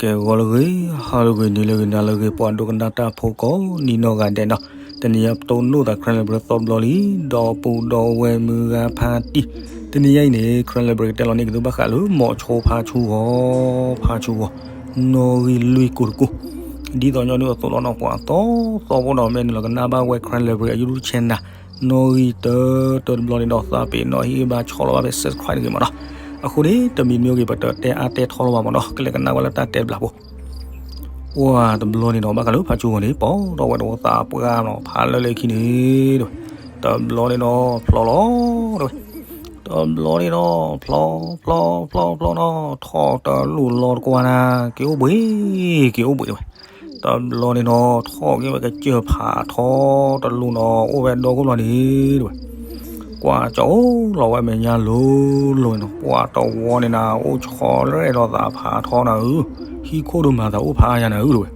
ကဲဂီၤလၢအဂ့ၤ, ဟါလၢအဂ့ၤ, နံၤလၢအဂ့ၤ, နၤလၢအဂ့ၤ, ပှၤဒိကနၣ်တၢ်ဖိကိးနံၤနီၢ်ဂၤဒဲးနီၤ, တနံၤအံၤပတိၢ်နီၣ်သး Crown Library သီတဘျီလံ, ဒီပုၢ်ဒီဝဲၢ်မုၢ်ဂၤဖါတံၢ်, တနံၤအံၤန့ၣ် Crown Library ကတဲလီၤန့ၢ်က့ၤသုဘၣ်ဃးလၢ မိၤဆိဖါဆူဂီၤ, ဖါဆူဂီၤ, နီၣ်ဂံၢ်လွံၢ်ကိၢ်တကိၢ်, ဒ်သိးညီနုၢ်အသိးလီၤနီၤ, ပှၤသီသီဖိဒီး မ့ၢ်နုာ်လီၤကနၣ်ဘၣ်ဝဲ Crown Library အ YouTube channel နီၣ်ဂံၢ်တၢတၢတဘျီန့ၣ်ဒီး သးပ့ၤနီၣ်ဟ့ၣ်ဂံၢ်ဘါ ဆီၣ်လီၤဘၣ်ဖဲ subscribe တဂ့ၤမးနီၤ. အဃိန့ၣ် တမံၤမံၤဂ့ၤ ပတတဲအါတဲထီလီၤဘၣ်မးနီၤ, ကလဲၤကနၣ်ဝဲလၢတၢ်တဲတဘျီဖိ. ပှၤတဘျီန့ၣ်ဒီး ဘၣ်ဃးလၢဖါဆူဂီၤန့ၣ် ပိာ်ထီၣ်ဝဲတဝီသးပှၢ်နီၤ, ဖးလၢာ်လၢာ်ခံန့ၣ်တဝဲ, တဘျီန့ၣ်ဒီး ဖျီလီၤတဝဲ, တဘျီန့ၣ်ဒီး ဖျီ ဖျီ ဖျီ ဖျီနီၤ, ထီၣ်တလူၢ်လီၤတကွၢ်နၤ, က့ၤအိၣ်ဘှံး, က့ၤအိၣ်ဘှံးတဝဲ. တဘျီန့ၣ်ဒီး ထီၣ်က့ၤဝဲကစၢၢ်ဖးထီတလူၢ်နီၤ, အိၣ်ဝဲဒီခိၣ်လီၤန့ၣ်တဝဲ. ကွၢ်ကၠီအိၣ်လီၤဝဲမဲာ်ညါလိၤလိၤနီၤ, ပှၤတဝီန့ၣ်နၤ အိၣ်ဆီလီၤဒီးသးဖးထီနၤဧၢ, ဟံၣ်ခိၣ်ဒုးမၤသးအိၣ်ဖးအါယၤနၤဧၢတဝဲ.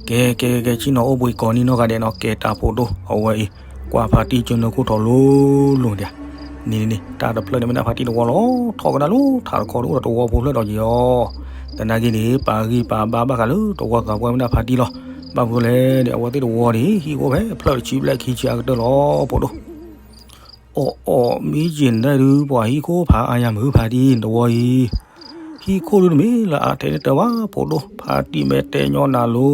ကဲ ကဲ ကဲ ကဲ ဆ့ၣ်နီၤအိၣ်ဘှံးကိးနံၤနီၢ်ဂၤဒဲးနီၤ, ကဲတၢ်ဖိဒိၣ်အဝဲအံၤ, ကွၢ်ဖါတံၢ်ကၢနၢခိၣ်ထီၣ်လိၤလိၤဒၣ်, န့ၣ်န့ၣ် တၢ်တဖျၢၣ်န့ၣ် မ့ၢ်ဒၣ်ဖါတံၢ်တဝီလီၤ, ထီၣ်ကဒါလိာ်ထးတခီဒုး အိၣ်ဒီးတဝီဖိဖျၢၣ်ဒီးယံၤအီၤ, သနာ်က့န့ၣ် ပာ်ဂံၢ်ပာ်ဘါဘၣ်ဃးလၢတဝီသးပှၢ်မ့ၢ်ဒၣ်ဖါတံၢ်လီၤ. ဘၣ်မနုၤလဲၣ်န့ၣ် အဝဲသ့ၣ်တဝီန့ၣ် ဟံၣ်အိၣ်ဖဲဖျၢၣ်တဆံဘျဲၣ်ခံဆံအကတၢၢ်လီၤ ဖိဒိၣ်. အီၣ်အီၣ် မ့ၢ်ယံာ်ဒၣ်ဒုး ပှၤဟံၣ်ခိၣ်ဖးအါယၤမုၢ်ဖါတံၢ်တဝီအံၤ, ဟံၣ်ခိၣ်ဒုးတမ့ၢ်လၢအါထဲန့ၣ်တၢ်ဘၣ် ဖိဒိၣ်, ဖါတံၢ်မ့ၢ်တဲညီနၤလိၤ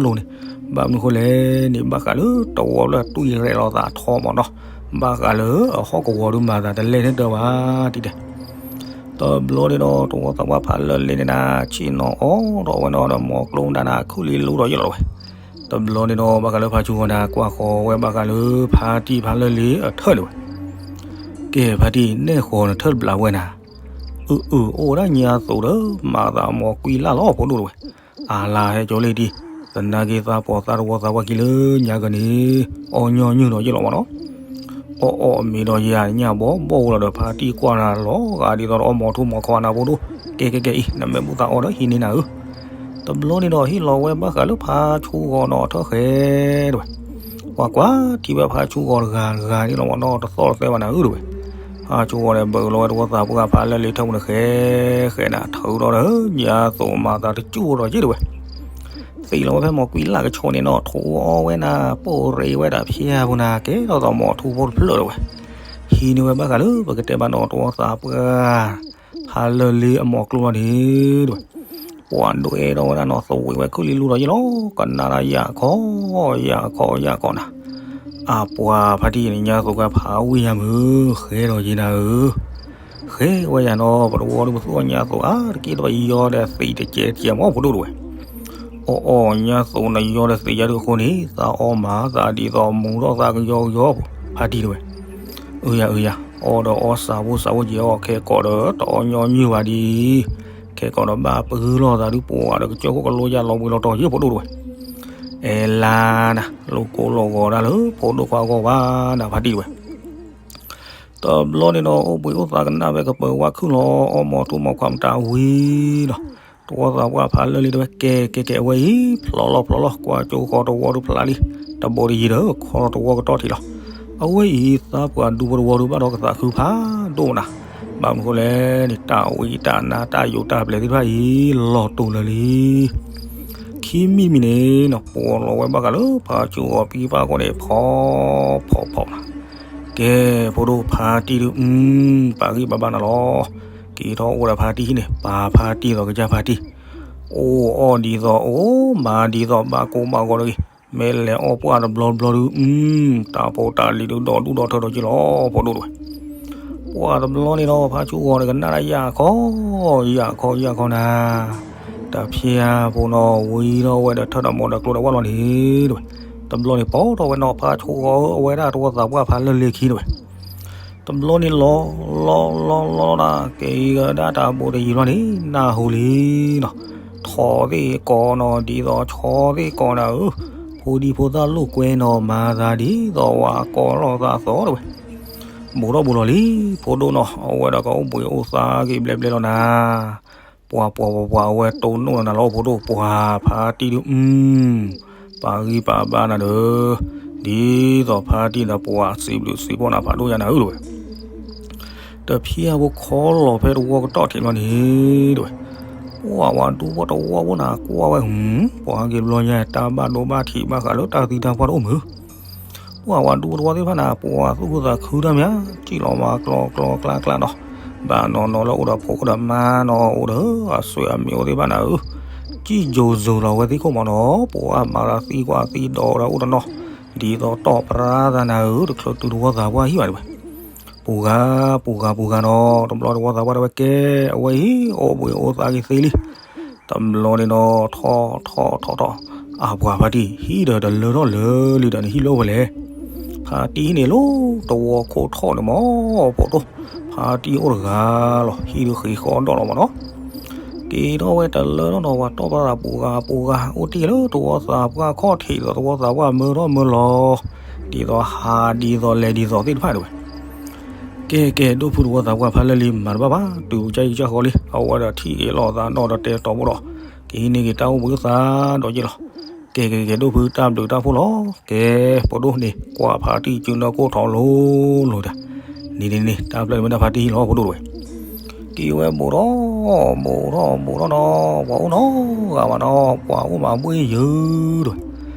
လိၤန့ၣ်, ဘၣ်မနုၤဃိလဲၣ်န့ၣ် ဘၣ်ဃးလၢတဝီဖျၢၣ်တွံၢ်ရဲၣ်လီၤသးထီမးနီၤ, ဘၣ်ဃးလၢအဟီၣ်ကဝီၤဒုးမၤသးတလဲၣ်န့ၣ်တၢ်ဘၣ် တံၢ်တဲ တဘျီန့ၣ်ဒီး တဝီသးပှၢ်ဖးလၢာ်လံန့ၣ်နၤ ဆ့ၣ်နီၤအီၣ်ဒီးဝဲနီၤဒီး မိၤကျိဒၣ်နၤ ခုၣ်လံလူဒီးယဲၢ်လီၤဝဲ. တဘျီန့ၣ်ဒီး ဘၣ်ဃးလၢဖါဆူဂီၤနၤ ကွၢ်ဃီၤဝဲဘၣ်ဃးလၢဖါတံၢ်ဖးလၢာ်လံအထၢၣ်န့ၣ်ဝဲ. ကဲ ဖါတံၢ် နဲၣ်ဃီၤနထၢၣ်တဘျးဝဲနၤ. အုအု အိၣ်ဝဲဒၣ်ညါသိးဒီး မၤသးအမိၤကွံလၢ်လီၤ ဖိဒိၣ်တဝဲ. အါလါဟဲကၠီလ့ၢ်တံၢ်, သနာ်က့သးပှၢ်သးတဝီသးပှၢ်ခံလၢညါကန့ၣ် အီၣ်ညီနုၢ်ဒီးယဲၢ်လီၤမးနီၤ. အီၣ်အီၣ် မ့ၢ်ဒီးယၤညၣ်ဘီဘီဝဲလီၤဒီး ဖါတံၢ်ကွၢ်နၤလီၤဂာ်ဒ်သိးဒီးအီၣ်မိၤထူမိၤခီနၤ ဖိဒိၣ်. ကဲကဲကဲအံၤ နမ့ၢ်ဘူၣ်သးအီၣ်ဒီးဟံးန့ၢ်နၤဧၢ. တဘျီန့ၣ်ဒီး ဟ့ၣ်လီၤဝဲဘၣ်ဃးလၢဖါဆူဂီၤနီၤထၢၣ်ဃဲတဝဲ. ကွၢ်ကွၢ် ထံၣ်ဝဲဖါဆူဂီၤတဂၤတဂၤန့ၣ်လီၤမးနီၤ တသီၣ်တသဲဘၣ်နၤဧၢတဝဲ. ဖါဆူဂီၤန့ၣ် ဘၢလီၤဝဲတဝီသးပှၢ်ဖးလၢာ်လံထၢၣ်ပူၤန့ၣ်ဃဲဃဲနၤ ထုးဒီးဒီး ညါသိးမၤသးတကၠူၣ်ဒီးယဲၢ်တဝဲ. သ့ၣ်လီၤဝဲဖဲမိၤကွံလၢ်ကဆိးန့ၣ်နီၤ ထိအီၣ်ဝဲနၤ ပိၢ်ရ့ဝဲဒၣ်ဖၠါပူၤနၤ ကဲထီၣ်သးမိၤထူဖိတဖျၢၣ်တဝဲ. ဟံးန့ၢ်ဝဲဘၣ်ဃးလၢပကတဲဘၣ်နီၤ တဝီသးပှၢ် ဖးလၢာ်လံအမိၤကျိလီၤန့ၣ်တဝဲ. ပှၤဒိးအဲၣ်ဒိးဝဲဒၣ်နီၤ သဝံးဝဲခုၣ်လံလူဒီးယဲၢ်လီၤ ကနၣ်ဒၣ်ယၤခီ ယၤခီ ယၤခီနၤ. အပှၤဖါတံၢ်န့ၣ် ညါသိးကဖးဝံၣ်ယၤမုၢ် ဃဲဒီးယဲၢ်နၤဧၢ. ဃဲဝဲယၤနီၤ ပတဝီဒုးပသူၣ်အီၣ်ညါသိးအါတက့ၢ် တပယီၤဒီးသံးတကဲးတကဲးမး ဖိဒိၣ်တဝဲ. အီၣ်အီၣ် ညါသိးနယီဒီးသံးယါဒုးအဃိန့ၣ် သးအီၣ်မးသးဒ်သိးမူထီၣ်သးကယီကယီ ဖါတံၢ်တဝဲ. အုယၤ အုယၤ အီၣ်ဒီးအီၣ်စှၤဖိစှၤဖိက့ၤအီၣ် ခဲကိာ်ဒီးတအီၣ်ညီနုၢ်ဘၣ်ဒံး ခဲကိာ်ဒီးဘၣ်ပဂုၢ်လိာ်သးဒုးပှၤဒီးကစၢၢ်ခိၣ်ကလိယါလီၤဘှံးလီၤတီၤယဲၢ် ဖိဒိၣ်တဝဲ. အဲလါနၤ လိာ်ကိလိာ်ဂီၤဒၣ်လၢဖိဒိၣ်ခွါဂီၢ်ဘၣ်နၤ ဖါတံၢ်တဝဲ. တဘျီန့ၣ်ဒီး အိၣ်ဘှံးအိၣ်သါကနၣ်ဝဲကပၢၤဝါခုၣ်လီၤ အီၣ်မိၤထူမိၤခွါမတၤဝံၤဒီး တဝီသးပှၢ်ဖးလၢာ်လံတဝဲ ကဲကဲကဲ အဝဲအံၤ ဖျီလီၤဖျီလီၤ ကွၢ်ကၠိဃီတဝီဒုးဖျါလံ တဘိတယံၤဒီး ခီထီၣ်တဝီကတီၢ်ထံးလီၤ. အဝဲအံၤသးပှၢ်ဒူဖိတဝီဒုးဘၣ်ဒီးကသးခုဖးဒိၣ်နၤ. ဘၣ်မနုၤဃိလဲၣ်န့ၣ် တၢ်ဝံတၢ်နါတၢ်ယိးတၢ်ပျဲသ့ၣ်တဖၣ်အံၤ လီၤတူာ်လၢာ်လံ. ခံမံၤမံၤန့ၣ်နီၤ ပိာ်လီၤဝဲဘၣ်ဃးလၢဖါဆူဂီၤပံဖါခိၣ်န့ၣ် ဖီဖီဖီနၤ. ကဲ ဖိဒိၣ်ဖါတံၢ်ဒုး အု ပာ်ဂံၢ်ပာ်ဘါနၤလီၤ. က့ၤထီၣ်အိၣ်ဒီးဖါတံၢ်ဟံၣ်န့ၣ် ပာ်ဖါတံၢ်ဒီးကစၢ်ဖါတံၢ် အိၣ်အီၣ်ဒ်သိးအိၣ် မၤဒ်သိးဘၣ်ကိၢ်ဘၣ်ဂီၤတဂ့ၤ. မ့ၢ်လဲၤအီၣ်ပှၢ်တဘျီဘျီဒုး အု တၢ်ဖိတၢ်လံၤဒုးဒီးဒူၣ်ဒီးထၢဒီးက့ၤလီၤ ဖိဒိၣ်တဝဲ. ပှၤတဘျီန့ၣ်ဒီး ဖါဆူဂီၤန့ၣ်ကနၣ်ဒၣ်ယၣ်ခီ ယၣ်ခီ ယၣ်ခီနၤ. တဖျါဖိနီၤ ဝံၤဒီးဝဲဒီးထၢဒီးမိၤဒီးကျိဒီးဝၣ်လီၤန့ၣ်တဝဲ. တဘျီန့ၣ် ပိာ်ထီၣ်ဝဲနီၤ ဖါဆူဂီၤဧၢ အဝဲဒၣ်တဝီသးပှၢ်ဖးလၢာ်လံခံတဝဲ. တဘျီန့ၣ်လီၤ လီၤ လီၤ လီၤနၤ ကဲအံၤကဒၣ်တၢ်ဘိတယံၤလီၤန့ၣ် နၢ်ဟူလံနီၤ. ထိးသ့ၣ်ကိးနီၤ ဒ်သိးဆီသ့ၣ်ကိးနၤဧၢ, ဖိဒံဖိသၣ်လိာ်ကွဲနီၤ မၤသးဒ်သိးဝဲကိးလိာ်သးသီတဝဲ. ဘူးထီၣ်ဘူးလီၤလံ ဖိဒိၣ်နီၤ အဝဲဒၣ်ကအိၣ်ဘှံးအိၣ်သါက့ၤဘျဲဘျဲလီၤနၤ. ပှၤပှၤပှၤပှၤ အဝဲတိၢ်နီၣ်နၤလီၤ ဖိဒိၣ် ပှၤဖါတံၢ်ဒုး အု ပာ်ဂံၢ်ပာ်ဘါနၤဒီး ဒ်သိးဖါတံၢ်ဒီးပှၤစံးဘျုးစံးဖှိၣ်နၤဖးဒိၣ်ညါနၤဧၢတဝဲ. တဖျါဖိခီလီၤဖဲတဝီကတီၢ်ထံးလီၤန့ၣ်တဝဲ. ပှၤဝဲဒူဖိတဝီဖိန့ၣ် ကွၢ်ဝဲ, ပှၤဟဲက့ၤတဘျီညါ တၢ်ဘၣ်ဒိဘၣ်ထံးဘၣ်ဃးလၢတၢ်သံတၢ်ပှၢ်တအိၣ်မုာ်. ပှၤဝဲဒူဖိတဝီသ့ၣ်တဖၣ်န့ၣ် ပှၤသူၣ်ခုသးခုတၢ်မး, စံၣ်လီၤမၤကျီကျီကျါကျါနီၤ, ဘၣ်နီၢ်နီၢ်လၢအိၣ်ဒီးဖိအိၣ်ဒီးမါနီၤ အိၣ်ဒီးအဆွေအမျိုးသ့ၣ်တဖၣ်န့ၣ်ဧၢ, စံၣ်ကိၤစိၤလီၤဝဲသ့ၣ်ခိၣ်မးနီၤ, ပှၤမၤသံကွၢ်သံဒီးအိၣ်ဒီးနီၤ, ဒ်သိးတီၢ်ပြၢသးန့ၣ်ဧၢ, တချုးတုၤတဝီသးပှၢ်ဟံၣ်ဘၣ်ဒဝဲ ပူၤဂၤ ပူၤဂၤ ပူၤဂၤနီၤ, တဘျီတဝီသးပှၢ်ဒဝဲကဲ, အဝဲအံၤအိၣ်ဘှံးအိၣ်သါက့ၤသ့လံ. တဘျီန့ၣ်နီၤ ထီၣ်ထီၣ်ထီၣ်ထီၣ်, အပှၤဖါတံၢ် ဟံၣ်ဒီးတလၢထီၣ်လၢာ်လံဒီးန့ၣ် ဟံၣ်လၢအိၣ်ဝဲလဲၣ်. ဖါတံၢ်ဟံၣ်န့ၣ်လီၤ တဝီခိၣ်ထီၣ်န့ၣ်မး, ဖိဒိၣ်, ဖါတံၢ်အိၣ်တဂၤလီၤ, ဟံၣ်ဒုးဃ့ဃီဒီးလီၤမးနီၤ. က့ၤထီၣ်ဝဲတလၢထီၣ်နီၤ ပှၤတီၢ်ပသးပူၤဂၤပူၤဂၤ အိၣ်တ့ၢ်လၢတဝီသးပှၢ်ခီၣ်ထံးဒီး တဝီသးပှၢ်မၢထီၣ်မၢလီၤ, ဒ်သိးဟးဒ်သိးလဲၤဒ်သိးသ့ၣ်တဖၣ်ဒဝဲ. ကဲကဲ ဒိၣ်ဖုတဝီသးပှၢ်ဖးလၢာ်လံ မၤတဘၣ်ဘၣ်, တုၤကစၢ်အံၤကစၢ်ဃီလံ, အဝဲဒီးထံၣ်က့ၤလိာ်သးနီၣ်ဒီးတဲတီၤဘိဒီး, က့ၤဟံးန့ၢ်က့ၤတၢ်အိၣ်ဘှံးအိၣ်သါဒီးက့ၤလီၤ. ကဲကဲကဲ ဒိၣ်ဖုတၢ်ဘျုးတၢ်ဖှိၣ်လီၤ. ကဲ ဖိဒိၣ်န့ၣ် ကွၢ်ဖါတံၢ်စုနီၢ်ကိၢ်ထီၣ်လိၤလိၤဒီး, န့ၣ်န့ၣ်န့ၣ် တၢ်ဖျၢၣ်န့ၣ်မ့ၢ်ဒၣ်ဖါတံၢ်ဟံၣ်လီၤ ဖိဒိၣ်တဝဲ. က့ၤဝဲဘူးထီၣ်ဘူးထီၣ်ဘူးထီၣ်နီၤ, ပှၤအိၣ်နီတဂၤဘၣ်နီၤ, ပှၤအိၣ်မးဘှ့ၣ်ယုၤတဝဲ.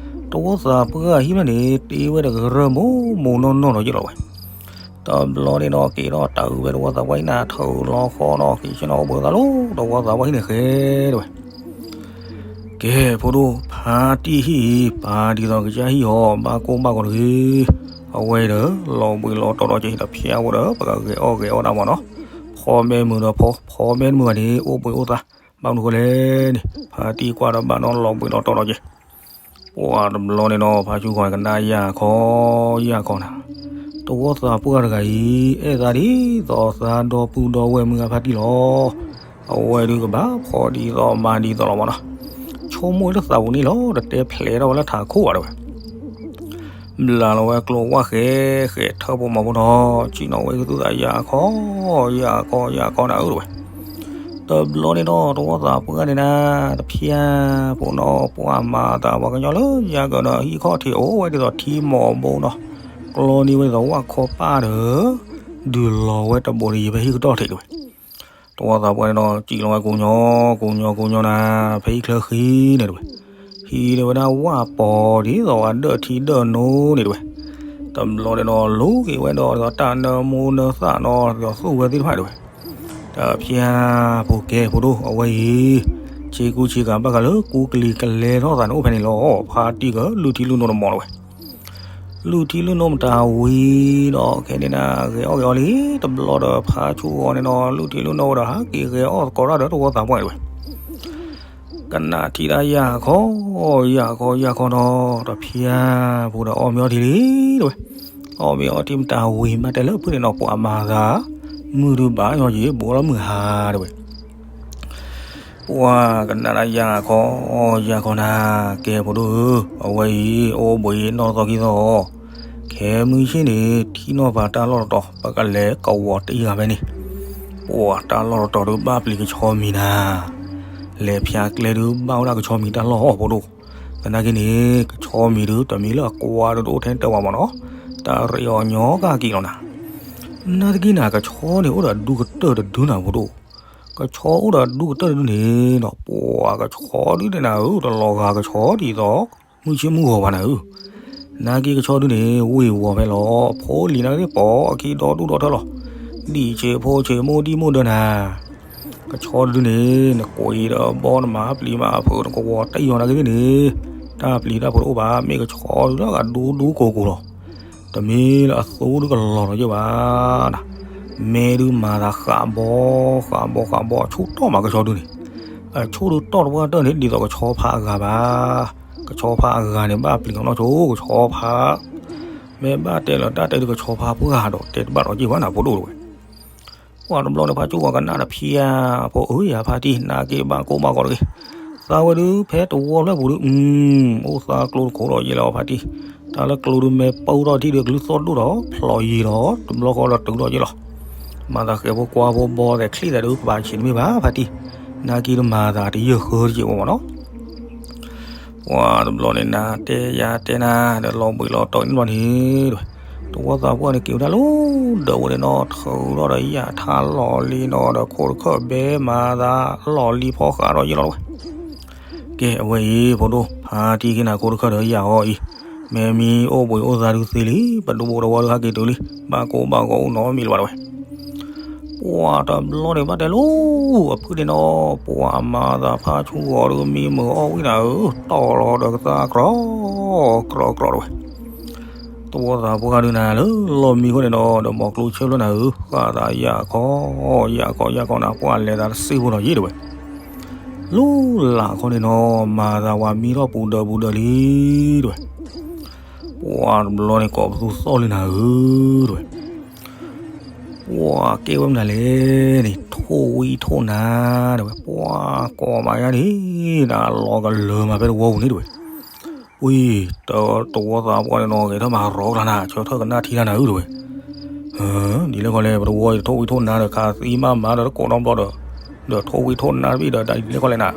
တဝီသးပှၢ်ဟံၣ်ဖျၢၣ်န့ၣ် တ့ဝဲတကရၢၢ်မိၢ်မိၢ်နီၢ်နီၢ်ဒီးက့ၤလီၤဝဲ. တဘျီန့ၣ်နီၤ က့ၤထီၣ်တၢ်အုးဝဲတဝီသးပှၢ်ဟံၣ်န့ၣ် ထုးလီၤဃီနီၤ, က့ၤဆ့ၣ်နီၤအိၣ်ဘှံးအိၣ်သါလီၤ တဝီသးပှၢ်ဟံၣ်န့ၣ်ဃဲတဝဲ. ကဲ ဖိဒိၣ် ဖါတံၢ်ဟံၣ်အံၤ ပာ်ဒ်သိးကစၢ်ဟံၣ်အီၤ ဘၣ်ကိၢ်ဘၣ်ဂီၤတဂ့ၤ. အဝဲဒီး လီၤဘှံးလီၤတီၤဒီးက့ၤ တဖျါဝဲဒီး ပကဂဲၤအီၣ်ဂဲၤအီၣ်တၢ်မးနီၤ. ဖီမ့ၢ်မုာ်ဒီးဖီ, ဖီမ့ၢ်တမုာ်ဘၣ်န့ၣ် အိၣ်ဘှံးအိၣ်သါ, ဘၣ်မနုၤဃိလဲၣ်န့ၣ် ဖါတံၢ်ကွၢ်ဒီးဘၣ်နီၤ လီၤဘှံးလီၤတီၤဒီးက့ၤ. ပှၤတဘျီန့ၣ်နီၤ ဖါဆူဃီန့ၣ် ကနၣ်ယၢ်ခီ, ယၢ်ခီနၤ, တဝီသးပှၢ်တဂၤအံၤ အဲၣ်သးဒ်သိးသးဒီပုၢ်ဒီဝဲၢ်မုၢ်ဂၤဖါတံၢ်လီၤ. အဝဲဒုးကဘၣ်ဖီဒ်သိးမၤဒ်သိးလီၤမးနီၤ. ဆိကမိၣ်လၢသးပူၤန့ၣ်လီၤ တတဲဖျဲးထီၣ်ဝဲလၢထးခိၣ်ဘၣ်တဝဲ. ဘျးလီၤဝဲကျိဝၣ်ဃဲဃဲထၢၣ်ဖိမၤဖိနီၤ, ဆ့ၣ်နီၤဝဲကသူၣ်သးယၢ်ခီ, ယၢ်ခီယၢ်ခီနၤဧၢတဝဲ. တဘျီန့ၣ်နီၤ တဝီသးပှၢ်န့ၣ်နၤ, တဖျါဖိနီၤ ပှၤမၤသးပှၤကညီလၢယၤကဒီး ဟံၣ်ခီၣ်ထံးအိၣ်ဝဲဒ်သိးထံမီၤဘိနီၤ, ကျီန့ၢ်ဝဲဒ်သိးဝၣ်ခီပၢ်ဒီး ဒုးလီၤဝဲတဘိးတယံၤဖဲဟံၣ်ကတီၢ်ထံးတဝဲ. တဝီသးပှၢ်န့ၣ်နီၤ စံၣ်လီၤဝဲကိညီ, ကိညီကိညီနၤ, ဖဲဟံၣ်ချၢဃံန့ၣ်တဝဲ. ဟံးန့ၢ်ဝဲဒၣ်ဝၣ်ပီၤဒ်သိးဝဲဒၢၣ်ထံဒၢၣ်နိန့ၣ်တဝဲ. တဘျီန့ၣ်နီၤ လူၤက့ၤဝဲဒီးတၢ်နၢမူနၢသၣ်နီၤ ဒ်သိးသူၣ်ဝဲသ့ၣ်တဖၣ်တဝဲ. တဖျါဖိကဲဖိဒိၣ် အဝဲအံၤ ဆ့ကူဆ့ကၤဘၣ်ဃးလၢကူကလံၤကလဲထီၣ်သးန့ၣ်အိၣ်ဖဲန့ၣ်လီၤ. ဖါတံၢ်ကလုၢ်ထံလုၢ်နိတမီၤတဝဲ. လုၢ်ထံလုၢ်နိမတၤဝံၤဒီး ခဲန့ၣ်နၤ ဂဲၤအီၣ်ဂဲၤအီလံ တဘျီဒီးဖါဆူဂီၤန့ၣ်နီၤ လုၢ်ထံလုၢ်နိဝဲဒီး ဟးက့ၤဂဲၤအီၣ်သကိးတၢ်ဒီးတဝီသးပှၢ်န့ၣ်တဝဲ. ကနၣ်ထံၣ်တၢ်ယၢ်ခီ, ယၢ်ခီယၢ်ခီနီၤ တဖျါဖိဒီးအီၣ်မ့ၤအီထံလံတဝဲ. အီၣ်မ့ၤအီထံမတၤဝံၤ မ့ၢ်တဲလၢဖုန့ၣ်နီၤ ပှၤမၤသး မုၢ်ဒုးဘၣ်ညီယံၤ ဘိးလီၤမုၢ်ဟါတဝဲ. ပှၤကနၣ်တၢ်ယၢ်ခီ, ယၢ်ခီနၤ, ကဲဖိဒိၣ်ဧၢ, အဝဲအံၤ အိၣ်ဘှံးနီၢ်သီခံသီ, ခဲမုၢ်ဆ့ၣ်န့ၣ် ထံၣ်နီၢ်ပၤတၢ်လီၢ်တတီၤ ပကလဲၤကဝီၤတယံၤဂၤဖဲန့ၣ်, ပှၤတၢ်လီၢ်တတီၤဒုးဘၣ်ပျံၤကဆီမံၤနၤ, လဲၤဖျါကျဲဒုးဘၣ်ဝဲဒၣ်ကဆီမံၤတၢ်လီၢ်ဟီၣ်ဖိဒိၣ်, သနာ်က့န့ၣ် ကဆီမံၤဒုးတမံၤလၢအကွါဒုးတအိၣ်ထဲတၢ်ဘၣ်မးနီၤ, တၢ်ရ့အီၤညီကၢ်က့ၤလီၤနၤ. နာ်သက့ၤနၤ ကဆီန့ၣ်အိၣ်ဒီးဒူကတၢၢ်တဒုနၤဖိဒိၣ်, ကဆီအိၣ်ဒီးဒူကတၢၢ်တဒုန့ၣ်နီၤ ပှၤကဆီဒုးန့ၣ်နၤဧၢ တလီၤဂာ်ကဆီဒ်သိး မုၢ်ဆ့ၣ်မုၢ်ဂီၤဘၣ်နၤဧၢ, နာ်က့ၤကဆီဒုးန့ၣ် ဝ့ၤဝီၤဖဲလီၤ ဖိလံၤနာ်က့ၤပိာ်အခံဒီဒူၣ်ဒီထၢလီၤ, ဒံၣ်ဆံးဖိဆံးမိၢ်ဒံၣ်မိၢ်ဒၢနၤ ကဆီဒုးန့ၣ် နကွံာ်ဒီးဘီနမၤပျံၤမၤဖုး နကဝီၤတယံၤနာ်က့ၤန့ၣ်, တၢ်ပျံၤတၢ်ဖုးတအိၣ်ဘၣ် မ့ၢ်ကဆီဒုးလၢအဒူဒူကိၢ်ကိၢ်လီၤ, တမ့ၢ်လၢအသိဒုးကလီၤလီၤယဲၢ်ဘၣ်နၤ, မဲဒုးမၤသးဃးဘီ, ဃးဘီဃးဘီ အဆိၣ်တီၢ်မးကဆီဒုးန့ၣ်, အဆိၣ်ဒုးတီၢ်တပှၢ်တၢၢ်န့ၣ် ဒ်သိးကဆီဖါအဂၤဘၣ်, ကဆီဖါအဂၤန့ၣ် ဘၣ်ပျံၤကီးနီၢ်ဆိ ကဆီဖါ မ့ၢ်ဘၣ်တဲလီၤတၢ်တဲဒုးကဆီဖါပှၢ်ဒီး တဲတဘၣ်ဒီးက့ၤဘၣ်နၤဖိဒိၣ်တဝဲ. ပှၤတဘျီန့ၣ် ဖါကၠိဝၤကနၣ်တဖျါ, ဖိဧၢ ယၤဖါတံၢ် နာ်က့ၤဘၣ်ကိၢ်ဘၣ်ဂီၤတဂ့ၤ, သးဝဲဒုးဖဲတဝီဖျၢၣ်ပူၤဒုး, အိၣ်သးကျိတခိၣ်ဒီးယဲလီၤဖါတံၢ်, တၢ်လၢကျိဒုးမ့ၢ်ပူထီၣ်ထံၣ်ဒုးကလုၢ်သီၣ်ဒိၣ်ဒီး ဖျိးယံၤဒီး တဘျီဃီဒီးတုၤဒီးယဲလီၤ. မၤသးဃဲၤဖိကွၢ်ဖိဘီသဲးချံသးဒုး ပာ်ဆံးတမ့ၢ်ဘၣ်ဖါတံၢ်, နာ်က့ၤတမၤသးတယၢၢ်ဃၢတက့ၢ်ဝဲမးနီၤ. ပှၤတဘျီန့ၣ် နၤတဲယၤတဲနၤ ဒီးလီၤဘှံးလီၤတီၤန့ၣ်ဘျီန့ၣ်တဝဲ, တဝီသးပှၢ်န့ၣ်က့ၤဝဲဒၣ်လၢ ဒီးဝဲန့ၣ်နီၤ ထုးထီၣ်ဒီးယၣ်ထါလီၢ်လံၤနီၤ ဒီးခိၣ်တခၢၣ်ဘဲမၤသးလီၢ်လံၤဖီဃးဒီးယ့ၢ်လီၤဝဲ. ကဲအဝဲအံၤ ဖိဒိၣ် ဖါတံၢ်က့ၤနၤခိၣ်တခၢၣ်ဒီးယၣ်အီၤအံၤ, မ့ၢ်မံအိၣ်ဘှံးအိၣ်သါဒုးသ့လံ, ပဒူဘိတဝီဒုးဟဲက့ၤတုၤလံ, ဘၣ်ကိၢ်ဘၣ်ဂီၤအိၣ်နီတမံၤလၢၤဘၣ်တဝဲ. ပှၤတဘျီန့ၣ်ဘၣ်တဲလီၤ, အဖုၣ်န့ၣ်နီၤ ပှၤမၤသးဖါဆူဂီၤဒုးမံမုာ်အီၣ်ဝံၣ်နၤဧၢ, တီၢ်လီၤဒီးကသါကြီ ကြီကြီတဝဲ. တဝီသးပှၢ်ဒုးနၤလၢလီၢ်မံခိၣ်န့ၣ်နီၤ ဒီးမိၤကျိဆၢဖျၢၣ်နၤဧၢ, ဃၣ်သးယၣ်ခီ ယၣ်ခီယၣ်ခီနၤ ပှၤလဲၤသးတစ့ဖိနီၤယ့ၢ်တဝဲ. လူလၢ်ခီန့ၣ်နီၤ မၤသးဝဲမံထီၣ်ပူၤဒၢးပူၤဒၢးလံတဝဲ. ပှၤတဘျီန့ၣ်ကိးပသူသီၣ်လံနၤဧၢတဝဲ. ပှၤကဲဝဲမနုၤလဲၣ်န့ၣ် ထိၣ်ဝံထိၣ်နါတဝဲ, ပှၤကိးမးယါန့ၣ် နလီၤကလၢၤမးဖဲတဝီပူၤန့ၣ်တဝဲ. ဝံၤ တဝီသးပှၢ်န့ၣ်နီၤ ဂဲၤထၢၣ်မၤရီကလါနၤ ဆၢထၢၣ်ကနၣ်ထံလါနၤဧၢတဝဲ. ဒ်လဲၣ်ခီလဲၣ် ပတဝီအံၤ ထိၣ်ဝံထိၣ်နါဒီး ခးသံမးမးဒီးတကိးနီတဘျီဒီး, ဒီးထိၣ်ဝံထိၣ်နါတဘ့ၣ်ဒီး ဒ်လဲၣ်ခီလဲၣ်နၤ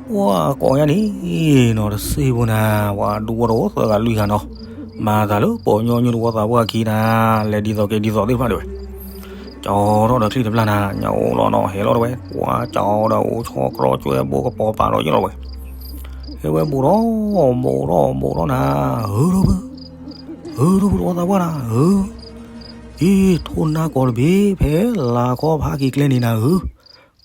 ပှၤကိးညါန့ၣ်နီၤ တစ့ဖိနၤ ပှၤဒူဝီတအိၣ်သၢဂၤလွံၢ်ဂၤနီၤ, မၤသးလၢပှၤကညီညိတဝီသးပှၢ်ခံနၤ, လဲၤဒ်သိးက့ၤဒ်သိးသ့ၣ်တဖၣ်တဝဲ. ကၠီထီၣ်ဒီးချံတပျၢ်နၤ ညၣ်အိၣ်လီၤနီၤ ဟဲလီၤတဝဲ, ပှၤကၠီဒီးအိၣ်ဆီကြီကၠွဲဘိကပီၤပာ်ဒီးယ့ၢ်လီၤဝဲ. ဟဲဝဲဘူးထီၣ်ဘူးထီၣ်ဘူးထီၣ်နၤ, ဧၢ ထိၣ်ဖု, ဧၢ ထိၣ်ဖုတဝီသးပှၢ်နၤဧၢ, အံၤ ထိၣ်နါကိးတဘ့ၣ် ဖဲလၤခီဖးက့ၤကျဲန့ၣ်နၤဧၢ,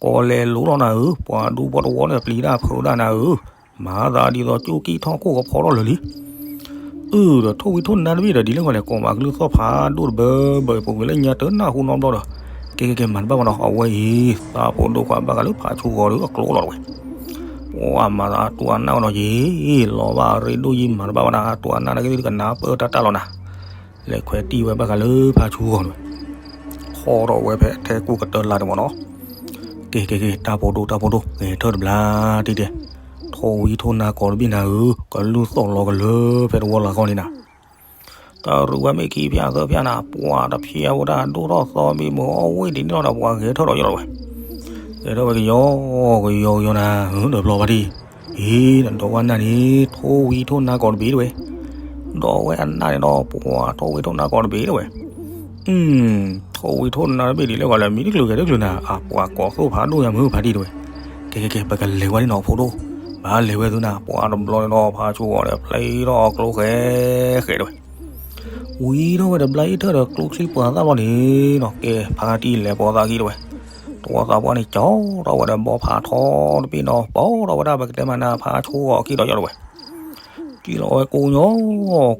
ကိးလဲၤလိၤလီၤနၤဧၢ, ပှၤဒူပှၤတဝီန့ၣ် ပျံၤတၢ်ဖုးတၢ်နၤဧၢ, မၤသးဒ်သိးကၠိကံၢ်ထီၣ်ခိၣ်ကဖီထီၣ်လၢာ်လံ. အုဒီးထိၣ်ဝံထိၣ်နါတဘ့ၣ်ဒီး ဒ်လဲၣ်ခီလဲၣ် ကိးမးကလုၢ်သီၣ်ဖးဒိၣ်တဘၢဘၢအံၤ ပူၤကွံာ်လၢညါတနၢ်ဟူနီတဘျီဒီး, ကဲကဲကဲမၤတဘၣ်ဘၣ်နီၤ အဝဲအံၤ သးဖိဒိၣ်ခွါဘၣ်ဃးလၢဖးဆူဂီၤဒီးအကျိလီၤတဝဲ. ပှၤမၤသးအတူၢ်အနၢ်ဝဲနီၤယံၤ, လီၤဘၣ်ရ့ဒိၣ်ယံၤမၤတဘၣ်ဘၣ်နၤ အတူၢ်အနၢ်နကသ့ၣ်ကနၢ်ပၢတၢ်တၢ်လီၤနၤ. လဲၤခွဲးတံၢ်ဝဲဘၣ်ဃးလၢဖးဆူဂီၤန့ၣ်ဝဲ, ထီၣ်ထီၣ်ဝဲဖဲထဲကူၣ်ကတၢၢ်လါန့ၣ်မ့ၢ်နီၤ. ကဲကဲကဲ တၢ်ဖိဒိၣ်တၢ်ဖိဒိၣ် ဂဲၤထၢၣ်တဘျီတံၢ်တဲ, ထိၣ်ဝံထိၣ်နါကိးတဘ့ၣ်နၤဧၢ, ကလုၢ်သီၣ်လီၤကလၢဖဲတဝီလၤခီန့ၣ်နၤ. တၢ်ရုၢ်ဝဲမ့ၢ်ခံဖၠၣ်သၢဖၠၣ်နၤ ပှၤတဖၠၣ်ဝဲဒၣ်ဒိၣ်ထီၣ်သီမံမုာ်အီၣ်ဝံၣ်ဒ်န့ၣ်လီၤဒီး ပှၤဂဲၤထၢၣ်ဒီးယလီၤဝဲ. ဂဲၤထၢၣ်ဝဲကယီကယီကယီနၤဧၢ, ဒီးဘျီဘၣ်ဒံး, အံၤ နဒီးဝဲနၢ်န့ၣ် ထိၣ်ဝံထိၣ်နါကိးတဘ့ၣ်တဝဲ. ဒီးဝဲအနၢ်န့ၣ်ဒီး ပှၤထိၣ်ဝံထိၣ်နါကိးတဘ့ၣ်တဝဲ. ထိၣ်ဝံထိၣ်နါတဘ့ၣ်ဒ်လဲၣ်ဂီၤလဲၣ် မံတချုးဂဲၤတချုးနၤ အပှၤကိးသိၣ်ဖးဒိၣ်ယၤမုၢ်ဖးတံၢ်တဝဲ. ကဲကဲကဲ ပကလဲၤဝဲဒ်နီၤဖိဒိၣ်, ဘၣ်လဲၤဝဲသုနၤ ပှၤတဘျီန့ၣ်ဒီး ဖးဆူဂီၤဒီး ဖျဲထီၣ်ကျိဃဲဃဲတဝဲ. ဝံၤထီၣ်ဝဲဒီးဘျါအံၤထၢၣ်ဒီးကျိချံပှၤသၣ်ဘျီန့ၣ်နီၤ ကဲဖါတံၢ်လဲၤပိာ်သးခံတဝဲ. တဝီသးပှၢ်န့ၣ် ကၠီထီၣ်ဝဲဒီးဘီဖးထီတဘ့ၣ်နီၤ ပိာ်ထီၣ်ဝဲဒၣ်ပကတဲမးနၤ ဖးဆူဂီၤခံဒီးယလီၤဝဲ. ကံၣ်လီၤဝဲကိးညီ,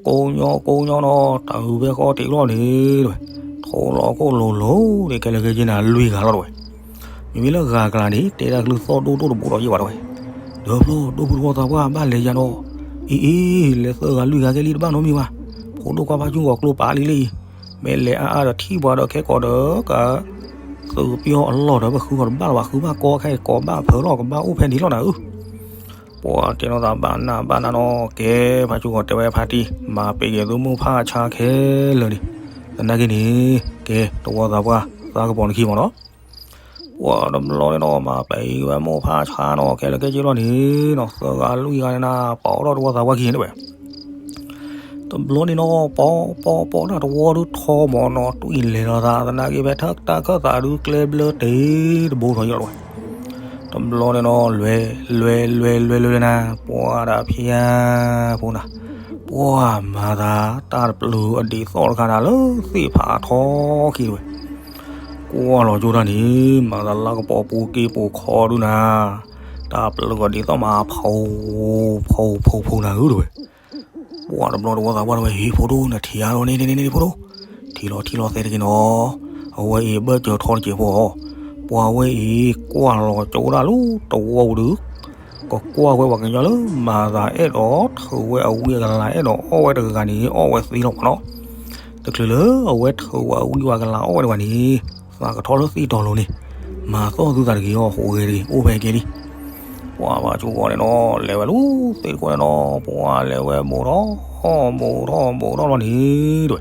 ကိးညီကိးညီနီၤ တၢ်ဂုၤဖဲဃီတ့ၢ်လီၤန့ၣ်တဝဲ. ထိၣ်လီၤခိၣ်လိၤလိၤန့ၣ် ခဲလၢာ်ခဲဆ့နၤလွံၢ်ဂၤလီၤတဝဲ. မ့မ့ၢ်လၢဂၤကလၤန့ၣ် တဲဒၣ်ကလုၢ်သီၣ်ဒိၣ်ဒိၣ်တဘိဒီးယဲၢ်ဘၣ်တဝဲ. ဒီးဖျီ ဒိၣ်ဖိတဝီသးပှၢ်ဘၣ်လဲၤယၤနီၤ. အံၤအံၤ လဲၤသၢဂၤလွံၢ်ဂၤကဲလံတဘၣ်နီတမံၤဘၣ်. ဖိဒိၣ်ခွါဖးဆူဂီၤကျိပာ်လံလံအံၤ, မ့ၢ်လဲၤအါအါဒီးထံၣ်ပှၤဒီးခဲကိာ်ဒီးက သုးပျီအလီၢ်ဒီးပဃုဂီၤတဘၣ်လၢၤဘၣ် ဃုဘၣ်ကီခဲအံၤ ကိးဘၣ်ဖၢလီၤ ကဘၣ်အိၣ်ဖဲန့ၣ်လီၤနၤဧၢ. ပှၤတဲနီၤသးဘၣ်နးဘၣ်နးနီၤ ကဲဖးဆူဂီၤတဲဝဲဖါတံၢ် မၤပ့ၤက့ၤသုမိၢ်ဖးဆါခဲလၢာ်န့ၣ်, သနာ်က့န့ၣ် ကဲတဝီသးပှၢ်သးကပီၤနခံမ့ၢ်နီၤ. ပှၤတဘျီန့ၣ်နီၤ မၤပ့ၤက့ၤဝဲမိၢ်ဖးဆါနီၤ ခဲလၢာ်ခဲဆ့လီၤန့ၣ်နီၤ သၢဂၤလွံၢ်ဂၤန့ၣ်နၤ ပိာ်ထီၣ်တဝီသးပှၢ်ခံန့ၣ်ဝဲ. တဘျီန့ၣ်နီၤ ပိာ်ပိာ်ပိာ်တၢ်တဝီဒုးထီမ့ၢ်နီၤ တွံၢ်လဲၤလီၤသး သနာ်က့ဖဲတၢ်ခၢၣ်သးဒုးကျဲဘျၢတ့ၢ်တဘိထီၣ်ယီၤလီၤဝဲ. တဘျီန့ၣ်နီၤ လွဲလွဲလွဲလွဲလွဲနၤ ပှၤတဖၠၣ်ဖိနၤ ပှၤမၤသး တၢ်တပျုာ်အဒံးသီၣ်တခါနၤ လၢသ့ၣ်ဖးထီခံတဝဲ. ကွၢ်လီၤကၠိတၢ်န့ၣ် မၤသးလၢကပီၤပူၤက့ၤပူၤခီဒုနၤ တၢ်ပျုာ်အဒံးသီၣ်မး ဖူဖူဖူဖူနၤဧၢတဝဲ. ပှၤတဘျီတဝီသးပှၢ်တဝဲ ဟ့ၣ်ဖိဒိၣ် နထံၣ်အါလီၤန့ၣ်န့ၣ်န့ၣ်ဖိဒိၣ်, ထံၣ်လီၤထံၣ်လီၤသဲတက့ၤနီၤ. အဝဲအံၤဘၢၣ်စၢၤထီတစဲးဖိအီၤ, ပှၤဝဲအံၤကွၢ်လီၤကၠိဒၣ်လၢတဝီပူၤဒုး ကကွၢ်ဝဲပှၤကညီလၢမၤသးအဲၣ်ဒိးထုးဝဲအဝံအကလၤ အဲၣ်ဒိးအီၣ်ဝဲတဂၤန့ၣ် အီၣ်ဝဲသ့လီၤမ့ၢ်နီၤ. တချုးလၢအဝဲထုးဝဲအဝံပှၤကလၤအီၣ်ဝဲတဂၤန့ၣ် သးကထီလၢသ့ၣ်တီၤလိၤန့ၣ် မၤသီၣ်သုသးတဂ့ၤအီၤ ဟူးဂဲၤတဂ့ၤ အိၣ်ဖဲကဲလံ. ပှၤဖးဆူဂီၤန့ၣ်နီၤ လဲၤဝဲလၢသ့ၣ်တခိၣ်န့ၣ်နီၤ ပှၤလဲၤဝဲဘူးထီၣ်ဘူးထီၣ်ဘူးထီၣ်လီၤန့ၣ်တဝဲ.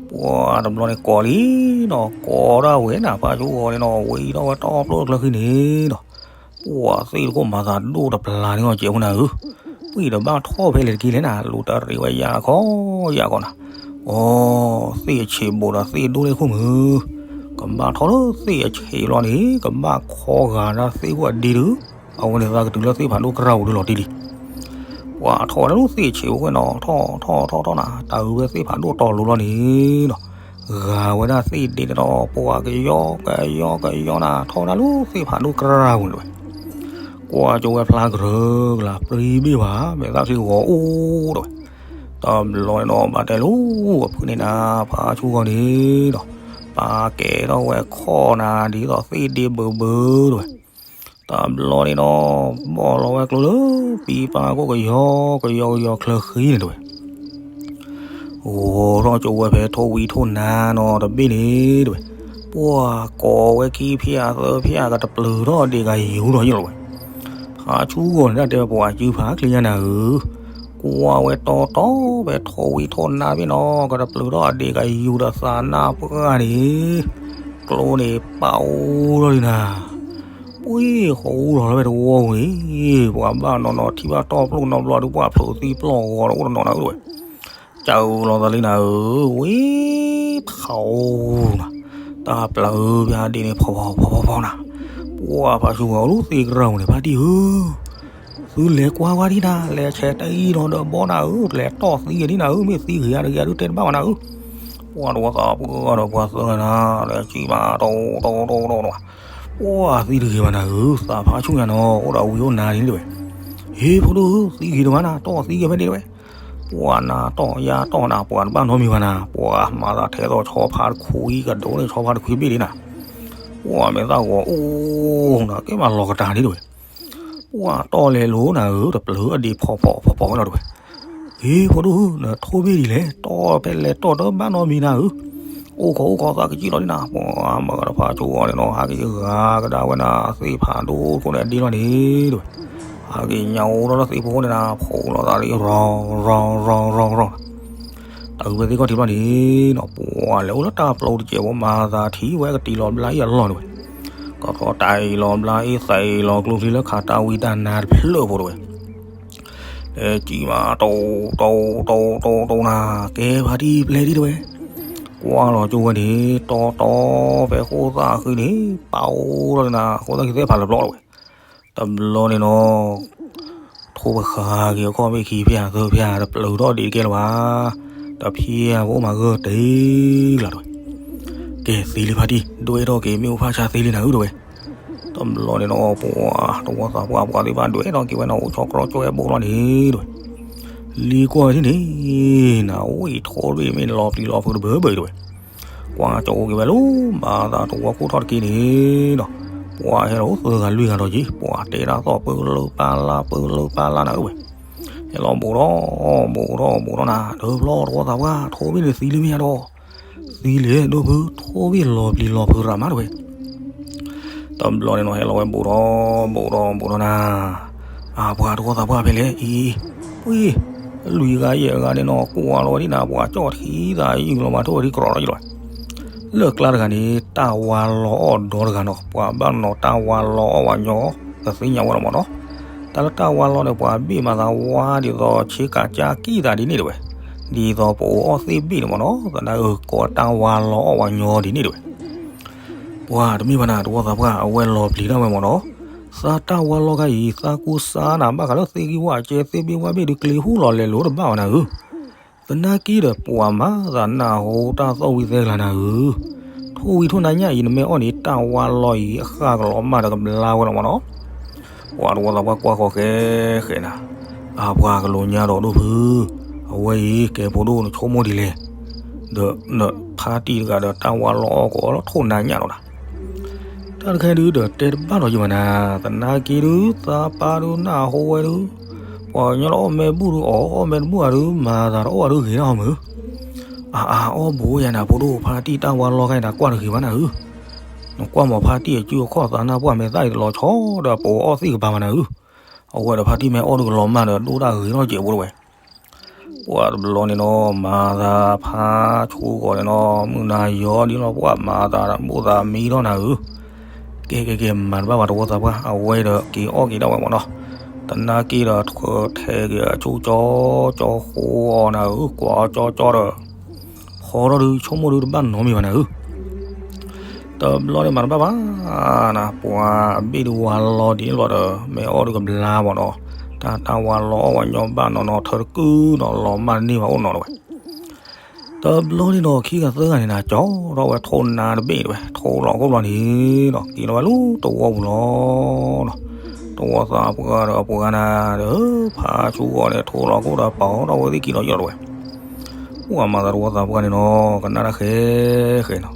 ပှၤတဘျီန့ၣ်ကိးလံနီၤ ကိးဒၣ်ဝဲနၤ ဖးဆူဂီၤန့ၣ်နီၤ ဝံထီၣ်ဝဲတီပျိၢ်တကျၢၤခံန့ၣ်နီၤ ပှၤသ့ၣ်တခိၣ်မၤသးဒိၣ်တပျၢ်န့ၣ်အီၤ ကဲဖိနၤဧၢ, ပှၤတဘၣ်ထီၣ်ဖဲလဲၣ်တက့ၢ်လဲၣ်နၤ လူၤတရံးဝဲယၤခီယၤခီနၤ. အိ သ့ၣ်အဆံးဘူးဒီးသ့ၣ်ဒိၣ်န့ၣ်ခိၣ်မုၢ်, ကဘၣ်ထီၣ်လၢသ့ၣ်အဆံးလီၤန့ၣ် ကဘၣ်ခီဂာ်ဒၣ်သ့ၣ်ခိၣ်အဒ့ဒုး, အဝဲန့ၣ်သးကတုၤလၢသ့ၣ်ဖးဒိၣ်ကရၢ်ပူၤဒုးလီၤတံၢ်လံ. ပှၤထီၣ်ဝဲဒၣ်လၢသ့ၣ်ဆံးအိၣ်ဝဲနီၤ, ထီၣ်ထီၣ်ထီၣ်ထီၣ်နၤ, တၢ်အုးဝဲသ့ၣ်ဖးဒိၣ်တီၤလိၤလီၤန့ၣ်ဒီး, ဂာ်ဝဲဒၣ်သ့ၣ်ဒ့န့ၣ်ဒီး ပှၤကယီကယီကယီနၤ, ထီၣ်ဝဲဒၣ်လၢသ့ၣ်ဖးဒိၣ်ကရၢ်ပူၤန့ၣ်ဝဲ, ကွၢ်ကၠိဝဲဖျါကရၢကလၤ ပြံဘ့ၣ်ဘၣ်, မဲာ်သၣ်ချံဂီၤအိၣ်ဒီးဝဲ တဘျီန့ၣ်ဒီး ဘၣ်တဲလိာ်အဖုန့ၣ်နၤ, ဖးဆူဂီၤန့ၣ်ဒီး, ပာ်ကဲထီၣ်ဝဲခီၣ်နၤ ဒ်သိးသ့ၣ်ဒ့ဘၢဘၢဒီးဝဲ, တဘျီန့ၣ်ဒီး ဘီၣ်လီၤဝဲကျိလၢ ပံပာ်ခိၣ်ကယီကယီကယီချၢဃံန့ၣ်တဲဝဲ ဂီၤထီၣ်ကၠိဝဲဖဲထိၣ်ဝံထိၣ်နါနီၤတဘ့ၣ်န့ၣ်တဲဝဲ, ပှၤကိးဝဲခံဖျၢၣ်သၢဖျၢၣ် ကတပျုၤထီၣ်ဒံးကယူၤထီၣ်ယိာ်လီၤဝဲ, ဖးဆူဂီၤန့ၣ်ဒၣ်တဲဝဲ ပှၤစုဖးချ့ညါနၤဧၢ, ကွၢ်ဝဲတီတီဖဲထိၣ်ဝံထိၣ်နါဘ့ၣ်နီၤ ကတပျုၤထီၣ်ဒံးကယူၤဒီးသးနၢ်ပှၢ်န့ၣ်, ကျိန့ၣ်ပာ်အိၣ်ထီၣ်လံနၤ ပှ့ၤဃီအူထီၣ်လၢဝဲတဝီပူၤန့ၣ်, ပှၤဘၣ်နီၤနီၤထံၣ်ဘၣ်တီၢ်ပျိၣ်နီတဘျီဒီး ပှၤဖျိးသံပျိၢ်ဂီၤဒီးအိၣ်တနီၤနၤဧၢတဲဝဲ, ကၢ်အူလီၤသးလံနၤဧၢ, ဝံဖးအိၣ်နၤ, တၢ်ပျၢ်အၢဖဲဒ့န့ၣ်ဖီဖီဖီဖီဖီနၤ, ပှၤဖးဆူဂီၤအိၣ်လၢသ့ၣ်ကရၢၢ်ပူၤန့ၣ် ဖါတံၢ်ဧၢ သုလဲၤကွၢ်ဝဲဒံးနၤ, လဲၤဆဲးတအံၤနီၤဒီးဘီနၤဧၢ, လဲၤတီၢ်သံဂ့ၤဒံးနၤဧၢ, မ့ၢ်သံဂ့ၤယါတဂ့ၤအဒုးတဲတဘၣ်ဘၣ်နၤဧၢ, ပှၤတဝီသးပှၢ်ဒီးပှၤသၢဂၤနၤ, လဲၤစံးမးတီတီတီတီနၤ, ပှၤသံတဂ့ၤဘၣ်နၤဧၢ, သးဖးဆူညါနီၤ အိၣ်ဒီးဝံၤအိၣ်နါဒ်န့ၣ်တဲဝဲ, ဟ့ၣ်ဖိဒိၣ်ဧၢ, သံဂ့ၤတမးနၤ, တီၢ်သံဂ့ၤဖဲန့ၣ်တဲဝဲ, ပှၤနၤတီၢ်ယါတီၢ်နၤ ပှၤတဘၣ်နီတမံၤဘၣ်နၤ, ပှၤမၤသးထဲသိးဆီဖါတခွံကဒိၣ်န့ၣ် ဆီဖါတခွံဘ့ၣ်လံနၤ, ပှၤမဲာ်သၣ်ဂီၤအိၣ်နၤ ကဲမးလီၤကတၢ်န့ၣ်တဲဝဲ ပှၤတီၢ်လဲၤလိာ်နၤဧၢ, တပျုၤအဒံးဖီဖီဖီဖီဝဲလီၤတဲဝဲ, ဟ့ၣ်ဖိဒိၣ်ဧၢ, နထိၣ်ဘ့ၣ်ဒ်လဲၣ်, တီၢ်ဖဲလဲၣ်တီၢ်တဘၣ်နီတမံၤနၤဧၢ, အိၣ်ခိးအိၣ်ခိးသးကစံၣ်လီၤဒံးနၤ, ပှၤမၤကဒီးဖးဆူဂီၤန့ၣ်နီၤ ဟးက့ၤဂၤကဒါဝဲနၤ သ့ၣ်ဖးဒိၣ်ခိၣ်န့ၣ်အဒ့လီၤန့ၣ်တဲဝဲ, ဟးက့ၤညါအိၣ်ထီၣ်လၢသ့ၣ်ဖိန့ၣ်နၤ ဖီးလီၤသးလံ ရီၤရီၤရီၤရီၤ တၢ်အုးဝဲသ့ၣ်ခီၣ်ထံးဘျီန့ၣ်နီၤ ပှၤလဲၤအိၣ်လၢတၢ်ပျီတစဲးဖိ မၤသးထံၣ်ဝဲကတံၤလီၤဘျါအံၤအလီၢ်တဲဝဲ, ကထီၣ်တၢ်အံၤလီၤဘျါအံၤ သးအံၤလီၤကျိချံလၢခးတၢ်ဝံတၢ်နါတဖျၢၣ်ဖိတဲဝဲ, လဲၤစံးမး တိတိတိတိတိနၤ, ကဲဖါတံၢ်ပျဲၢ်ဒံးတဲဝဲ, ကွၢ်လီၤကၠိဝဲန့ၣ် တီတီဖဲဃိၣ်သၣ်ဃံန့ၣ် ပာ်အိၣ်ထီၣ်နၤ ဃိၣ်သၣ်ဃံသ့ၣ်ဖးလၢပျီတဲဝဲ, တဘျီန့ၣ်နီၤ ထိၣ်ပဃာ်က့ၤအခီၣ်မ့ၢ်ခံဖျၢၣ်သၢဖျၢၣ် တပျုၤထီၣ်ဒံးတကဲလၢၤဘၣ်, တဖျၢၣ်ဖိမးဂၢၢ်တ့ၢ်လီၤတဲဝဲ, ကဲသံလံဖါတံၢ် ဒွဲၣ်ထီၣ်က့ၤမ့ၣ်အူဖးဆါသ့လံနၤဧၢတဲဝဲ, တဘျီန့ၣ်နီၤ ပှၤတဝီသးပှၢ်ပှၤသ့ၣ်တဖၣ်ဒွဲၣ်ထီၣ်က့ၤဝဲနီၤ အိၣ်ဆီကြီကၠီဝဲဘိလီၤန့ၣ်တဲဝဲ, လံကွၢ်ဝဲဒ်န့ၣ် နအိၣ်အံၤထိၣ်ဘ့ၣ်မ့ၢ်လီၤပျံၤလီၤဖုးတဘၢဘၢအံၤတဲဝဲ ကွၢ်ကၠိအိၣ်က့ၤဝဲလၢ မၤသးတဝီခိၣ်ထီၣ်တက့ၢ်န့ၣ်ဒီး ပှၤဟဲလီၤအိၣ်သၢဂၤလွံၢ်ဂၤဒီးက့ၤ ပှၤတဲဒၣ်သီၣ်ပၢလၢပၢ်လၢ် ပၢလၢပၢ်လၢ်နၤဧၢဝဲ, ဟဲလီၤဘူးထီၣ် ဘူးထီၣ်ဘူးထီၣ်နၤ တဘျီတဝီသးပှၢ် ထိၣ်ဘ့ၣ်န့ၣ်သံလံမ့ၢ်ဧါဒီး သံလံ ဒိၣ်ဖု ထိၣ်ဘ့ၣ်လီၤပျံၤလီၤဖုးရၤမးတဲဝဲ တဘျီန့ၣ်နီၤ ဟဲလီၤဝဲဘူးထီၣ် ဘူးထီၣ်ဘူးထီၣ်နၤ, အပှၤတဝီသးပှၢ်ဖဲလဲၣ်အံၤ, ပှ့ၤ, လွံၢ်ဂၤယဲၢ်ဂၤန့ၣ်နီၤ ကွၢ်လီၤဝဲဒ်နၤ ပှၤကၠီၣ်ထံသးယုၢ်လီၤမး ထိၣ်ဝဲဒ်ကြီးလီၤယုၢ်လီၤ, လၢကျါတဂၤန့ၣ် တၢ်ဝါလီၤအီၣ်ဒီတဂၤနီၤ ပှၤဘၣ်နီၤတၢ်ဝါလီၤအီၣ်ဝဲညီ ကသ့ၣ်ညါဝဲလီၤမးနီၤ, တၢ်လၢတၢ်ဝါလီၤန့ၣ် ပှၤဘ့ၣ်မၤသးဝါဒ်သိးဆ့ကၤကၠၢ်ကံၣ်သးဒ်န့ၣ်တဲဝဲ, ဒ်သိးပအိးအီၣ်သ့ၣ်ဘ့ၣ်န့ၣ်မးနီၤ သနာ်က့ကိးတၢ်ဝါလီၤအီၣ်ဝဲညီဒ်န့ၣ်တဲဝဲ ပှၤတမ့ၢ်ဘၣ်နၤ တဝီသးပှၢ် အဝဲလီၤပျံၤဒၣ်ဝဲမးနီၤ, သးတၢ်ဝါလီၤခါအံၤ သးကူစါနၤ ဘၣ်ဃးလၢသ့ၣ်ဂံၢ်ဝၣ်ကဲသ့ၣ်ဘ့ၣ်ဝၣ်ဘ့ၣ်ဒုး ကျ့ဟူလီၤလဲၤလိၤတဘၣ်ဝဲနၤဧၢ, သနာ်က့ဒီး ပှၤမၤသးနၢ်ဟူတၢ်သီၣ်ဝံၤသဲကလၤနၤဧၢ, ထိၣ်ဝံၤထိၣ်နါညၣ်အံၤ နမ့ၢ်အီၣ်န့ၣ် တၢ်ဝါလီၤအံၤ အဃၣ်ကလီၤမၢ်ဒီးကဘျါဝဲလီၤမးနီၤ ပှၤတဝီသးပှၢ်ကွၢ်ဃီၤဃဲဃဲနၤ, အပှၤကလိၤညါဒီးဒိၣ်ဖု, အဝဲအံၤကဲဖိဒိၣ်နဆိကမိၣ်ဒ်လဲၣ်, ဒီးနဖါတံၢ်တဂၤဒီးတၢ်ဝါလီၤအီၣ်ကိးလီၤထိၣ်နါညၣ်နီၤနၤ, တၢ်တခါဒုးဒီးတဲတဘၣ်လီၤယံၤဘၣ်နၤ, သနာ်က့ဒုး သးပၢ်ဒုးနၢ်ဟူဝဲဒုး, ပှၤကညီလၢအီၣ်မ့ၢ်ဘူၣ်ဒုးအီၣ် အီၣ်မ့ၢ်တဘူၣ်အီၤဒုး မၤသးတအီၣ်အီၤဒုးဂ့ၤဒၣ်အီၤမုၢ် အါအါအီၣ်ဘူးယၤနၤ ဖိဒိၣ်ဖါတံၢ်တၢ်ဝါလီၤခါအံၤ နကွၢ်တဂ့ၤဘၣ်နၤဧၢ, နကွၢ်မးဖါတံၢ်အစုအခီၣ်သးနၢ်ပှၢ်မဲာ်သၣ်အံၤတလီၤဆီဒီးပအိးအီၣ်သ့ၣ်ကပၤဘၣ်နၤဧၢ, အဝဲဒီးဖါတံၢ်မ့ၢ်အီၣ်ဒုးကလီၤမၢ်ဒီးဒိၣ်တၢ်ဂ့ၤထီၣ်စဲးဖိတဝဲ ပှၤတဘျီန့ၣ်နီၤ မၤသးဖးဆူဂီၤန့ၣ်နီၤ မုၢ်နၤယီၤဒ်လီၤ ပှၤမၤသးဘိၣ်သးမံထီၣ်နၤဧၢ, ကဲကဲကဲ မၤတဘၣ်ဘၣ်တဝီသးပှၢ် အဝဲဒီးက့ၤအီၣ်က့ၤဒၣ်ဝဲမးနီၤ, သနာ်က့ဒီးထဲက့ၤအဆူကၠီကၠီဃိအီၤနၤဧၢ ကွၢ်အီၤကၠီကၠီဒီး ပိာ်ထီၣ်ဒုးဆိကမိၣ်ဒုးတဘၣ်နီတမံၤဘၣ်နၤဧၢ. တဘျီန့ၣ်မၤတဘၣ်ဘၣ်နၤ, ပှၤအဘ့ၣ်ဒုးဝါလီၤဒ်န့ၣ်လီၤဒီး မ့ၢ်အီၣ်ဒုးကဘျါမးနီၤ, တၢ်တၢ်ဝါလီၤအီၣ်ဝဲညီဘၣ်နီၤနီၤ ထၢတကုၢ်နီၤ လီၤမၢ်တန့ၢ်ဘၣ်အိၣ်နီၤတဝဲ. တဘျီန့ၣ်နီၤ ခံဂၤသၢဂၤန့ၣ်နၤ ကၠီထီၣ်ဝဲထိးနါတဘ့ၣ်တဝဲ ထိးလီၤခိၣ်ဘျီန့ၣ်နီၤ က့ၤလီၤဝဲလၢတဝီပူၤလီၤနီၤ. တဝီသးပှၢ်ဒီးအပှၤနၤဒီး ဖးဆူဂီၢ်န့ၣ် ထိးလီၤခိၣ်ဒီးပာ်ထီၣ်ဝဲသ့ၣ်က့ၤလီၤယီၢ်တဝဲ. ပှၤမၤသးတဝီသးပှၢ်န့ၣ်နီၤ ကနၣ်တၢ်ဃဲဃဲနီၤ,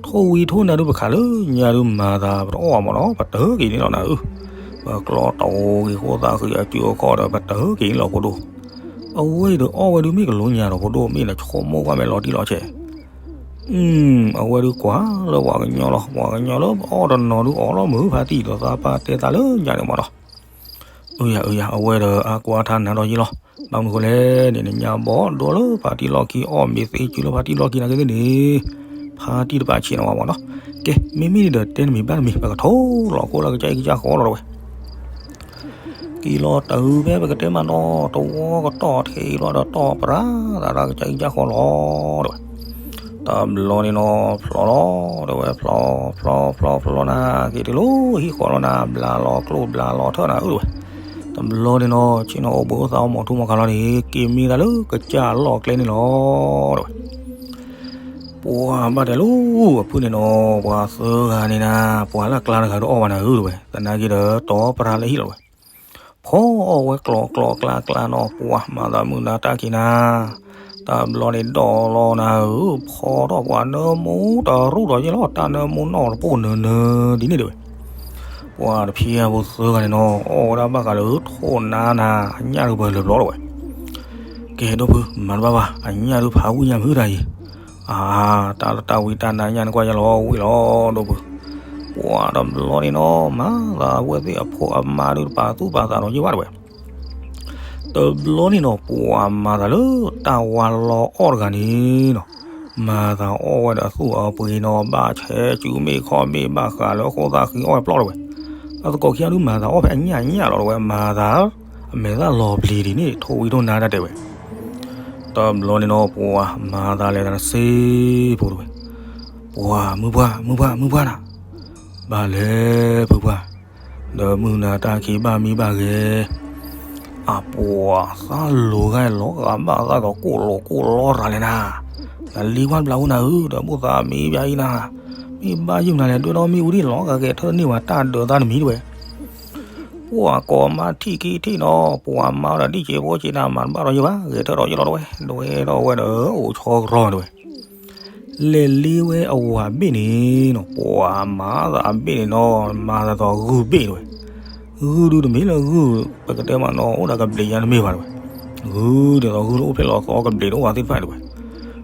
ထိးဝံၤထိးနါဒုးပခးလၢညါဒုးမၤသးပတအီၣ်ဘၣ်မးနီၤ ပတဟၢက့ၤန့ၣ်လီၤနၤဧၢ. ပကျီတဝီဂ့ၤဃိသးဃံးအစုအခီၣ်ဒီး ပတဟၢက့ၤန့ၣ်လီၤဖိဒိၣ်. အဝဲအံၤဒီးအီၣ်ဝဲဒုးမ့ၢ်ကလိညါဒီးဖိဒိၣ် မ့ၢ်နဆိကမိၣ်ကွၢ်မ့ၢ်လီၤတံၢ်လီၤဆဲး အဝဲဒုးကွၢ်လၢပှၤကညီလီၤ ပှၤကညီလၢအီၣ်တနီၤဒုးအီၣ်လီၤမုာ်ဖါတံၢ်ဒီးသးပၢ်တဲသးလၢညါန့ၣ်မးနီၤ. အၢယၤ အၢယၤ အဝဲဒီးအကွၢ်ထါနၤဒီးယံၤလီၤ. ဘၣ်မနုၤဃိလဲၣ်န့ၣ် နညါဘီဒိလၢဖါတံၢ်လီၢ်ခံ အီၣ်မ့ၤသ့စုလၢဖါတံၢ်လီၢ်ခံနာ်က့သ့ၣ်န့ၣ် ဖါတံၢ်တပာ်ဆံးနီၤဝဲမးနီၤ. ကဲ မ့မ့ၢ်န့ၣ်ဒီးတဲတမံၤဘၣ်တမံၤ ပကထိးလီၤခိၣ်လၢကစၢ်အံၤကစၢ်ဃီလီၤတဝဲ က့ၤလီၤတၢ်အုးဖဲပကတဲမးနီၤ တဝီကတီၢ်ထဲအံၤလီၤဒီးတီၢ်ပြးသးရၢ်ကစၢ်အံၤကစၢ်ဃီလီၤတဝဲ. တဘျီန့ၣ်နီၤ ဖျီလီၤတဝဲ ဖျီ ဖျီ ဖျီ ဖျီလီၤနၤ က့ၤတုၤလၢဟံၣ်ဃီလီၤနၤ ဘျါလီၤကျိၣ်ဘျါလီၤထၢၣ်နၤအုၣ်တဝဲ. တဘျီန့ၣ်နီၤ ဆ့ၣ်နီၤအိၣ်ဘှံးအိၣ်သါအိၣ်မီၤထူမီၤကၤလီၤန့ၣ် က့ၤမံသးလၢကစၢ်အလီၢ်ကျဲန့ၣ်လီၤတဝဲ. ပှၤဘၣ်တဲလၢအဖုၣ်န့ၣ်နီၤ ပှၤသၢဂၤန့ၣ်နၤ ပှၤလၢအကျါတဂၤတအီၣ်ဘၣ်နၤဧၢတဝဲ သနာ်က့ဒီးတီၢ်ပြးလၢဟံၣ်လီၤတဝဲ. ဖီအီၣ်ဝဲကျီကျီကျါကျါနီၤ ပှၤမၤသးမုၢ်နၤတၢ်ခံနၤ တဘျီန့ၣ်ဒီးလီၤနၤဧၢ ဖီထီၣ်ပှၤနၢမူတရူၢ်ဒီးယဲလီၤ တၢ်နၢမူနီၢ်တပိၢ်နၢနၢဒ်န့ၣ်တဝဲ. ပှၤတဖံအဖိသၢဂၤန့ၣ်နီၤ အီၣ်ဝဲဒၣ်ဘၣ်ဃးလၢထိးနါနၤ အညၣ်တပၢၢ်လၢာ်ဘျီတဝဲ. ကဲဒိၣ်ဖု မၤတဘၣ်ဘၣ် အညၣ်ဒုးဖးဝံၣ်ညၣ်မုၢ်တၢ်အံၤ, အါ တၢ်လၢတၢ်ဝံတၢ်နါညၣ်န့ၣ်ကွၢ်ယဲလီၤဝံၣ်လီၤဒိၣ်ဖု. ပှၤတဘျီန့ၣ်နီၤ မၤသးဝဲသ့ၣ်အဖိအမါဒုးတပာ်သူၣ်ပာ်သးဒီးယဲဘၣ်တဝဲ. တဘျီန့ၣ်နီၤ ပှၤမၤသးလၢတၢ်ဝါလီၤအီၣ်တဂၤန့ၣ်နီၤ, မၤသးအီၣ်ဝဲဒီးအသူၣ်အပှ့ၤနီၤ ဘၣ်ဆဲးစုမ့ၢ်ခီမ့ၢ် ဘၣ်ဃးလၢဃိသးဃံအီၣ်ဝဲပျီၢ်တဝဲ. အသကိးခံဂၤဒုးမၤသးအီၣ်ဖဲအညၣ်ညၣ်လီၤတဝဲ မၤသးအမဲာ်သၣ်လီၤပျံၤဒ်န့ၣ် ထိးဝံၤထိးနါတၢ်တဲဝဲ. တဘျီန့ၣ်နီၤ ပှၤမၤသးလဲၤသးတစ့ဖိတဝဲ. ပှၤမုၢ်ပှၢ် မုၢ်ပှၢ် မုၢ်ပှၢ်နၤ, ဘၣ်လဲၤဖုပှၢ်, ဒီးမုၢ်နၤတၢ်ခံဘၣ်မံဘၣ်ဂဲၤ အပှၤသၣ်လိၤဂၤလီၤဂာ်ဘၣ်သၣ်ဒီးကိၣ်လိၤကိၣ်လီရၤလဲၣ်နၤ, နလံကွၢ်ဘျးဝဲနၤဧၢ ဒီးဘိၣ်သးမံဘၣ်အံၤနၤ, မ့ၢ်ဘၣ်ယုၢ်နၤလဲၣ် ဒွဲၣ်ဒီးမ့ၣ်အူဒံးလီၤဂာ်ဂဲၤထၢၣ်န့ၢ်ဝဲတၢ်ဒၢးသးတမံၤတဝဲ. ပှၤကိးမါထံၣ်က့ထံၣ်နီၤ ပှၤမါဒီးဒံၣ်စဲးဖိစဲးနၤ မၤတဘၣ်ဒီးယဲဘၣ် ဂဲၤထၢၣ်ဒီးယဲလီၤတဝဲ ဒွဲၣ်ဒီးဝဲဒီးအိၣ်ဆီကရီတဝဲ. လဲၤလ့ဝဲအဝၤဘ့ၣ်န့ၣ်နီၤ ပှၤမၤသးအဘ့ၣ်န့ၣ်နီၤ မၤသးဒီးဂုၢ်ဘ့ၣ်တဝဲ. ဂုၢ်ဒုးတမ့ၢ်လၢဂုၢ် ပကတဲမးနီၤ အိၣ်ဒီးကဘျံးညါတမ့ၢ်ဘၣ်တဝဲ. ဂုၢ်ဒ်သိးဂုၢ်လၢအိၣ်ဖျဲၣ်လီၤသီကဘျံးတအိၣ်ဘၣ်သ့ၣ်တဖၣ်တဝဲ.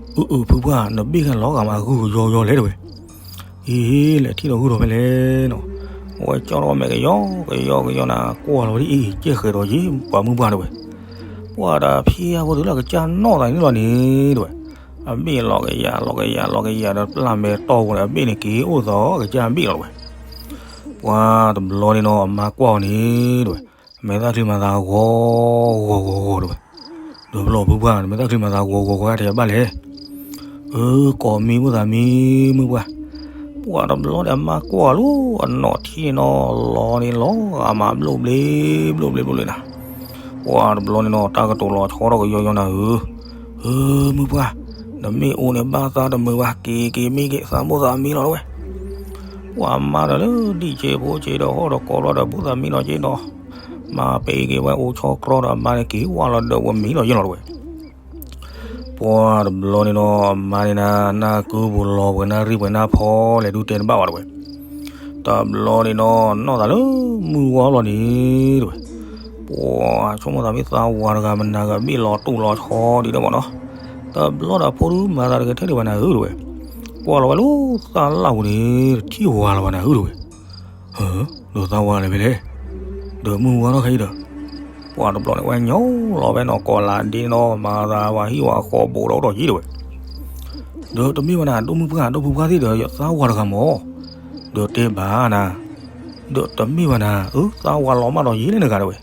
အုအုဖုပှၢ် နဘ့ၣ်ဂၤလီၤဂာ်မးဂုၢ်ကယီယီလဲၣ်တဝဲ. အံၤ လဲၤထံၣ်ဒီးဂုၢ်ဒီးဖဲလဲၣ်နီၤ. အဝဲကၠီထီၣ်မဲာ်ကယီကယီကယီနၤ ကွၢ်လီၤဝဲဒ်အံၤ ကဲဃဲၤဒီးယ့ၢ် ပှၤမုၢ်ပှၢ်တဝဲ. ပှၤဒီးဖံအဖိတုၤလၢကစၢ်နီၢ်သးန့ၣ်လီၤန့ၣ်တဝဲ. အဘ့ၣ်လီၤကယၤလီၤကယၤလီၤကယၤဒီးပျၢ်မဲာ်တီၢ်ပူၤန့ၣ် အဘ့ၣ်န့ၣ်က့ၤအိၣ်သီးကစၢ်ဘ့ၣ်လီၤတဝဲ. ပှၤတဘျီန့ၣ်နီၤ အမါကွၢ်အီၤန့ၣ်တဝဲ. အမဲာ်သၣ်ချံမၤသးဂီၤဂီၤဂီၤဂီၤတဝဲ. ဒီးဘျီဖုပှၢ် နမဲာ်သၣ်ချံမၤသးဂီၤဂီၤဂီၤဂၤထဲဘၣ်လဲၣ်. အၢ ကိးမံၤဘိၣ်သးမံၤမုၢ်ပှၢ်. ပှၤတဘျီဒီးအမါကွၢ်လီၤအနီၢ်ထံန့ၣ်နီၤ လီၤန့ၣ်လီၤဂာ်မးဘျိၣ်ဘျ့ဘျိၣ်ဘျ့ဘျိၣ်ဘျ့နၤ. ပှၤတဘျီန့ၣ်နီၤ တၢ်ကတိၤလီၤဆီထီၣ်ကယီယီနၤဧၢ. အၢ မုၢ်ပှၢ်, နမ့ၢ်အိၣ်န့ၣ်ဘၣ်သးတမုာ်ဘၣ် က့ၤက့ၤမ့ၢ်က့ၤသးဘိၣ်သးမံလီၤတဝဲ. ပှၤမါဒီးလၢဒံၣ်စဲးဖိစဲးဒီးဟီၣ်ဒီးကိးဘျီဒီးဘိၣ်သးမံလီၤက့ၤနီၤ. မၤပ့ၤက့ၤဝဲအိၣ်ဆီကြီဒီးအမါန့ၣ်က့ၤဝဲလီၤဒီးဝဲမံလီၤယ့ၢ်လီၤတဝဲ. ပှၤတဘျီန့ၣ်နီၤ အမါန့ၣ်နၤ နၢ်ကုပူၤလီၤပှဲၤနၢ်ရံၣ်ပှဲၤနၢ်ဖီလဲၣ်ဒုးတဲတဘၣ်ဝဲတဝဲ. တဘျီန့ၣ်နီၤ နီၢ်သးလၢမုၢ်ဝါလီၤန့ၣ်တဝဲ. ပှၤဆိကမိၣ်သးမ့ၢ်သးဝၤတဂၤမနၤဂၤဘ့ၣ်လီၤတူၢ်လီၤဆီဒ်န့ၣ်မးနီၤ. တဘျီဒီးဖိဒုးမၤသးတဂဲၤထဲဒံးဘၣ်နၤဧၢတဝဲ. ကွၢ်လီၤဝဲလၢသၣ်လၣ်ပူၤန့ၣ် ထံၣ်ဝၤလီၤဘၣ်နၤဧၢတဝဲ. ဟၢ ဒီးသးဝၤလၢၤဖဲလဲၣ်. ဒီးမုၢ်ဝါထီၣ်ခဲအံၤဒီး ပှၤတဘျီန့ၣ် ဝဲညီလီၤဝဲနီၢ်ကီၢ်လၢဒ့နီၤ မၤသးဝၤဟံၣ်ဝၤဃီဘိးဒီးအိၣ်ထီၣ်ယံၤတဝဲ. ဒီးတမ့ၢ်ဘၣ်နၤ ဒိၣ်မုၢ်ပှၢ် ဒိၣ်ဖုပှၢ်သ့ၣ်ဒီး ယသးဝၤတဂၤမး. ဒီးတဲဘၣ်နၤ ဒီးတမ့ၢ်ဘၣ်နၤ အၢ သးဝၤလီၤမၢ်ဒီးယံၤလၢနဂၤတဝဲ.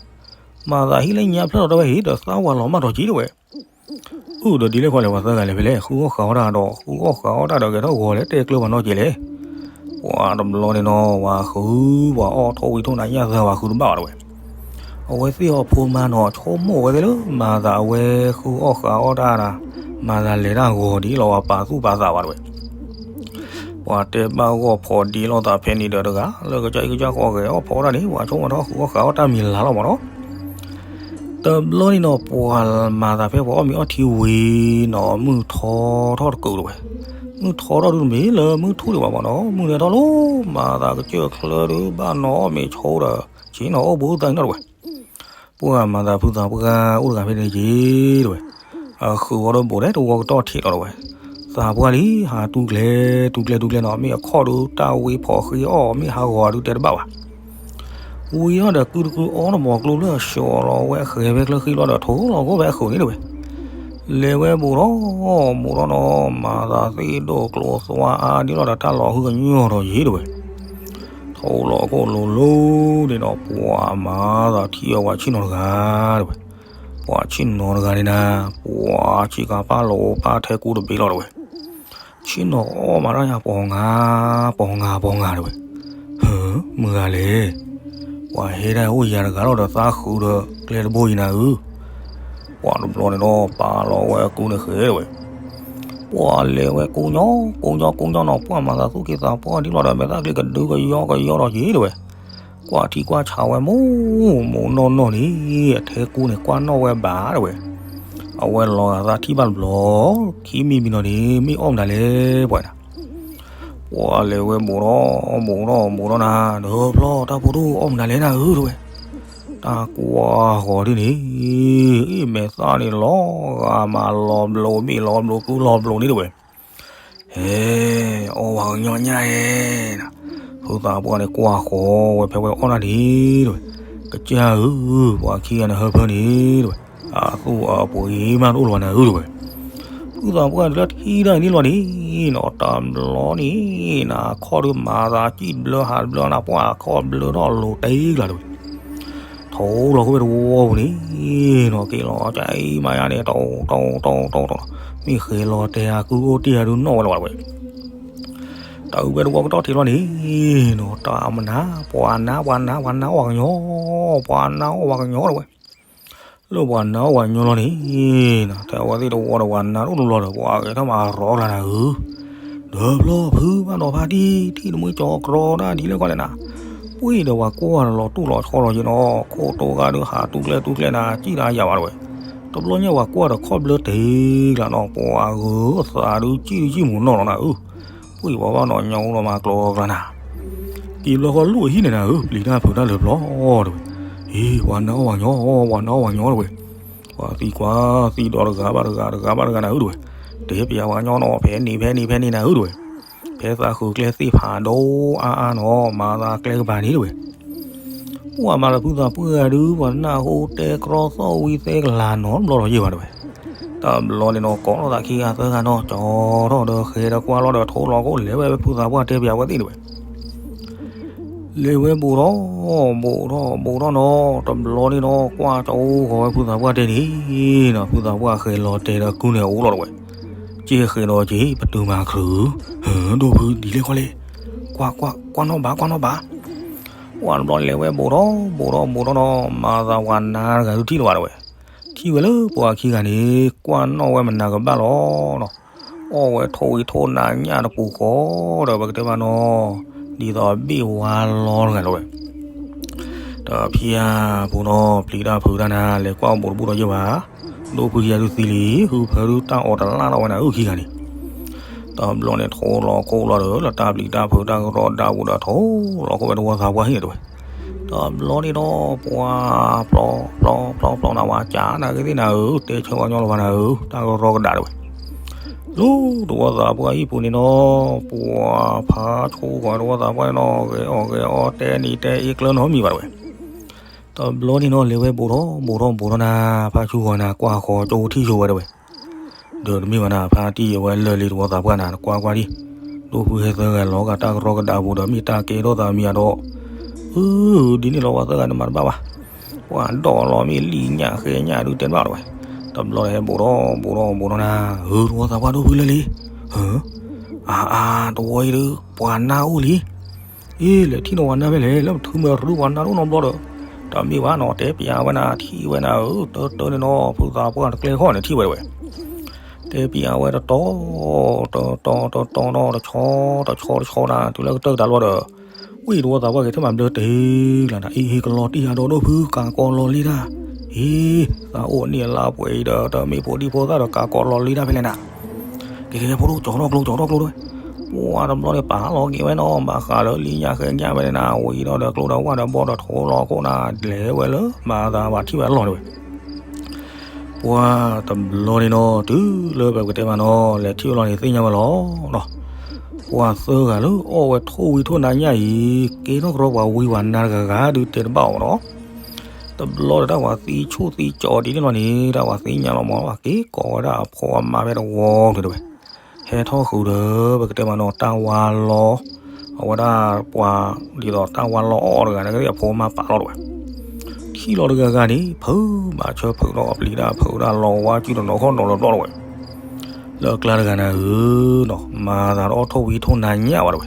မၤသးဟံၣ်လၢညါဖျၢၣ်လီၤတဝဲဟံၣ်ဒီးသးဝၤလီၤမၢ်ဒီးယံၤတဝဲ. အၢ အုၣ်ဒီးဒ်လဲၣ်ခီလဲၣ် ပှၤသၢဂၤလဲၣ်ဖဲလဲၣ် ဃုအီၣ်ဃုအီတၢ်ဒီး ဃုအီၣ်ဃုအီတၢ်ဒီး ဂဲၤထီၣ်ဂီၤလဲၤတဲကျၢၤပှၤနီတက့ၢ်လဲၣ်. ပှၤတဘျီန့ၣ်နီၤ ပှၤဃု ပှၤအီၣ်ထိၣ်ဝံၤထိၣ်နၤ ညၣ်သၢဝၤဃုတဘၣ်ဘၣ်တဝဲ. အဝဲသ့ၣ်အီၤဖိမါနီၤ ဆိကမိၣ်ဝဲသ့ၣ်လၢ မၤသးအဝဲဃုအီၣ်ဃုအီတၢ်ဒီး မၤသးလဲၤတၢ်ဂီၤဒ်လီၤ ပာ်သူၣ်ပာ်သးဘၣ်တဝဲ. ပှၤတဲဘၣ်ဂီၢ်ဖိးဒ်လိာ်သးဖဲန့ၣ်ဒီးတဂၤ လၢကစၢ်အံၤကစၢ်ဃီဂဲၤအီၣ်ဖိးတၢ်န့ၣ် ပှၤဆိကမိၣ်ထီၣ်ဃုအီၣ်ဃုအီတၢ်မံၤလၤလီၤမးနီၤ. တဘျီန့ၣ်နီၤ ပှၤမၤသးဖဲပှၤအီၣ်မ့ၤအီထံဝံၤနီၤ မုၢ်ထီထီၣ်တကုးတဝဲ. မုၢ်ထီထီၣ်ဒုတမ့ၢ်လၢမုၢ်ထူၣ်ဒံးဘၣ်မးနီၤ မုၢ်နၤထီၣ်လီၤ မၤသးကစၢၢ်ချၢဒုဘၣ်နီၤ အီၣ်မ့ၤဆိဒီး ဆ့ၣ်နီၤအိၣ်ဘှံးအိၣ်သါန့ၣ်နီၤတဝဲ. ပှၤမၤသးဖုသးပှၢ်အိၣ်တဂၤဖဲန့ၣ်က့ၤတဝဲ. အဃုအီၤဒီးဘူးဒီးတဝီကတီၢ်ထံးလီၤတဝဲ. သးပှၢ်လံ ဟးတူၢ်ကျဲ တူၢ်ကျဲတူၢ်ကျဲနီၤ မ့ၢ်အခီၣ်ဒုတၢ်ဝံဖီးဃ့အီၣ် မ့ၢ်ဟးဂီၤဒုတဲတဘၣ်ဘၣ်. ဝံၤထီၣ်ဒီးကုတကုအီတမီၤကျိလၢအဆှီလီၤဝဲအဃဲၤဖဲချၢဃံဘျီဒီး ထိၣ်လီၤကိၣ်ဖဲအဃုာ်န့ၣ်တဝဲ. လဲၤဝဲဘူးထီၣ် ဘူးထီၣ်နီၤ မၤသးသ့ၣ်ဒိၣ်ကျိသွါအါဒ်လီၤဒီး တၢ်လီၤဟုကညီၢ်ထီၣ်ယံၤတဝဲ. ထိၣ်လီၤကိၣ်လိၤလိၤန့ၣ်ဒီး ပှၤမၤသးထံၣ်အီၤပှၤဆ့ၣ်နီၤတဂၤတဝဲ. ပှၤဆ့ၣ်နီၤတဂၤန့ၣ်နၤ ပှၤဆ့ၣ်ကၤပၢ်လိာ်ပၢ်ထဲကူတဘ့ၣ်လီၤတဝဲ. ဆ့ၣ်နီၤအီၣ်မၤတၢ်ညါပှၤငါ ပှၤငါ ပှၤငါတဝဲ. ဟၢ မုၢ်ဂၤလဲၣ်. ပှၤဟဲဒၣ်အိၣ်ယၤတဂၤလီၤဒီးသးဃုာ်ဒီးကျဲတဘိအံၤနၤဧၢ. ပှၤတဘျီန့ၣ်ဒီး ပာ်လီၤဝဲအကူန့ၣ်ဃဲတဝဲ. ပှၤလဲၤဝဲကိးညီ ကိးညီ ကိးညီနီၤ ပှၤမၤသးသူၣ်က့သးပှၢ်ဒ်လီၤဒီး မဲာ်သၣ်ကျ့ကဒုကယီကယီဒီးယံၤတဝဲ. ကွၢ်ထံကွၢ်ဆးဝဲ မိၢ်မိၢ်နီၢ်နီၢ်န့ၣ် အထဲကူန့ၣ် ကွၢ်နီၣ်ဝဲဘၣ်တဝဲ. အဝဲလီၤဂာ်သးထံၣ်ဘၣ်တဘျီ ခံမံၤမံၤနီၤန့ၣ် မ့ၢ်အီၣ်မနုၤလဲၣ်ပှၤန့ၣ်. ပှၤလဲၤဝဲဘူးထီၣ် ဘူးထီၣ် ဘူးထီၣ်နၤ ဒီးဖျီတၢ်ဖိဒိၣ်အီၣ်မနုၤလဲၣ်နၤဧၢတဝဲ. တၢ်ကွၢ်ဃီၤဒ်န့ၣ် အ့ၣ် မဲာ်သၣ်န့ၣ်လီၤဂာ်မးလီၤဘျိး ဘ့ၣ်လီၤဘျိး ကုလီၤဘျိးန့ၣ်တဝဲ. ဟဲ အီၣ်ဝဲကညီညၣ်ဧဲနၤ. ဖုသးပှၢ်န့ၣ်ကွၢ်ဃီၤဝဲဖဲဝဲအီၣ်တၢ်န့ၣ်တဝဲ. ကစၢ်ဧၢ ပှၤခံဂၤန့ၣ်ဟၢဖၢန့ၣ်တဝဲ. အသူၣ်အပှ့ၤမးတအိၣ်လၢၤဘၣ်နၤဧၢတဝဲ. ဖုသးပှၢ်လၢထံၣ်တၢ်န့ၣ်လီၤန့ၣ်နီၤ တဘျီန့ၣ်နၤ ခီၣ်ဒုးမၤသးစံၣ်တဘျၢဟးတဘျၢနၤ ပှၤခီၣ်ဘျၢထီၣ်လိၤတ့ၢ်ကျါတဝဲ. ထိၣ်လီၤခိၣ်ဖဲတဝီပူၤန့ၣ်နီၤ က့ၤလီၤကၠီမါယါန့ၣ် တီတီတီတီ မ့ၢ်ဃဲၤလီၤတဲာ်အကုအိၣ်တ့ၢ်အဒုးနီၣ်ဝဲလီၤဝဲတဝဲ. တၢ်အုၣ်ဖဲတဝီကတီၢ်ထံးလီၤန့ၣ်နီၤ တၢ်မနၤ ပှၤနါ ပှၤနါ ပှၤနါအီၣ်ပှၤကညီ ပှၤနါအီၣ်ပှၤကညီတဝဲ. လၢပှၤနါအီၣ်ပှၤကညီလီၤန့ၣ်နီၤ ထဲအဝဲသ့ၣ်တဝီဒီးပှၤနါတအိၣ်တဘျီဒီး ပှၤဂဲၤထီၣ်မၤရီကျါနၤဧၢ ဒီးဖျီဖုဘၣ်နီၤဖါတံၢ် ထံၣ်တမှံကၠီၤကြီတၢ်ဒ်လဲၣ်ခီလဲၣ်နၤ. ပှ့ၤဒီးပှၤကွၢ်ဒီးလီၤတူၢ်လီၤဆီလီၤက့ၤနီၤ ခိၣ်တိဂၤဒုးဟးတူၢ်ကျဲတူၢ်ကျဲနၤ စံၣ်တၢ်ယၤဘၣ်တဝဲ. တဘျီညါပှၤကွၢ်ဒီးခီၣ်ဘျၢတ့ၢ်ကျါနီၤ ပှၤဂုၤအသးဒုးစံၣ်ဒုးစံၣ်မူၤနီၢ်လီၤနၤဧၢ. ပှ့ၤပှၤဘၣ်နီၤညီအိၣ်လီၤမၤကျိၤကျါနၤ. က့ၤဘျီဃီလိၣ်အဟံၣ်န့ၣ်နၤဧၢ ပျံၤတၢ်ဖုးတၢ်လၢာ်ဘျီတဝဲ. အ့ ပှၤနါအီၣ်ပှၤကညီ ပှၤနါအီၣ်ပှၤကညီတဝဲ. ပှၤသံကွၢ်သံဒီးတဂၤဘၣ်တဂၤ တဂၤဘၣ်တဂၤနၤဧၢတဝဲ. တဲပယၤပှၤကညီနီၤ ဖဲန့ၣ်ဖဲန့ၣ်ဖဲန့ၣ်နၤဧၢတဝဲ. ဖဲသးဃုာ်ကျဲသ့ၣ်ဖးဒိၣ်အါအါနီၤ မၤသးကျဲကပၤန့ၣ်တဝဲ. ပှၤမၤလၢဖုသးပှၢ်ဒုး ပှၤနၢ်ဟူတဲကြီသီၣ်ဝံသဲကလၤနီတဘျီလီၤယံၤဘၣ်တဝဲ. တဘျီန့ၣ်နီၤ ကိးထီၣ်သးခံဂၤသၢဂၤနီၤ ကၠီထီၣ်ဒီးဃဲၤဒီးကွၢ်လီၤဒီးထိၣ်လီၤကိၣ်လဲၤဝဲဖုသးပှၢ်တဲပယၤဝဲသ့ၣ်တဝဲ. လဲၤဝဲဘူးထီၣ် ဘူးထီၣ် ဘူးထီၣ်နီၤ တဘျီန့ၣ်နီၤ ကွၢ်ကၠီဂီၤဝဲဖုသးပှၢ်တဲန့ၣ်နီၤ ဖုသးပှၢ်ဃဲၤလီၤတဲာ်ဒီးကုန့ၣ်အိၣ်လီၤတဝဲ. က့ဃဲၤဒီးက့ ပတုာ်မၤချုး ဒိၣ်ဖုဒ်လဲၣ်ခီလဲၣ်. ကွၢ်ကွၢ်ကွၢ်နီၣ်ဘၣ်ကွၢ်နီၣ်ဘၣ်. ပှၤတဘျီလဲၤဝဲဘူးထီၣ် ဘူးထီၣ် ဘူးထီၣ်နီၤ မၤသးပှၤနါတဂၤဒုးထံၣ်လၢၤဘၣ်တဝဲ. ထံၣ်ဝဲလၢပှၤခံဂၤန့ၣ် ကွၢ်နီၣ်ဝဲမနၤကဘၣ်လီၤနီၤ. အီၣ်ဝဲထိၣ်ဝံထိၣ်နါညၣ်တပူၤဃီဒီး ပကတဲဘၣ်နီၤ ဒ်သိးဘ့ၣ်ဝါလီၤတဂၤလီၤဝဲ. တဖၣ်ပူၤနီၤ ပျံၤတၢ်ဖုးတၢ်နၤ လဲၤကွၢ်ဘူးတဘူၣ်ဒီးယဲၢ်ဘၣ်. ဒိၣ်ဖုယဲၢ်ဒုးသံလံ ဟုဖၢဒုးတၢ်အီၣ်တလၢ်လီၤဝဲနၤဧၢခံဂၤန့ၣ်. တဘျီန့ၣ်ထိၣ်လီၤကိၣ်လီၤဒီး လၢတၢ်ပျံၤတၢ်ဖုးတၢ်ကရီတၢ်ပူၤဒီးထိၣ်လီၤကိၣ်ဝဲတဝီသးပှၢ်ဟံၣ်န့ၣ်တဝဲ. တဘျီန့ၣ်ဒီး ပှၤပျီပျီပျီနၤ ပှၤကးနၤက့ၤသ့ၣ်နၤဧၢ တဲဆၢပှၤကညီလီၤဘၣ်နၤဧၢ တၢ်ကရီကဒးတဝဲ. လၢတဝီသးပှၢ်ဟံၣ်ပူၤန့ၣ်နီၤ ပှၤဖးဆိၣ်ဂီၤတဝီသးပှၢ်န့ၣ်နီၤ ဂဲၤအီၣ်ဂဲၤအီတဲနံၤတဲအ့ကျၢနီတမံၤဘၣ်တဝဲ. တဘျီန့ၣ်နီၤ လဲၤဝဲဘူးထီၣ်ဘူးထီၣ်ဘူးထီၣ်နၤ ဖးဆိၣ်ဂီၤနၤ ကွၢ်ဃီၤကၠိထံၣ်ဆိဝဲတဝဲ. ဒီးတမ့ၢ်ဘၣ်နၤ ဖါတံၢ်အဝဲလၢာ်လံတဝီသးပှၢ်နၤ ကွၢ်ကွၢ်ဒံး ဒိၣ်ဖုဟဲသၢဂၤလီၤဂာ်တၢ်ကရီကဒးပူၤဒီး မ့ၢ်တၢ်ကဲထီၣ်သးမံၤအဒီး အၢ ဒ်န့ၣ်လီၤပှၤသၢဂၤန့ၣ်မၤတဘၣ်ဘၣ်. ပှၤဒီးလီၤမ့ၢ်လံာ်ညၣ်ဃဲညၣ်ဒုးတဲတဘၣ်လီၤဝဲ. တဘျီဒီးဟဲဘူးထီၣ်ဘူးထီၣ်ဘူးထီၣ်နၤ, ဧၢ တဝီသးပှၢ်ဒိၣ်ဖုလၢလံ, ဧၢ, အါအါ တဝီအံၤဒီး ပှၤနါအိၣ်လံ, အ့ လဲၤထံၣ်နီၢ်ပှၤနါဖဲလဲၣ်, လၢပထုးမ့ၢ်ရူပှၤနါဒိၣ်နီတဘျီဒီး, တမ့ၢ်ဘၣ်နီၤ တဲပျးဝဲနၤ ထံၣ်ဝဲနၤဧၢ, တၢတၢန့ၣ်နီၤ ဖုသးပှၢ်တကျဲဃီန့ၣ်ထံၣ်ဝဲတဝဲ တဲပျးဝဲတတီၤ, တတီၤ တတီၤနီၤ တဆီ တဆီ တဆီနၤ တုၤလၢကတၢၢ်တၢ်လီၤဒီး, ဝံၣ်တဝီသးပှၢ်က့ၤထဲမၤဘျၢတ့ၢ်လၢနၤ, အ့ ဟ့ၣ်ကလီၤတံၢ်အဒိၣ်ဒိၣ်ဖု ကးကီးလီၤလံတၢ်, အ့ သးအိၣ်န့ၢ်အလါပှဲၤအံၤဒီး တမ့ၢ်ဖိဒံဖိသၣ်ဒီး ကးကီးလီၤလံတၢ်ဖဲလဲၣ်နၤ, ကဲကဲ ဖိဒိၣ် ကၠီထီၣ်ကျိ ကၠီထီၣ်ကျိတဝဲ, ပှၤတဘျီန့ၣ်ပာ်လီၤက့ၤဝဲနီၤ ဘၣ်ဃးလၢလံညါဃဲညါဝဲန့ၣ်နၤ ဝံၤဒီးဒီးကျိဒီးဝၣ်ဒီးဘီဒီးထိလီၤခိၣ်နၤ လဲၤဝဲလၢမၤသးဘၣ်ထံၣ်ဝဲအလီၢ်တဝဲ ပှၤတဘျီန့ၣ်နီၤ တုၤလၢပကတဲမးနီၤ လဲၤထံၣ်ဝဲလီၤန့ၣ် သ့ၣ်ညါဝဲလီၤနီၤ, ပှၤသၢဂၤလၢအီၣ်ဝဲထိၣ်ဝံထိၣ်နါညၣ်အံၤ ကဲထီၣ်ကရီပှၤဝံပှၤနါတဂၤဂၤဒုးတဲတဘၣ်အီၤနီၤ, တဘျီဒီးတၢ်ပှၤသံဆိၣ်သံကၠီဒ်န့ၣ်လီၤန့ၣ် တၢ်ပှၤသ့ၣ်ညါလီၤမး ပှၤက့ၤကိးဝဲဒၣ်အဖိအမါဖဲတဝီကျၢၤတဝဲ ဟဲထီၣ်ဃုာ်ဒီး ပကတဲမးနီၤ တၢ်ဝါလီၤ, အဝဲဒၣ်ပှၤ ဒ်သိးတၢ်ဝါလီၤအီၣ်တဂၤန့ၣ်ကသ့ၣ်အဖိအမါပာ်လီၤတဝဲ, ထံၣ်လီၤတဂၤဂၤန့ၣ် ဖုးဘၣ်ဆၢဖုးဒီးအပျံၤတၢ်ဖုးဒၣ်လီၤဝါစုတနီၤခီၣ်နီၤလီၤဘျီတဝဲ, လၢအကျါတဂၤနၤဧၢနီၤ မၤသးတအီၣ်ထိၣ်ဝံထိၣ်နါညၣ်ဘၣ်တဝဲ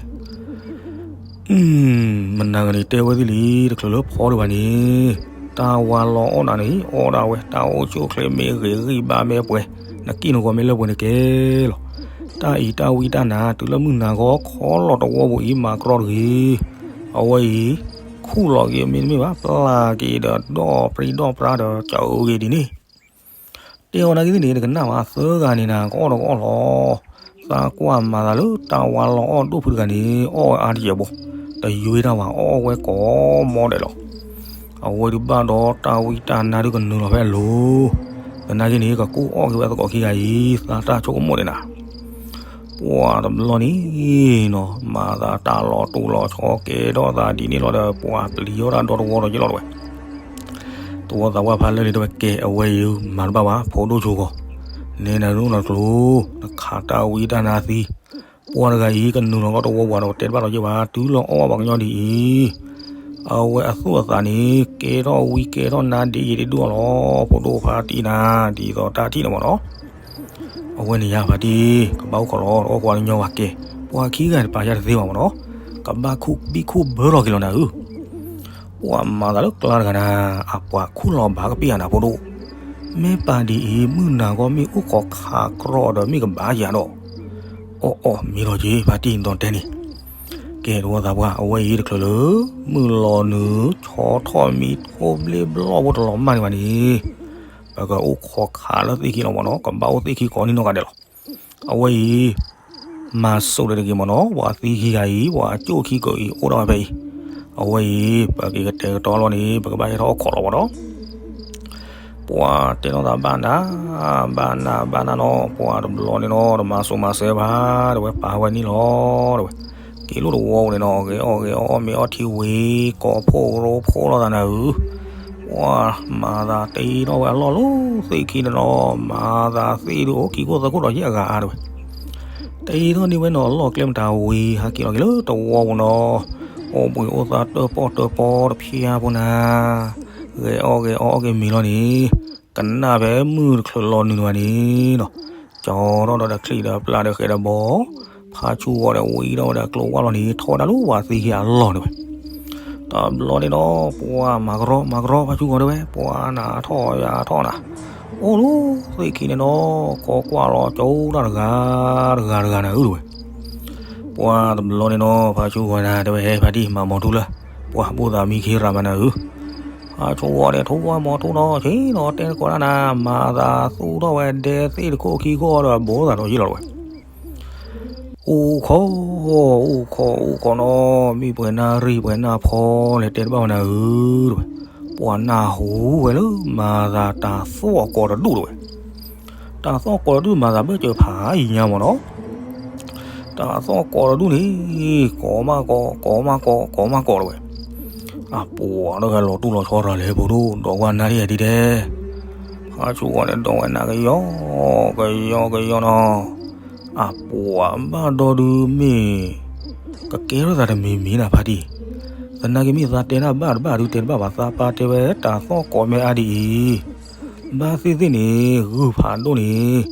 မနၤဂၤန့ၣ်တဲဝဲသ့ၣ်လံ တချုးလၢဖီဒံးဘၣ်န့ၣ်, တၢ်ဝါလီၤအီၣ်နၤန့ၣ် အီၣ်ဒၣ်ဝဲ တၢ်အိၣ်ဆူၣ်အိၣ်ချ့မ့ၢ်ဂ့ၤဂံၢ်ဘါမ့ၢ်ပှဲၤ, နကံၢ်နဂီၤမ့ၢ်လၢပှဲၤန့ၣ်ကဲလီၤ. တၢ်အံၤတၢ်ဝံတၢ်နါ တုၤလၢမုၢ်နၤဂီၤခီလီၤတဝီပူၤအံၤ မၤကြီတဂ့ၤ. အဝဲအံၤ ခူၣ်လီၤက့ၤမ့တမ့ၢ်ဘၣ် ပျၢ်က့ၤဒီးဒီၣ်ပြံဒီၣ်ပြါဒီးကအိၣ်ဂ့ၤဒ်န့ၣ် တဲအီၤနာ်က့သ့ၣ်န့ၣ် တကနၣ်ဘၣ်သၢဂၤန့ၣ်နၤ ကအီၣ်ဒီးကအီၣ်လီၤ. သးကွၢ်မၤသးလၢတၢ်ဝါလီၤအီၣ်ဒိၣ်ဖုတဂၤန့ၣ် အီၣ်ဝဲအါတကဲးဘိ, တယွ့တၢ်ဘၣ် အီၣ်ဝဲကိးမီဒဲးလီၤ. အဝဲဒုးဘၣ်ဒီးတၢ်ဝံတၢ်နါဒုးကနုာ်လီၤဖဲအလိၤ, သနာ်က့န့ၣ် ကကူၣ်အီၣ်က့ၤဝဲသကိးခံဂၤအံၤ သးတၢ်ဆိကမိၣ်န့ၣ်နၤ ပှၤတဘျီန့ၣ်နီၤ မၤသးတၢ်လီၤတူာ်လီၤဆီကဲထီၣ်သးဒ်န့ၣ်လီၤဒီး ပှၤပျံၤထီၣ်တၢ်ဒီတဝီဒီးယ့ၢ်လီၤတဝဲ တဝီသးပှၢ်ဖးလၢာ်လံတဝဲကဲ အဝဲအံၤမၤတဘၣ်ဘၣ် ဖိဒိၣ်ဆိဂီၤ, နဲနၤဒိၣ်နီတကျိၤ, နခးတၢ်ဝံတၢ်နါသံ, ပှၤတဂၤအံၤကနုာ်လီၤကီတဝီပှၤဒီးတဲတဘၣ်လီၤယ့ၢ်ဘၣ် တုၤလီၤအီၣ်ဘၣ်ပှၤကညီဒ်အံၤ, အဝဲအသူၣ်အသးန့ၣ် ကဲထီၣ်ဝံကဲထီၣ်နါဒ်အံၤဒ်ဒိၣ်လီၤ. ဖိဒိၣ်ဖါတံၢ်နၤ ဒ်သိးတၢ်ထံၣ်န့ၣ်မ့ၢ်နီၤ အဝဲန့ၣ်ယါဖါတံၢ် ကဘၣ်အိၣ်ခိးလီၤ တအီၣ်ကွၢ်ညီဝဲကဲ, ပှၤခံဂၤန့ၣ်ပာ်ယါတသ့ဘၣ်မ့ၢ်နီၤ, ကဘၣ်ခူၣ်ဘံၣ်ခူၣ်ဘၢထီၣ်က့ၤလီၤနၤဧၢ. ပှၤမၤသးလၢကျါတဂၤနၤ, အပှၤခူၣ်လီၤဘၣ်ကပ့ၢ်ယါနၤဖိဒိၣ်, မ့ၢ်ပာ်ဒ်အံၤ မုၢ်နၤဂီၢ်မ့ၢ်အိၣ်ခိးခးကြီဒီးမ့ၢ်ကဘၣ်ယၤဒီး, အီၣ်အီၣ် မ့ၢ်လီၤက့ၤ ဖါတံၢ်နတီတဲန့ၣ် ကဲတဝီသးပှၢ် အဝဲအံၤတချုးလၢ မုၢ်လီၤနုာ်ဆီထီၣ်မံထိၣ်ဘျ့ဘျီၣ်ဖိတလီၤမၢ်န့ၣ်ဘၣ်န့ၣ်, ပကအိၣ်ခိးခးလၢသ့ၣ်ခံလီၤမ့ၢ်နီၤ ကဘၣ်အိၣ်သ့ၣ်ခံကိးနံၣ်နီၢ်ဂၤဒဲးလီၤ. အဝဲအံၤ မၤစိးဒီးတဂ့ၤမ့ၢ်နီၤ ပှၤသံခံဂၤအံၤ ပှၤကၠိၣ်ခံကိးအံၤ အိၣ်ဒၣ်ဝဲဖဲအံၤ, အဝဲအံၤ ပကကတဲာ်ကတီၤလီၤန့ၣ် ပကဘၣ်ဟဲထီၣ်အိၣ်ခိးလီၤမ့ၢ်နီၤ ပှၤတဲနီၢ်သးဘၣ်နၤ, ဘၣ်နၤ ဘၣ်နၤနီၤ ပှၤတဘျီန့ၣ်နီၤ တမၤစိးမၤစၢၤဘၣ် တဝဲပာ်ဝဲန့ၣ်လီၤ တဝဲ, က့ၤလိၣ်တဝီပူၤန့ၣ်နီၤ ဂဲၤအီၣ်ဂဲၤအီၣ်အီၣ်မ့ၤအီထံဝံၤ ကိးဖှိၣ်ရိဖှိၣ်လိာ်သးနၤဧၢ, ပှၤမၤသးတ့ထီၣ်ဝဲအလီၢ်လၢသ့ၣ်ခံန့ၣ်နီၤ မၤသးသ့ၣ်ဒုးအိၣ်ခံခိၣ်သၢခိၣ်ဒီးယဲၢ်အဂၤအါတဝဲ တ့ထီၣ်န့ၢ်ဝဲနီၤအလီၢ်ကျဲမတၤဝံၤ ဟးက့ၤလီၤက့ၤလၢတဝီပူၤနီၤ, အိၣ်ဘှံးအိၣ်သါတၢၣ်ပီၣ်တၢၣ်ပီတဖျါဖိနၤ, ဂဲၤအီၣ်ဂဲၤအီၣ်အီၣ်က့ၤမ့ၤလီၤန့ၣ်, ကနၣ်ဖဲမုၢ်တချုးလီၤနုာ်န့ၣ်ဘၣ်န့ၣ်နီၤ, ကၠီထီၣ်ဒီးချံၣ်ဒီးပျၢ်ဒီးဃဲးဒီးဘီ, ဖါဆူၣ်ဂီၤဒီးဝံထီၣ်ဝဲဒီးကျိဝၢ်လီၤန့ၣ် ထီၣ်ဝဲဒၣ်လၢပှၤသံခံအလီၢ်န့ၣ်ဝဲ တဘျီန့ၣ်ဒီး ပှၤမၤကရီမၤကရီဖါဆူၣ်ဂီၤတဝဲ ပှၤနၤထီၣ်ယၤထီၣ်နၤ, အိၣ်လၢသ့ၣ်ခံန့ၣ်နီၤ ကိးကွၢ်လီၤကၠိတၢ်တဂၤတဂၤတဂၤနၤဧၢတဝဲ, ပှၤတဘျီန့ၣ်နီၤ ဖါဆူၣ်ဂီၤနၤ တဲဝဲဟဲဖါတံၢ်မၤမီၤထူလၢ ပှၤဘူၣ်သးမံခ့ရၤမၤနၤဧၢ, ဖါဆူၣ်ဂီၤန့ၣ် ထူဝါမီၤထူနီၤ ဆ့ၣ်နီၤတဲနကိးဒၣ်နၤ မၤသးသူၣ်ထီၣ်ဝဲဒဲသ့ၣ်တခိၣ်ခံခိၣ်ဒီးဘိသးဒီးယ့ၢ်လီၤတဝဲ အိၣ်ခိး, အိၣ်ခိး အိၣ်ခိးနီၤ မ့ၢ်ပှဲၤနၢ်ရံၣ်ပှဲၤနၢ်ဖီလဲၣ်တဲတဘၣ်ဝဲနၤဧၢတဝဲ, ပှၤနၢ်ဟူဝဲလၢမၤသးတၢ်သီၣ်ကိးတဒူၣ်တဝဲ, တၢ်သီၣ်ကိးတဒူၣ်မၤသးဘၢၣ်စၢၤဖးယံၤညါမ့ၢ်နီၤ, တၢ်သီၣ်ကိးတဒူၣ်န့ၣ် ကိးမးကိး ကိးမးကိး ကိးမးကိးတဝဲ, အပှၤတဂၤလီၤတူၢ်လီၤဆီရၤလဲၣ် ဖိဒိၣ် ဒီးဝဲနၢ်ဒ်ယၤဒ်တဲ ဖါဆူၣ်ဂီၤန့ၣ် ဒီးဝဲနၢ်ကယီကယီကယီနီၤ, အပှၤဘၣ်ဒီဒုမ့ၢ် ကကဲထီၣ်သးတမံၤမံၤနၤဖါတံၢ်, သနာ်က့မ့ၢ်သးတဲတၢ်ဘၣ်တဘၣ်ဒုတဲတဘၣ်ဘၣ် သးပာ်တဲဝဲတၢ်သီၣ်ကိးမ့ၢ်အါဒ်အံၤ, ဘၣ်သ့ၣ်သ့ၣ်န့ၣ် ဂုၢ်ဖးဒိၣ်န့ၣ်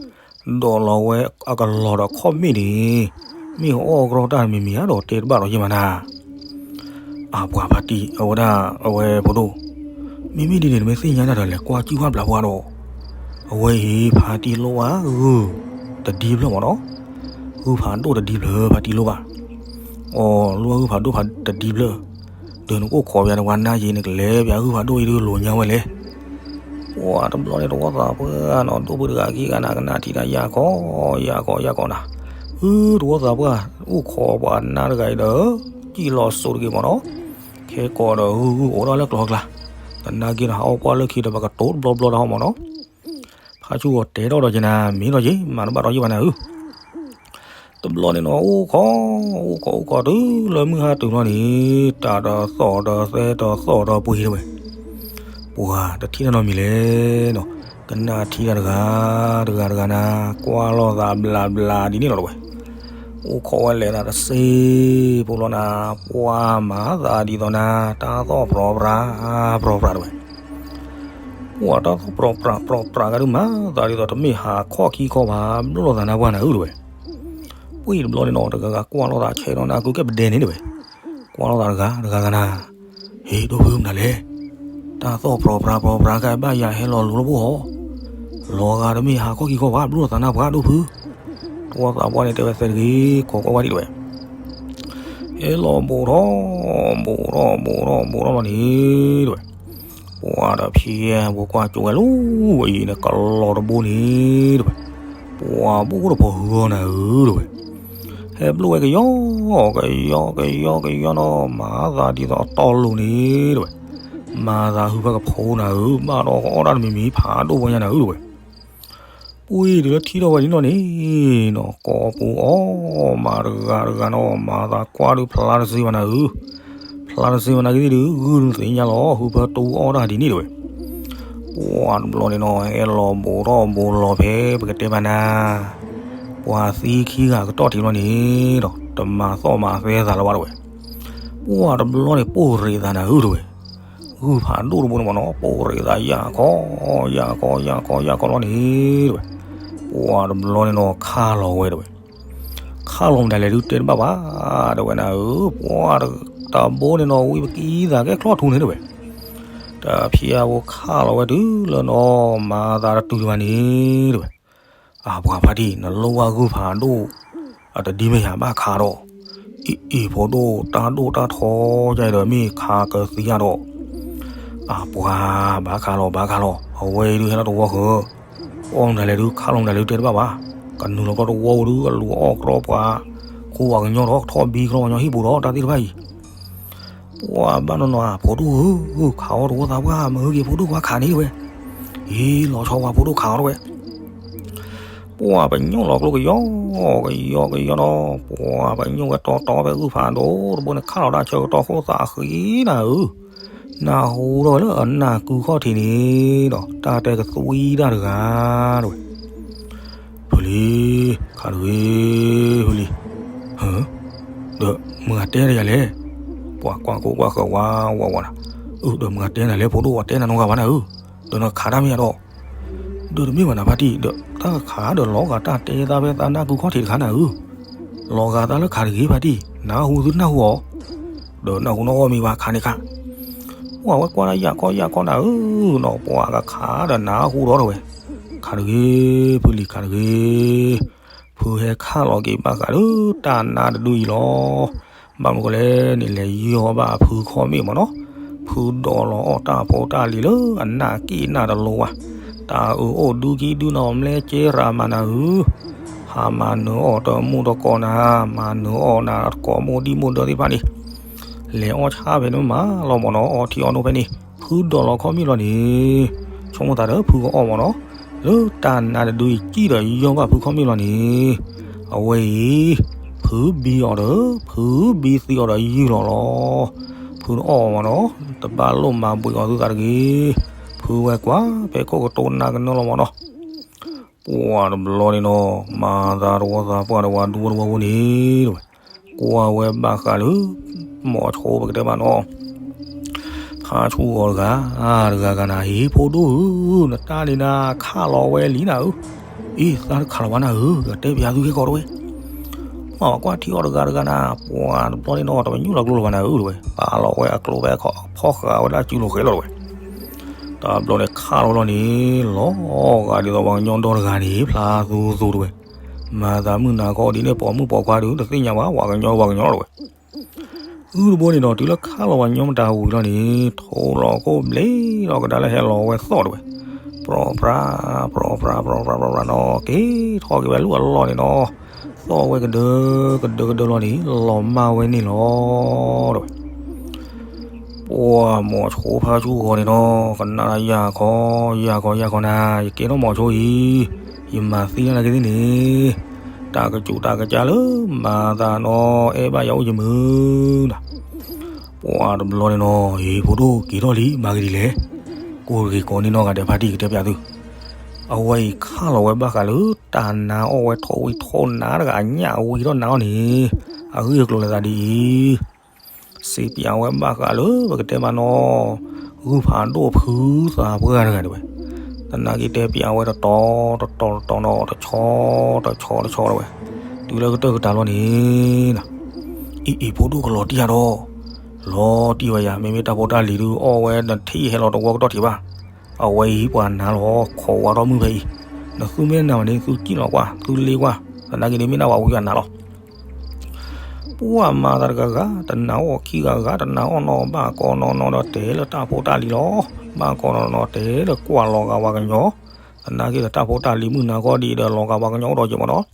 ဒိးလီၤဝဲအကလီၤဒီးခီၣ်မ့ၣ်န့ၣ် မ့ၢ်အီၣ်ကရီတၢ်မံၤမံၤဧါဒီးတဲတဘၣ်ဒီးယဲၢ်မးနၤ. အပှၤဖါတံၢ် အဝဲဒၣ် အဝဲဖိဒိၣ်, မ့မ့ၢ်ဒ်န့ၣ် နမ့ၢ်သ့ၣ်ညါတၢ်ဒီးလဲၤကွၢ်ကံၣ်ဝၣ်ဘျးပှၤဒီး, အဝဲအံၤဖါတံၢ်လိၣ်ဝဲဂုၢ်တဒံဖျၢၣ်မးနီၤ, ဂုၢ်ဖးဒိၣ်တဒံဖျၢၣ်ဖါတံၢ်လိၣ်ဘၣ်, အီၤလိၣ်ဝဲဂုၢ်ဖးဒိၣ်ဖးတဒံဖျၢၣ်, ဒီးနအိၣ်ခိးပှၤတဝါနါယံၤ နကလဲၤပှၤဂုၢ်ဖးဒိၣ်အံၤဒုးလိာ်ညါဝဲလဲၣ်. ပှၤတဘျီန့ၣ်တဝီသးပှၢ်နီၤ ဒိၣ်ဖုတဂၤခံဂၤနၤ ကနၣ်ထံတၢ်ယၢ်ကီယၢ်ကီယၢ်ကီနၤ, အၢ တဝီသးပှၢ် အိၣ်ခိးပှၤနါတဂၤအံၤဒီး ကံၣ်လီၤစိးတဂ့ၤမးနီၤ, ခဲကိးဒီးဂုၢ်ဂုၢ်အိၣ်ဒီးလၢကျီကျါ, သနာ်က့ဒီးဟးအီၣ်ကွၢ်လၢခံဒီးပကတိၤတဘျီဘျီဒီးဟီမးနီၤ, ဖါဆူၣ်ဂီၤတဲထီၣ်ဒီးက့ၤနၤ မ့ၢ်ဒီးယ့ၢ် မၤတဘၣ်ဒီးယ့ၢ်ဘၣ်နၤဧၢ တဘျီန့ၣ်နီၤ အိၣ်ခိး အိၣ်ခိး အိၣ်ခိးတုၤလၢမုၢ်ဟါတုၤလီၤန့ၣ် တၢ်တသီၣ်ဒီးသဲတသီၣ်ဒီးပှ့ၤတဝဲ, ပှၤတထံၣ်တၢ်နီတမံၤလဲၣ်နီၤ, ကနၣ်ထံတၢ်တဂၤ တဂၤတဂၤနၤ ကွၢ်လိာ်သးဘျးဘျးဒ်န့ၣ်လီၤတဝဲ, အိၣ်ခိးဝဲလဲၤနၤတစ့ဖိလီၤနၤ, ပှၤမၤသးဒ်သိးနၤ တၢ်သီၣ်ပြီပြး ပြီပြးတဝဲ ပှၤတၢ်သီၣ်ပြီပြးပြီပြးကဒုးမၤသးဒ်သိးတမ့ၢ်ဟးခီၣ်ခံခီဘၣ် ဘျိၣ်လိာ်သးနါပှၢ်နၤဧၢတဝဲ, ပှ့ၤတဘျီန့ၣ်နီၤ တဂၤဂၤကွၢ်လိာ်သးဆဲးနီၤ နကုကဲပဒဲန့ၣ်တဝဲ, ကွၢ်လိာ်သးတဂၤတဂၤဂၤနၤ, ဟ့ၣ်ဒိၣ်ဖုမနုၤလဲၣ်, တၢ်သီၣ်ပြီပြးပြီပြးကဘၣ်ယၤဟဲလီၤလိၤလၢပှိၢ်ဟီ, လီၤဂာ်တမ့ၢ်ဟးခီၣ်ခံခီဘၣ် ဘျိၣ်လိာ်သးနါပှၢ်ဒိၣ်ဖု, တဝီသးပှၢ်န့ၣ်တဲဝဲသဲတဂ့ၤ ခိးကွၢ်ဝဲဒ်တဝဲ ဟဲလီၤဘူးထီၣ် ဘူးထီၣ် ဘူးထီၣ် ဘူးထီၣ်လီၤန့ၣ်တဝဲ, ပှၤတဖံးဝဲကွၢ်ကၠိဝဲလီၤဝဲအံၤန့ၣ် ကလီၤတဘိန့ၣ်တဝဲ, ပှၤဘူးတဖိးဟုဂီၤနၤဧၢတဝဲ, ဟဲဘျိၣ်ဝဲကယီ ကယီ ကယီ ကယီနီၤ မၤသးဒ်သိးတီလိၤန့ၣ်တဝဲ, မၤသးဟုဖဲကဖိနၤဧၢ ဘၣ်ဒီးကအီၣ်တၢ်တမံၤမံၤဖးဒိၣ်ဝဲညါနၤဧၢတဝဲ ပှ့ၤဒုးလၢထံထီၣ်ဝဲဒ်နီၢ်န့ၣ်နီၤ ကိးပူၤအီၣ်မးတဂၤတဂၤနီၤ မၤသးကွၢ်ဒုးဖျါတစ့ဘၣ်နၤဧၢ, ဖျါတစ့ဘၣ်နၤက့ၤဒုး ဂုၢ်နသ့ၣ်ညါလီၤ ဟုဖၢတူအီၣ်တၢ်ဒ်န့ၣ်တဝဲ, ပှၤတဘျီန့ၣ်နီၤ ဟဲလီၤဘူးထီၣ်ဘူးလီၤဖဲ ပကတဲဘၣ်နၤ, ပှၤသံခံဂၤကတီၢ်ထံးဘျီန့ၣ်ဒီး တမၤသီၣ်မၤသဲသးလၢၤဘၣ်တဝဲ, ပှၤတဘျီန့ၣ် ပိၢ်ရ့းသးနၤဧၢတဝဲ ဂုၢ်ဖးဒိၣ်တဘိန့ၣ်မ့ၢ်နီၤ ပိၢ်ရ့းသးယၢ်ခီ, ယၢ်ခီ ယၢ်ခီ ယၢ်ခီလီၤန့ၣ်တဝဲ, ပှၤတဘျီန့ၣ်နီၤ ခးလီၤဝဲတဝဲ, ခးလီၤမတၤလဲၣ်ဒုးတဲတဘၣ်ဘၣ်, တဲဝဲနၤဧၢ, ပှၤတဘိန့ၣ်နီၤ ဝံပကံသးကဲချီၣ်ထူန့ၣ်တဝဲ, တဖျါဝဲခးလီၤဝဲတုၤလၢနီၤ မၤသးတတုၤတဘၣ်န့ၣ်တဝဲ အပှၤဖါတံၢ် နလိၣ်ဘၣ်ဂုၢ်ဖးဒိၣ် အတဒ်မ့ၢ်ယၤဘၣ်ခးဒီး, အံၤအံၤဖိဒိၣ်တၢ်ဒိၣ်တၢ်ထီယါဒီးမ့ၢ်ခးကသံယါဒီး, အပှၤဘၣ်ခးလီၤဘၣ်ခးလီၤ အဝဲအံၤဒုးဟဲလီၤတဝီဃၢၤ, အီၣ်မတၤလဲၣ်ဒုး ခးလီၤမတၤလဲၣ်ဒုးတဲတဘၣ်ဘၣ်, ကနုာ်လီၤကီတဝီဝဲဒုး အလူၤအီၣ်ကြီပှၤ, ခိပှၤကညီဒီးထီၣ်ဘံချီပှၤကညီဟံၣ်ပူၤဒီးတၢ်သ့ၣ်တဖၣ်အံၤ ပှၤဘၣ်နီၢ်နီၢ် ဖိဒိၣ်ဧၢ, ခးအီၣ်တဝီသးပှၢ် မၤဂ့ၤဖိဒိၣ်ပှၤခးန့ၣ်တဝဲ, အံၤလီၤဆီပှၤဖိဒိၣ်ခးအီၤတဝဲ, ပှၤပညိၣ်လီၤကျိကယီ, ကယီကယီနီၤ, ပှၤပညိၣ်ဝဲတီတီဖဲဂုၢ်ဖးဒိၣ်တဘိန့ၣ် ခးလီၤတၢ်ဆၢကတီၢ်ဃိသးဃံနၤဧၢ, နၢ်ဟူထီၣ်ဝဲလၢအနၢ်ကုခီၣ်ထံးန့ၣ်ဒီး တၢ်တဲကသွံတၢ်တဂၤတဝဲ ဖုလံ, ခးတဂ့ၤ, ဖုလံ, ဒီးမတၤတဲနၤယၤလဲၣ်, ပှၤကွၢ်ကိးကွၢ်ဃၢၤဝါဝါဝါနၤ, အၢ ဒီးမတၤတဲနၤလဲၣ် ဖိဒိၣ်ဝဲတဲနၤနီတဂၤဘၣ်နၤဧၢ, ဒီးနခးတၢ်မ့ၢ်ယါဒီး, ဒီးတမ့ၢ်ဘၣ်နၤဖါတံၢ် ဒီးတၢ်ခးဒီးလီၤဂာ်တၢ်တဲသးဖဲသးနၢ်ကုခီၣ်ထံးတခါနၤဧၢ, လီၤဂာ်သးလၢခးတဂ့ၤဖါတံၢ် နၢ်ဟူသုနၢ်ဟူအီၤ, ဒီးနၢ်ဟူနီၣ်ဂီၢ်မံၤဘၣ်ခးန့ၣ်ခါ ပှၤဝဲကွၢ်ဒၣ်ယၢ်ကီၢ်ယၢ်ကီၢ်နၤဧၢ, နီၢ်ပှၤကခးဒီးနၢ်ဟူဒီးတဝဲ, ခးတဂ့ၤ, ဖုလံၤခးတဂ့ၤ, ဖုဟဲခးလီၤက့ၤဘၣ်ဃးလၢတၢ်နါတဒုအံၤလီၤ, ဘၣ်မနုၤဃိလဲၣ်န့ၣ် လဲၤယီၢ်ဘၣ်ဖုခီၣ်မ့ၣ်မ့ၢ်နီၤ, ဖုဒိးလီၤအီၣ်တၢ်ဖိတၢ်လံၤလၢအနၢ်က့ၣ်နၢ်တလိၤဘၣ်, တၢ်အုးအိၣ်ဒုကံဒုနီၤ မလဲကဲရၤမၤနၤဧၢ, ဟးမၤနၢၤအီၣ်တမူတကိးနၤ, မၤနၢၤအီၣ်နၤတကိးမိၢ်ဒံၣ်မိၢ်ဒၢသ့ၣ်တဖၣ်န့ၣ် လဲၤအီၣ်ဆၣ်ဖဲန့ၣ်မးလီၤမ့ၢ်နီၤ, အီထံအီနိဖဲန့ၣ်, ဖုဒိးလီၤခီၣ်မ့ၣ်လီၤန့ၣ်, ဆိကမိၣ်သးဒီးဖုကအီၣ်မ့ၢ်နီၤ, လၢတၢ်နါတဒုအံၤကံၣ်ဒီးယီၢ်ဘၣ်ဖုခီၣ်မ့ၣ်လီၤန့ၣ်, အဝဲအံၤ, ဖုဘံအီၤဒီး, ဖုဘံသံအီၤဒီးယုၢ်လီၤလီၤ, ဖုတအီၣ်မ့ၢ်နီၤ, တဘၣ်လိၣ်မၤဘှံးအီၤသုသးတဂ့ၤ, ဖုဝဲကွၢ်ဖဲခိၣ်ကတိၤနါကနၢလီၤမ့ၢ်နီၤ ပှၤတဘျီန့ၣ်နီၤ, မၤသးတဝီသးပှၢ်ဒီးဝၤဒူဝီတဝီဖိန့ၣ်, ကွၢ်ဝဲဘၣ်ဃးလၢ မိၤဆိပကတဲဘၣ်နီၤ, ဖါဆူၣ်ဂီၤတဂၤ, တဂၤဂၤနၤ, ဟ့ၣ်ဖိဒိၣ်ဧၢ, နတၢ်န့ၣ်နၤခးလီၤဝဲလံနၤဧၢ, အ့ သးတခးလီၤဘၣ်နၤဧၢ, ကတဲပၠးသုခဲကီးတဝဲ, မ့ၢ်ကွၢ်ထံအီၤတဂၤတဂၤနၤ, ပှၤတဘျီန့ၣ်နီၤ တမညိၣ်လီၤကျိလီၤဘၣ်နၤဧၢတဝဲ, ပာ်လီၤဝဲအကျိဖဲဖီဃာ်ဝဲဒၣ်စုလိာ်ဃဲလီၤတဝဲ, တဘျီန့ၣ်ခးလီၤလီၤန့ၣ်, လီၤဂာ်ဒ်သိးပှၤကညီဒီတဂၤန့ၣ် ဖျါသူသူတဝဲ, မၤသးမုၢ်နၤခီဒ်န့ၣ် ပိာ်မုၣ်ပိာ်ခွါဒုး တသ့ၣ်ညါဘၣ် ပှၤကညီပှၤကညီလီၤတဝဲ အုတဘိန့ၣ်ဒီး တုၤလၢခးလီၤပှၤကညီမတၤဝံၤလီၤန့ၣ်, ထိးလီၤခိၣ်ဘျ့ဒီးကဒါလၢဟဲလီၤဝဲသီၣ်တဝဲ, ပြီပြါ, ပြီပြါ, ပြီပြါ, ပြီပြါနီၤ, က့ၤထီၣ်က့ၤဝဲလၢအလီၢ်န့ၣ်နီၤ, သီၣ်ဝဲကဒၢကဒၢကဒၢလီၤန့ၣ် လီၤမၢ်ဝဲန့ၣ်လီၤတဝဲ ပှၤမိၤဆိဖါဆူၣ်ဂီၤန့ၣ်နီၤ, ကနၣ်ယၤခီ, ယၤခီယၤခီနၤ, ယကဲထီၣ်မိၤဆိအံၤ, ယမၤသံနၤက့ၤသ့ၣ်န့ၣ်, တၢ်ကစူးတၢ်ကစၢ်လၢမၤသးနီၤ အဲၣ်ဘၣ်ယၤအိၣ်ယမုာ်နၤ, ပှၤတဘျီန့ၣ်နီၤ, ဟ့ၣ်ဖိဒိၣ်က့ၤထီၣ်လံ မၤကဒ်လဲၣ်, ကိးဂ့ၤကိးန့ၢ်နီၢ်ဂၤဒဲးဖါတံၢ်ကတဲပၠးသု, အဝဲအံၤခးလီၤဝဲဘၣ်ဃးလၢ တၢ်နါအီၣ်ဝဲထိၣ်ဝံၤထိၣ်နါတဂၤ အညၣ်ဝံၤထီၣ်နါအီၣ်န့ၣ်, အဂ့ၢ်အကျိၤလဲၤသးဒ်အံၤ စံးပၠးဝဲဘၣ်ဃးလၢပကတဲမးနီၤ, ဂုၢ်ဖးဒိၣ်ဖုသးပှၢ်တဂၤတဝဲ, သနာ်က့တဲပၠးဝဲတတီၤတတီၤတတီၤနီၤ, တဆီတဆီတဆီတဝဲ, တုၤလၢကတၢၢ်ကတၢၢ်လီၤန့ၣ်, အံၤအံၤဖိဒိၣ်ကလီၤတံၢ်ယၤဒီး, လီၤတံၢ်ဝဲယၤ မ့မ့ၢ်တၢ်ဖိတၢ်လံၤဒုးအီၣ်ဝဲနထံၣ်ဟဲလီၤတဝီကတီၢ်ထံးဘၣ်, အဝဲအံၤပှၤနါလီၤ ခိးဝါထီၣ်မုၢ်ဖဲအံၤ, နသူမ့ၢ်နါမးန့ၣ် သုစံၣ်လီၤကွၢ် သုလ့ကွၢ်, သနာ်က့န့ၣ်မ့ၢ်ဒၣ်ပှၤဝံၤယၤနါလီၤ ပှၤမၤသးတဂၤဂၤ တနာ်အီၣ်ခံဂၤဂၤ တနာ်အီၣ်နီၤ ဘၣ်ကီနီၤနီၤဒီးတဲလၢတၢ်ဖိတၢ်လံၤလီၤ. ဘၣ်ကီနီၤနီၤတဲလၢကွၢ်လီၤဂာ်ပှၤကညီ, သနာ်က့ဒီးတၢ်ဖိတၢ်လံၤမုၢ်နၤခီဒ်ဒီးလီၤဂာ်ပှၤကညီအိၣ်ဒီးယဲၢ်မးနီၤ.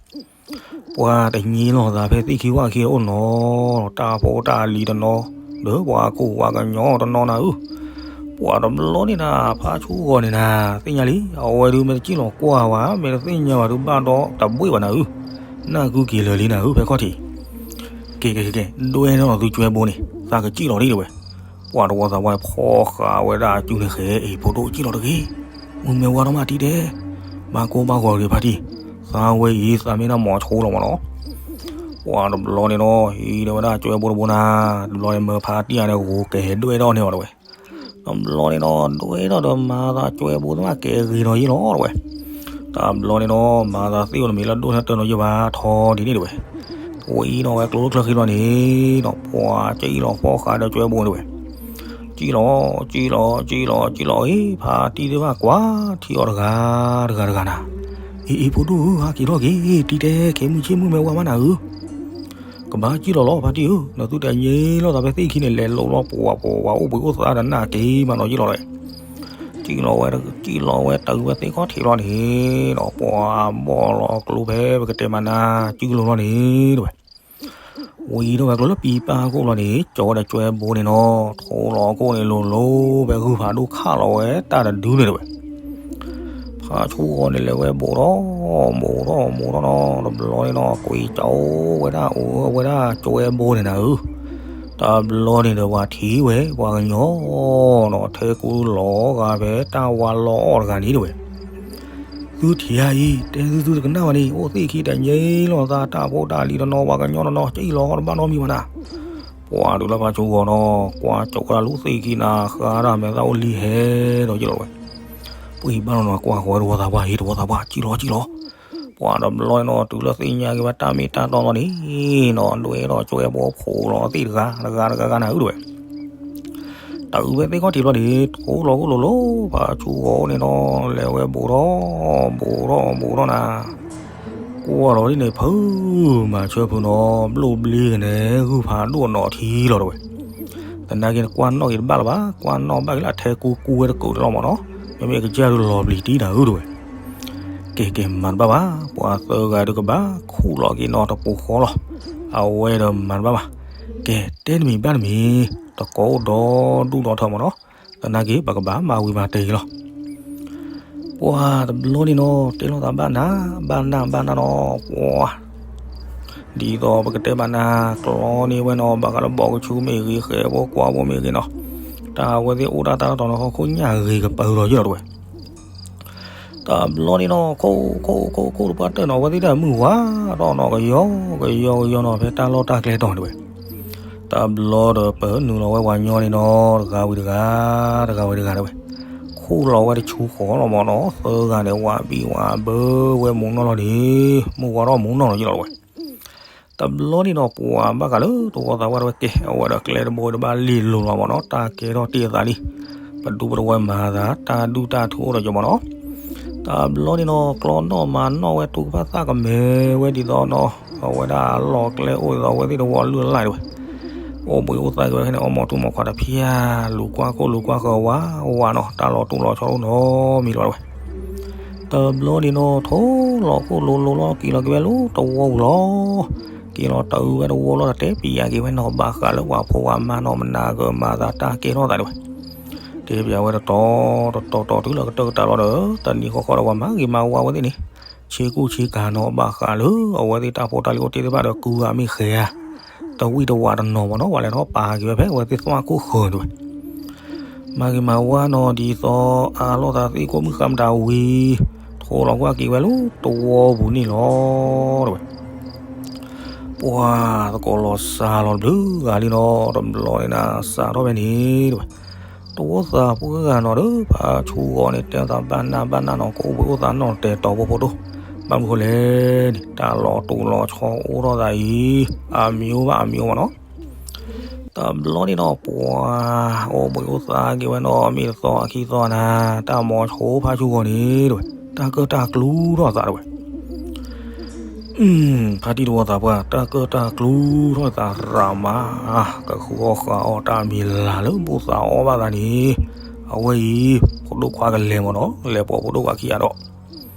ပှၤတညံလီၤသးဖဲသ့ၣ်ခံဝၣ်ခံအိၣ်နီၤ, တၢ်ဖိတၢ်လံၤတနီၤ, ဒီးပှၤကူၣ်ပှၤကညီတနီၤနၤဧၢ ပှၤတဘျီန့ၣ်နၤ ဖါဆူၣ်ဂီၤန့ၣ်နၤ သ့ၣ်ညါလံ, အဝဲဒုးမ့ၢ်တစံၣ်လီၤကွၢ်ဝဲ မ့ၢ်တသ့ၣ်ညါဘၣ်ဒုးဘၣ်ဒီးတဘှ့ၣ်ဘၣ်နၤဧၢ, နၢ်ကုက့ၤလၢာ်လံနၤဧၢ ဖဲခီၣ်ထံး, ကဲကဲကဲကဲ ဒွဲၣ်ထီၣ်သုကွဲဘိန့ၣ် သးကစံၣ်လီၤဒ်တဝဲ, ပှၤတဝီသးပှၢ်ဖီဃာ်ဝဲဒၣ်အစုန့ၣ်ဃဲ အ့ၣ် ဖိဒိၣ်စံၣ်လီၤတဂ့ၤ, မုၢ်မ့ၢ်ဝါထီၣ်မးတံၢ်တဲ, ဘၣ်ကိၢ်ဘၣ်ဂီၤတဂ့ၤဖါတံၢ်, သးဝဲအံၤသးမ့ၢ်ဒၣ်မိၤဆိလီၤမးနီၤ ပှၤတဘျီန့ၣ်နီၤ ဟံးဒီးဝဲဒၣ်ကွဲဘိတဘိနၤ, တဘျီန့ၣ်မၢဖါတံၢ်အံၤန့ၣ် ဂိၤကဲၤဒွဲၣ်ထီၣ်န့ၢ်အီၤတဝဲ, တဘျီန့ၣ်နီၤ ဒွဲၣ်ထီၣ်ဒီးမၤသးကွဲဘိသ့ၣ်မးကဲၤဂ့ၤနီၤယ့ၢ်လီၤတဝဲ, တဘျီန့ၣ်နီၤ မၤသးသ့ၣ်အိၣ်တမံၤလၢဒိၣ်ထီၣ်တၢ်နီၤယ့ၢ်ဘၣ်ထီဒ်န့ၣ်တဝဲ, ဝံၤဒီးဝဲကျိချၢဃံလီၤန့ၣ်နီၤ ပှၤစံၣ်လီၤဖီဃာ်ဒီးကွဲဘိတဝဲ ကံၣ်လီၤ ကံၣ်လီၤ ကံၣ်လီၤ ကံၣ်လီၤအံၤ ဖါတံၢ်သ့ၣ်ဘၣ်ကွၢ်ထံအီၤတဂၤ တဂၤတဂၤနၤ, အ့ၣ် အ့ၣ် ဖိဒိၣ်ဧၢ ဟးက့ၤထီၣ်က့ၤ တံၢ်တဲ ခဲမုၢ်ဆ့ၣ်မုၢ်မ့ၢ်ဝါမးနၤဧၢ, ကဘၣ်ကံၣ်လီၤလီၤ ဖါတံၢ်ဧၢ, နသုတညံလီၤသးဖဲသ့ၣ်ခံန့ၣ် လဲၤလိာ်လီၤ ပှၤပှၤပှၤအိၣ်ဘှံးအိၣ်သါဒီးနၢ်က့ၤမးနီၤယ့ၢ်လီၤတဝဲ, ကံၣ်လီၤဝဲ ကံၣ်လီၤဝဲတၢ်ဝဲသ့ၣ်ခီၣ်ထံးလီၤန့ၣ်ဒီး ပှၤဘီၣ်လီၤကျိဖဲပကတဲမးနၤ စုလိၤလီၤန့ၣ်တဝဲ ဝံၤဒီးဝဲကျိလၢပံပၢ်ခိၣ်လီၤန့ၣ် ကၠီဝဲဒီးကွဲဘိန့ၣ်နီၤ ထိလီၤခိၣ်န့ၣ်လိၤလိၤ ဖဲဂုၢ်ဖးဒိၣ်ခးလီၤဝဲတၢ်တဒုန့ၣ်တဝဲ, ဖါဆူၣ်ဂီၤန့ၣ်လဲၤဝဲဘိးထီၣ် ဘိးထီၣ်ဘိးထီၣ်နီၤ တဘျီန့ၣ်နီၤ ကွံာ်ကၠီဝဲဒၣ်အိၣ်ဝဲဒၣ်ကွဲဘိန့ၣ်နၤဧၢ, တဘျီန့ၣ်ဒီးပှၤထံၣ်ဝဲ ပှၤကညီနီၤ ထဲကူလီၤဂာ်ဖဲတၢ်ဝါလီၤအီၣ်တဂၤန့ၣ်တဝဲ သုထံၣ်ဧါအံၤ တဲသုသုတကနၣ်ဘၣ်န့ၣ် အိၣ်သ့ၣ်ခံတညံလီၤသး တၢ်ဖိတၢ်လံၤတနီၤပှၤကညီတနီၤ ကံၣ်လီၤတဘၣ်နီတမံၤဘၣ်နၤ, ပှၤတုၤလၢဖါဆူၣ်ဂီၤနီၤ ကွၢ်ကၠီဝဲဒၣ်လူၤသ့ၣ်ခံနၤ ဃါဒၣ်မဲာ်သၣ်အိၣ်လံဟဲဒီးယ့ၢ်လီၤတဝဲ, ပှၤဘၣ်နီၤနီၤ ကွၢ်ဃီဝဲတဝီသးပှၢ် ဟ့ၣ် တဝီသးပှၢ် ကံၣ်လီၤကံၣ်လီၤ, ပှၤတဘျီန့ၣ်နီၤ တုၤလၢသ့ၣ်ညါက့ၤဝဲတၢ်မ့ၢ်တၢ်တီလီၤန့ၣ်နီၤ ဒွဲၣ်ထီၣ်ကွဲဘိဖိးလီၤသ့ၣ်တဂၤ တဂၤတဂၤဂၤနၤဧၢတဝဲ တၢ်အုးဖဲသ့ၣ်ခီၣ်ထံးဘျီန့ၣ် ထိလီၤခိၣ်လိၤလိၤ ဖါဆူၣ်ဂီၤန့ၣ်နီၤ လဲၤဝဲဘိးထီၣ် ဘိးထီၣ်ဘိးထီၣ်နၤ, ကွၢ်လီၤဒ်န့ၣ် ဖုမၤဆၢဖုနီၤ ဘျိၣ်ဘျ့ကနဲ ဂုၢ်ဖးဒိၣ်နီၤထံလီၤတဝဲ, သနာ်က့နကွၢ်နီၣ်က့ၤတဘၣ်လၢၤဘၣ် ကွၢ်နီၣ်ဘၣ်က့ၤလၢအထဲကူကူဝဲတကိးတလီၤမးနီၤ, မ့မ့ၢ်ကစၢ်ဒုးလီၤပျံၤတံၢ်နၤဧၢတဝဲ ကဲကဲမၤတဘၣ်ဘၣ် ပှၤသၢဂၤဒုးကဘၣ်ခူၣ်လီၤက့ၤနီၤတပူၤဃီလီၤ, အဝဲဒီးမၤတဘၣ်ဘၣ်, ကဲတဲတမံၤဘၣ်တမံၤ, တကိးအိၣ်ဒီဒူၣ်ဒီထၢမးနီၤ, သနာ်က့ပကဘၣ်မၤဝံၤမၤတဲာ်က့ၤလီၤ, ပှၤတဘျီန့ၣ်နီၤ တဲလိာ်သးဘၣ်နၤ ဘၣ်နၤဘၣ်နၤနီၤ ပှၤ ဒ်သိးပကတဲဘၣ်နၤ ကျီန့ၢ်ဝဲနီၤ ဘၣ်ဃးလၢဘီကဆူမ့ၢ်ဂ့ၤ ဃဲဖိကွၢ်ဖိမ့ၢ်ဂ့ၤနီၤ, တၢ်ဝဲသ့ၣ်အိၣ်တၢ်တၢ်တတီၤနီၤ ဟီၣ်ခိၣ်ညၣ်ဂ့ၤကပၤလီၤယ့ၢ်လီၤတဝဲ တဘျီန့ၣ်နီၤ ခိၣ်ခိၣ်ခိၣ်ခိၣ်တပှၢ်တၢၢ်နီၤ အဝဲသ့ၣ်တၢ်မုၢ်ဝါထီၣ်နီၤ ကယီကယီကယီနီၤ ဖဲတၢ်လီၢ်တၢ်ကျဲတီၤန့ၣ်ဝဲ, တဘျီဒီးပနုာ်လီၤဝဲပှၤညီန့ၣ်နီၤ တဂၤဝံၤတဂၤ, တဂၤဝံၤတဂၤတဲဝဲ, ခူၣ်လီၤဝဲတဆူဃီလီၤမၢ်နီၤ, သၢဂၤန့ၣ် ဝးဘံၣ်ဝးဘၢဝဲမူနီၢ်လီၤန့ၣ်, မုၢ်ဝါထီၣ်မူနီၢ်လီၤယလီၤဝဲ. တဘျီန့ၣ်နီၤ ပှၤဘၣ်ဃးလၢတဝီသးပှၢ်တဲဝဲကဲ, အဝဲဒီးကျဲတဘိတဘၣ်လံလိၤလီၤမၢ်နီၤ, တၢ်ကဲထီၣ်တ့ၢ်အသးလံ, ပဒူပတဝဲမၤသး တၢ်ဒူၣ်တၢ်ထူအိၣ်ဒီးယမၢ်နီၤ. တဘျီန့ၣ်နီၤ ကျီနီၣ်မၤနီၣ်ဝဲ ထူကဖၣ်သၣ်ကမဲာ်ဝဲဒ်သိးနီၤ, အဝဲဒၣ်လီၢ်ကျဲအိၣ်ဒ်သိးအဝဲသ့ၣ်တဝီလုၢ်လၢ်တဲဝဲ, အိၣ်ဘှံးအိၣ်သါက့ၤဝဲခဲန့ၣ် အီၣ်မီၤထူမီၤခွါတဖျၢၣ်, လူၤကွၢ်ခိၣ်လူၤကွၢ်ဃၢၤဝးဝးနီၤ, တၢ်လီၤတူၢ်လီၤဆီအိၣ်နီတမံၤလီၤတဲဝဲ. တဘျီန့ၣ်နီၤ ထိလီၤခိၣ်လိၤလိၤလီၤ က့ၤလီၤက့ၤဝဲလၢတဝီပူၤလီၤ. က့ၤလီၤတုၤဝဲတဝီလီၤ တတဲပျးက့ၤဝဲနီၤ ဘၣ်ဃးလၢပှၤဖိပှၤမါနီၤ မနၤကမၤသးတၢ်ကဲထီၣ်သးတဲဝဲ. တဲပျးဝဲတတီၤတတီၤတီၤတုၤလၢကတၢၢ်ကတၢၢ်လီၤဒီး တနံၤဃီဃီဒီးပှၤမၤဂ့ၤမၤဝါဝဲသ့ၣ်န့ၣ်, ဆ့ကူၣ်ဆ့ကၤနီၤ ဘၣ်ဃးလၢအဝဲသ့ၣ်တၢ်ဖိတၢ်လံၤအိၣ်တ့ၢ်သ့ၣ်တဖၣ်ဒီး ကူဂၤမ့ၢ်ဃဲၤဧါ, တဝံၣ်တဝးတနီၤမၢ်နီၤ ပှၤလဲၤထီၣ်ပာ်က့ၤဝဲဖဲအဝဲသ့ၣ်သွၣ်ခိၣ်ဃၢၤတဲဝဲ. မၤဂ့ၤမၤဝါနီၤ ဒ်သိးအလီၢ်သးသ့ၣ်ကိးမုၢ်ဃါမတၤဝံၤ, ထိလီၤကွၢ်က့ၤဝဲလၢတဝီပူၤန့ၣ်လီၤတဲဝဲ. ပှၤသကိးလီၤစၢ်လီၤတဘျုးဂၤလံနီၤ တဘျီန့ၣ်နၤ စးထီၣ်ဖဲန့ၣ်တဲဝဲ. တဝီသးပှၢ်ဂၤနီၤဒီး ဖါဆူဂီၤန့ၣ် တဲသးဘၣ်နၢ်ဘၣ်နၢ်နီၤ ကအိၣ်ဘှံးအိၣ်သါနီၤ တဲတီၤဖိဖိဒိၣ်, ဘၣ်မနုၤဃိလဲၣ်န့ၣ် တၢ်လီၤတူာ်လီၤဆီအိၣ်ထီၣ်သးအံၤ အမံၤအိၣ်ဘၣ်အမံၤအိၣ်မၢ်နီၤ. တဘျီန့ၣ်နီၤ ပှၤအိၣ်ဘှံးအိၣ်သါက့ၤဝဲနီၤ မ့ၢ်တသီအခံသီနၤ တၢ်မီၤဆိဖါဆူဂီၤန့ၣ်တဲဝဲ တၢ်ကၢၣ်တၢ်ကျူထီၣ်သးတဲဝဲ. ဖါတံၢ်တဝီသးပှၢ် တၢ်ကၢၣ်တၢ်ကျူထီၣ်သးရးမး, ကဃုအီၣ်ဃုအီတၢ်မံၤလၤလၢဘူၣ်သးအီၣ်ဘၣ်သးန့ၣ်, အဝဲအံၤ ဖိဒိၣ်ခွါကလဲၤမၢ်နီၤ လဲၤပိာ်ဖိဒိၣ်ခွါခံဂၤ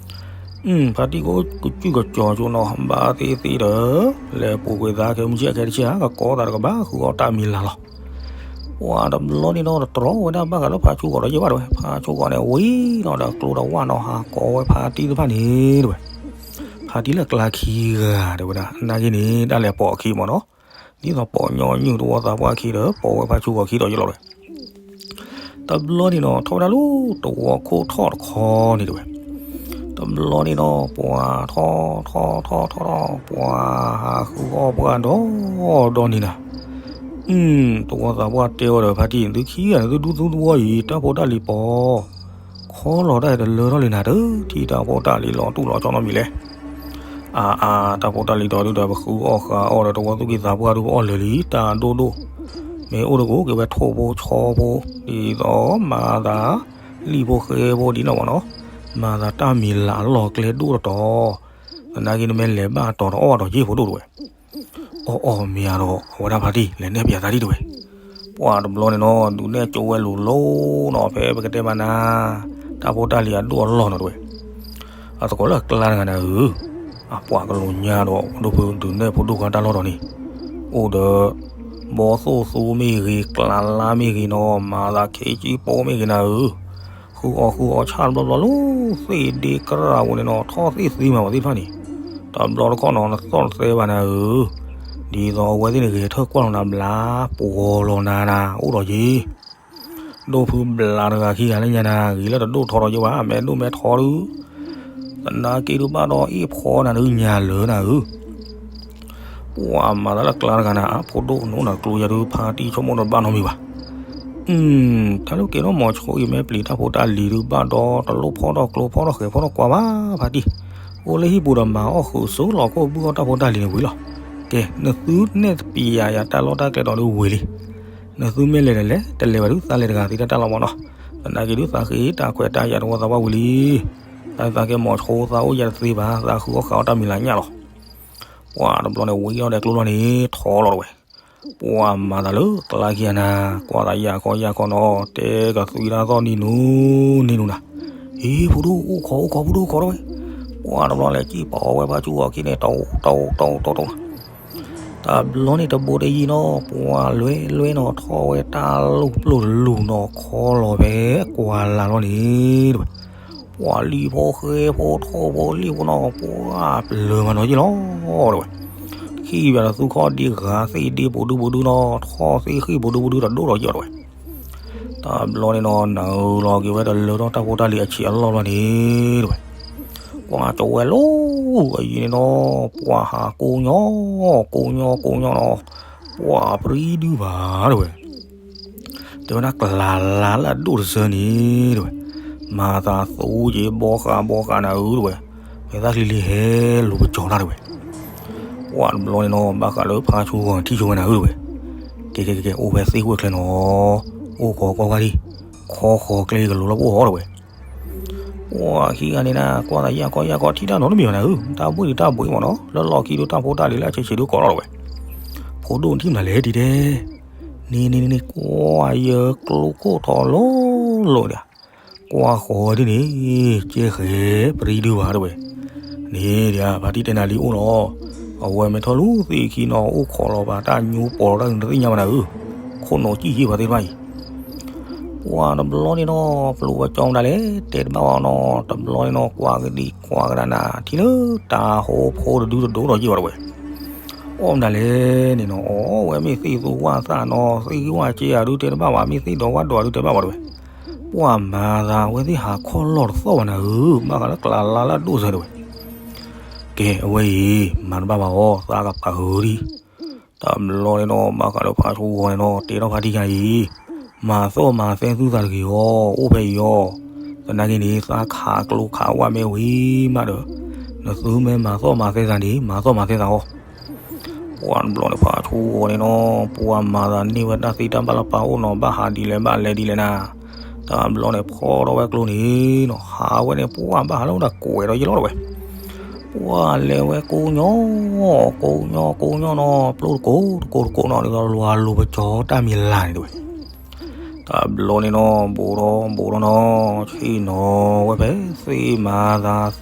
ဒီး ဖါတံၢ်ကကစူၢ်ကစီၤကၠိနီၤ ဘၣ်သ့ၣ်သ့ၣ်ဒီး လဲၤပူၤကွံာ်သးခဲမုၢ်ဆ့ၣ်အခဲတဆ့ ကကိးသးတကဘၣ်ဃုအီၣ်တၢ်မံၤလၤလီၤ. ပှၤတဘျီန့ၣ်နီၤ တတြီဝဲဒၣ်ဘၣ်ဃးလၢဖါဆူဂီၤဒီးယဲၢ်ဘၣ်တဲဝဲ, ဖါဆူဂီၤန့ၣ်ဝံၤနီၤဒီးကျိတဝၣ်နီၤ ဟးကိးဝဲဖါတံၢ်တဖၣ်န့ၣ်တဲဝဲ, ဖါတံၢ်လၢကျါခံဂၤတဲဝဲဒၣ် နာ်က့န့ၣ် တၢ်လဲၤပိာ်အခံမၢ်နီၤ, ဒ်သိးပိာ်ညီနုၢ်တဝီသးပှၢ်အခံဒီး ပိာ်ဝဲဖါဆူဂီၤခံဒီးယဲၢ်လီၤတဲဝဲ. တဘျီန့ၣ်နီၤ ထီၣ်ဝဲဒၣ်လၢတဝီခိၣ်ထီၣ်တခီန့ၣ်တဲဝဲ, တဘျီန့ၣ်နီၤ ပှၤထီၣ်ထီၣ်ထီၣ်ထီၣ်ထီၣ် ပှၤဟးဃုအီၣ်ပှၢ်ဒီးဒီးန့ၣ်နၤ, တဝီသးပှၢ်တဲဝဲဒီး ဖါတံၢ် သုခံဂၤန့ၣ် သုဒူသဝီအံၤ တၢ်ဖိတၢ်လံၤပိာ် ခီလီၤတၢ်အံၤတလၢထီၣ်လံနၤ တထံၣ်တၢ်ဖိတၢ်လံၤလီၤတူၢ်လီၤဆီနီတမံၤလဲၣ်. အါအါ တၢ်ဖိတၢ်လံၤဒီးဒုဒီး ပဃုအီၣ်ဃုအီၣ်ဒီး တဝီသူၣ်က့သးပှၢ်ဒုပအီၣ်လၢာ်လံ တၢ်ဒိၣ်ဒိၣ်, မ့ၢ်အိၣ်တကိးက့ၤဝဲထိၣ်ဖိဆီဖိ ဒ်သိးမၤသး လံၣ်ဖိဃဲဖိဒ်နီၢ်မၢ်နီၤ, မၤသးတၢ်မံၤလၤအလီၢ်ကျဲဒိၣ်တတီၤ, သနာ်က့နမ့ၢ်လဲၤဘၣ်တီၤတအီၣ်ဘၣ်တီၤယ့ၢ်ဖိဒိၣ်တဲဝဲ. အီၣ်အီၣ်မ့ၢ်ဧါဒီး အဝဲဒၣ်ဖါတံၢ် လဲၤနဲၣ်ပၠးသးဒံးတဲဝဲ. ပှၤတဘျီန့ၣ်နီၤ ဒုးနဲၣ်ကၠိဝဲလိၤလိၤနီၤ ဖဲပကတဲမးနၤ, တၢ်ဖိတၢ်လံၤအဒိၣ်အလီၢ်နီၤတဲဝဲ. အသကိးလၢအကျါတဂၤနၤဧၢ, အပှၤကလိာ်ညါဒီး ဒိၣ်ဖုဒုးနဲၣ်ဖိဒိၣ်ခွါတၢ်လီၢ်ဒီးန့ၣ်, အိၣ်ဒီး ဘီသိၣ်သူမ့ၢ်ဂ့ၤ ကျးလါမ့ၢ်ဂ့ၤနီၤ မၤသးခ့ကၠံပိမ့ၢ်ဂ့ၤနၤဧၢ ဃုအီၣ်ဃုအီဆၣ်တဘျီဘျီလၢ သ့ၣ်ဒ့ကရၢ်ပူၤန့ၣ်နီၤ ထီၣ်သ့ၣ်သံမးပှၤသ့ၣ်တဖၣ်န့ၣ်, တဘျီတခီၣ်နီၤ နသီၣ်နသဲဘၣ်နၤဧၢ, ဒ်သိးအဝဲသ့ၣ်န့ၣ်ဂဲၤထၢၣ်ကွၢ်လီၤနၤဘျါ ပှီၤလီၤနၤနၤ အိၣ်ဒီးယ့ၢ် ဒိၣ်ဖုဘျါတဂၤခံဂၤလၢညါနၤ ဂ့ၤလၢတဒိၣ်ထီဒီးယ့ၢ်ဘၣ် မဲဒိၣ်မဲထီဒုး, သနာ်က့ဒုးဘၣ်ဒီးအ့ၣ်ဖီနၤဒုးညါလၢနၤဧၢ ပှၤမၤသးလၢကျါတဂၤနၤ ဖိဒိၣ်နအိၣ်နကျိယၤဒုး ဖါတံၢ်ဆိကမိၣ်ဒီးဘၣ်နီတမံၤဘၣ်. တၢ်လၢကဲထီၣ်မီၤဆိအံၤ မ့ၢ်ပျံၤတၢ်ဖိတၢ်လံၤဒုးဘၣ်ဒီး တလိၣ်ဖီၣ်ထီၣ်ကျိဖီၣ်ထီၣ်ဃဲၤဖီၣ်ထီၣ်ကွၢ်ဘၣ် ဖါတံၢ်, အိၣ်လၢဟံၣ်ပူၤဒီးမၤအီၣ်ဃုာ်စိလီၤခိၣ်ဘုၣ်အီၣ်တၢ်ဖိတၢ်လံၤန့ၣ်ဝံၤလီၤ. ကဲ နသုနဲၣ်တပျးယၤတၢ်လီၢ်တၢ်ကျဲဒီးဒုးဝံၤလံ. နသုမ့ၢ်လဲၤဒီးလဲၤ တလဲၤဘၣ်ဒုး သးလဲၤတဂၤသ့တၢ်လီၢ်မၢ်နီၤ, သနာ်က့ဒုးသးဃ့တၢ်ခွဲးတၢ်ယာ်တဝီသးပှၢ်ဝံၤလံ. သးသးကဲမီၤဆိသးအိၣ်ယၤတသ့ဘၣ် သးဃုအီၣ်ဃုအီတၢ်မံၤလၤညၣ်လီၤ. ပှၤတဘျီန့ၣ် ဝံအီၣ်ဒီးကျိလီၤန့ၣ် ထီလီၤတဝဲ. ပှၤမၤသးလၢကျါခံဂၤနၤ ကွၢ်သးယၤခီယၤခီနီၤ တဲကသွံတၢ်သီၣ်နံၤနူနံၤနူနၤ, ဟ့ ဖိဒိၣ်အိၣ်ခိးအိၣ်ခိး ဖိဒိၣ်အိၣ်ခိးတဝဲ. ပှၤတဘျီလဲၤစံၣ်ပာ်အီၤဝဲဖါဆူဂီၤခံန့ၣ် တီတီတီတီတီ တဘျီန့ၣ်တဘိတယံာ်နီၤ ပှၤလွဲလွဲနီၤ ထီၣ်ဝဲတၢ်လူၢ်ပျိၢ်တလူၢ်နီၤ ခီလီၤဖဲကွၢ်လၢ်လီၤန့ၣ်တဝဲ. ပှၤလံၣ်ဖိဃဲဖိထိၣ်ဖိလံၣ်ဖိနီၤ ပှၤပျၢၤမးနီၤယ့ၢ်လီၤတဝဲ. ခံဘၣ်ဒီးသူခီၣ်ဒ့ဂၤသ့ၣ်ဒ့ပူၤဒုပူၤဒုနီၤ ထီၣ်သ့ၣ်ဃံၣ်ပူၤဒုပူၤဒုတဒိၣ်ဒီးယ့ၢ်လီၤတဝဲ. တဘျီန့ၣ်နီၤ နၤဧၢလီၤက့ၤဝဲတလၢထီၣ်တၢ်ဖိတၢ်လံၤအဆံးအလီၢ်လီၤန့ၣ်တဝဲ. ပှၤကဝဲၤလိအယံၤန့ၣ်နီၤ ပှၤဟးကိးညီ ကိးညီကိးညီနီၤ, ပှၢ်ပြံဒုဘၣ်တဝဲ, တဲဝဲဒၣ်ကျးလါလၢအဒိၣ်တစၢန့ၣ်တဝဲ, မၤသးသိက့ၤဘီဃးဘီဃးနၤဧၢတဝဲ, ဖဲသၣ်ချံလံဟဲလိၤပကၠီၤတၢ်တဝဲ, ပှၢ်တဘျီန့ၣ်နီၤ ဘၣ်ဃးလၢဖါဆိဂီၤထံၣ်ဆိဝဲနၤဧၢတဝဲ, ကဲကဲကဲကဲ အိၣ်ဖဲသ့ၣ်ဝဲၢ်ချၢနီၤ, အိၣ်ခိးကွၢ်ကွၢ်ဒံး, ခီဃီၤကျဲကလိၤလၢပအိၣ်ဟီတဝဲ ပှၢ်ခံဂၤန့ၣ်နၤ ကွၢ်သးယၢ်ကီယၢ်ကီထံၣ်တၢ်နီတမံၤဘၣ်နၤဧၢ, တၢ်ဘှ့ၣ်ဒံးတၢ်ဘှ့ၣ်မ့ၢ်နီၤ လၢလီၢ်ခံဒုတၢ်ဖိတၢ်လံၤလၢအဆံးဆံးဒုကိးလီၤတဝဲ, ဖိဒိၣ်နထံၣ်မနုၤလဲၣ်ဒ်တဲ, န့ၣ်န့ၣ်န့ၣ် ကွၢ်ယၢၤကျိခိၣ်ထီၣ်လိၤလိၤဒၣ်, ကွၢ်ဃီၤဒ်န့ၣ်, ကဲဃဲၤပြံဒုဘၣ်တဝဲ, န့ၣ်ဒ်ဖါတံၢ်တဲနၤလံအိၣ်လီၤ, အဝဲမ့ၢ်ထီၣ်လူၤသ့ၣ်ခံနီၤ အိၣ်ခိးလီၤဘၣ်တၢ်ညိပီၤလီၤတၢ်နသ့ၣ်ညါဘၣ်နၤဧၢ, ခိၣ်နီၤကံၣ်ယ့ၢ်ပှၤသ့ၣ်တဖၣ်အံၤ ပှၢ်တဘျီန့ၣ်နီၤ ပျိၢ်ဝဲကၠီမတၤလဲၣ် တဲတဘၣ်ဘၣ်နီၤ တဘျီန့ၣ်နီၤ ကွၢ်ကဒံကွၢ်ကဒါနၤ ထံၣ်လၢတၤဟိဖိတဒုတဒိၣ်ဒီးယ့ၢ်ဘၣ်တဝဲ, အီၣ်မတၤလဲၣ်န့ၣ်နီၤ အီၣ်ဝဲမ့ၢ်သ့ၣ်သူဝၣ်သၣ်နီၤ သ့ၣ်ဂံၢ်ဝၣ်က့အဒုတဲတဘၣ်ဘၣ် မ့ၢ်သ့ၣ်ဒီးဝၣ်ဒီးအဒုတဲဘၣ်ဘၣ်တဝဲ, ပှၢ်မၤသးဝဲသ့ၣ်ဟးခီၣ်လီၢ်တသီၣ်ဘၣ်နၤဧၢ ဘၣ်ဃးလၢကျးလါလၢအဒိၣ်စၢၤတဝဲ ကဲအဝဲအံၤ မၤတဘၣ်ဘၣ်အီၤ သးကပၤဧၢဒံး, တဘျီန့ၣ်နီၤ ဘၣ်ဃးလၢဖါဆိဂီၤန့ၣ်နီၤ တဲထီၣ်ဖါတံၢ်ယၤအံၤ, မၤသီၣ်မၤသဲသုသးတဂ့ၤအီၤ အိၣ်ဖဲအံၤအီၤ, သနာ်က့န့ၣ် သးခးကျိခးဝၣ်မ့ၢ်ဝံၤမးဒီး, နသုမ့ၢ်မၤသီၣ်မၤသဲသးန့ၣ် မၤသီၣ်မၤသဲသးအီၤ ပှၢ်တဘျီန့ၣ် ဖါဆိဂီၤန့ၣ်နီၤ ပှၢ်မၤသးန့ၢ်ဝဲတၢ်သ့တၢ်ဘၣ်လၢပၢ်အိၣ်နီၤ ဘၣ်ဟးဒ်လဲၣ်ဘၣ်လဲၤဒ်လဲၣ်နၤ, တဘျီန့ၣ် ဖီၣ်ထီၣ်ဝဲကျိန့ၣ်နီၤ ဟးဝဲန့ၣ် ပှၢ်ဘၣ်ဟးလၢဝဲဒၣ်ကွဲးဒီးယလီၤတဝဲ, ပှၢ်လဲၤဝဲကိးညီ, ကိးညီကိးညီနီၤ ပျိၢ်တကိးတကိးတကိးနီၤ ဒ်သိးလွၤလိၤပကၠီတၢ်မံၤလၢ်န့ၣ်တဝဲ တဘျီန့ၣ်နီၤ ဘူးထီၣ်ဘူးထီၣ်နီၤ ဆ့ၣ်နီၤဝဲဖဲသ့ၣ်မၤသးသ့ၣ်ကျၢ်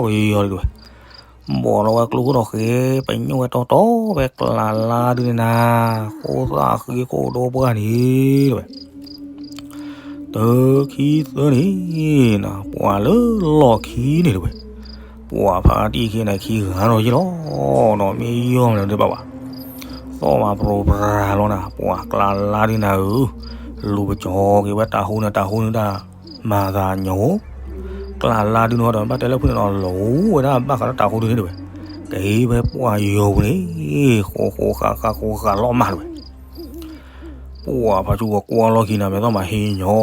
ထီၣ်ကယီၤဒ်တဝဲ, ဘီၣ်ထီၣ်ဝဲကျိခိၣ်ဒီးဃဲ ပညိၣ်ဝဲတီတီဖဲကျးလါဒုန့ၣ်နၤ, ဃိသၣ်ဃ့ခိၣ်ဒီပှၢ်န့ၣ်တဝဲ တခံသၢန့ၣ်နၤ ပှၢ်လၢလီၢ်ခံန့ၣ်တဝဲ, ပှၢ်ဖါတံၢ်ခံန့ၣ်ခံဂၤဒီးယလီၤနီၤ မ့ၢ်ယီၢ်မနုၤတဘၣ်ဘၣ်, သီၣ်မၤပြိးပြၤလီၤနၤ ပှၢ်ကျးလါဒုနၤဧၢ, လူၤပကၠီက့ၤဝဲတၤဟိန့ၣ်တၤဟိန့ၣ်ဒၣ်, မၤသးညိ, ကျးလါဒုန့ၣ်ဒီး ဘၣ်တဲလၢဖုန့ၣ်ဒီး လီၤဝဲဒၣ်ဘၣ်ဃးလၢတၤဟိဒုန့ၣ်တဝဲ, က့ၤဖဲပှၢ်ယီၤပူၤန့ၣ်, ဃိဃိဃၣ်ဃၣ်ဃိဃၣ်လီၤမးတဝဲ ပှၢ်ဖါဆူကကွၢ်လီၢ်ခံနၤ မဲာ်သီၣ်မၤဟ့ၣ်ညီ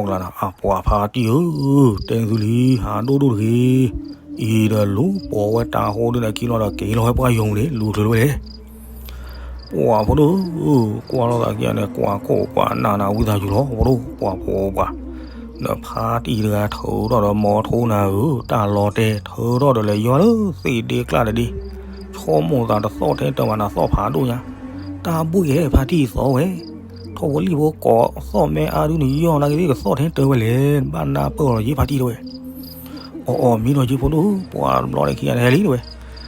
ကျါနၤ အပှၢ်ဖါတံၢ်ဧၢ, တဲနသုလံ ဟးဒိၣ်ဒိၣ်တဂ့ၤ, အံၤဒီးလူၤပိာ်ဝဲတၤဟိဒုန့ၣ်ခံလီၤဒီး က့ၤလီၤဝဲပှၢ်ယီၤပူၤန့ၣ် လူၤချုးလၢဝဲလဲၣ် ပှၢ်ဖိဒိၣ်, ကွၢ်လိာ်သးခံဂၤန့ၣ် ကွၢ်ကိၢ်ကွၢ်နၢ်နၤ ဝံသးစူၤလီၤ ဖိဒိၣ်, ပှၢ်ဖိပှၢ်, နဖါတံၢ်တဂၤထုးထီၣ်ဒီးမီထိနၤဧၢ, တၢ်လီၤတဲာ်ထုးထီၣ်ဒီးလဲၤယွၤလၢသ့ၣ်ဒ့ကျၢ်တဒ့, ဆိကမိၣ်သးတသီၣ်ထဲတၢၤဘၣ်နၤ သီၣ်ဖးဒိၣ်ညါ, တၢ်ဘှ့ၣ်ဟဲဖါတံၢ်သီဝဲ, ထီၣ်ဖိလံၣ်ဖိကိးသီၣ်မဲအါဒုန့ၣ် ယီၢ်နာ်က့ၤသ့ၣ်ကသီၣ်ထဲတၢၤဝဲလဲၣ်, ဘၣ်နၢ်ပၢၢ်လီၤယ့ၢ်ဖါတံၢ်တဝဲ အီၣ်အီၣ်မ့ၢ်ဒီးယ့ၢ်ဖိဒိၣ်, ပှၢ်တဘျီန့ၣ်ခံဂၤန့ၣ်ဟဲလံတဝဲ,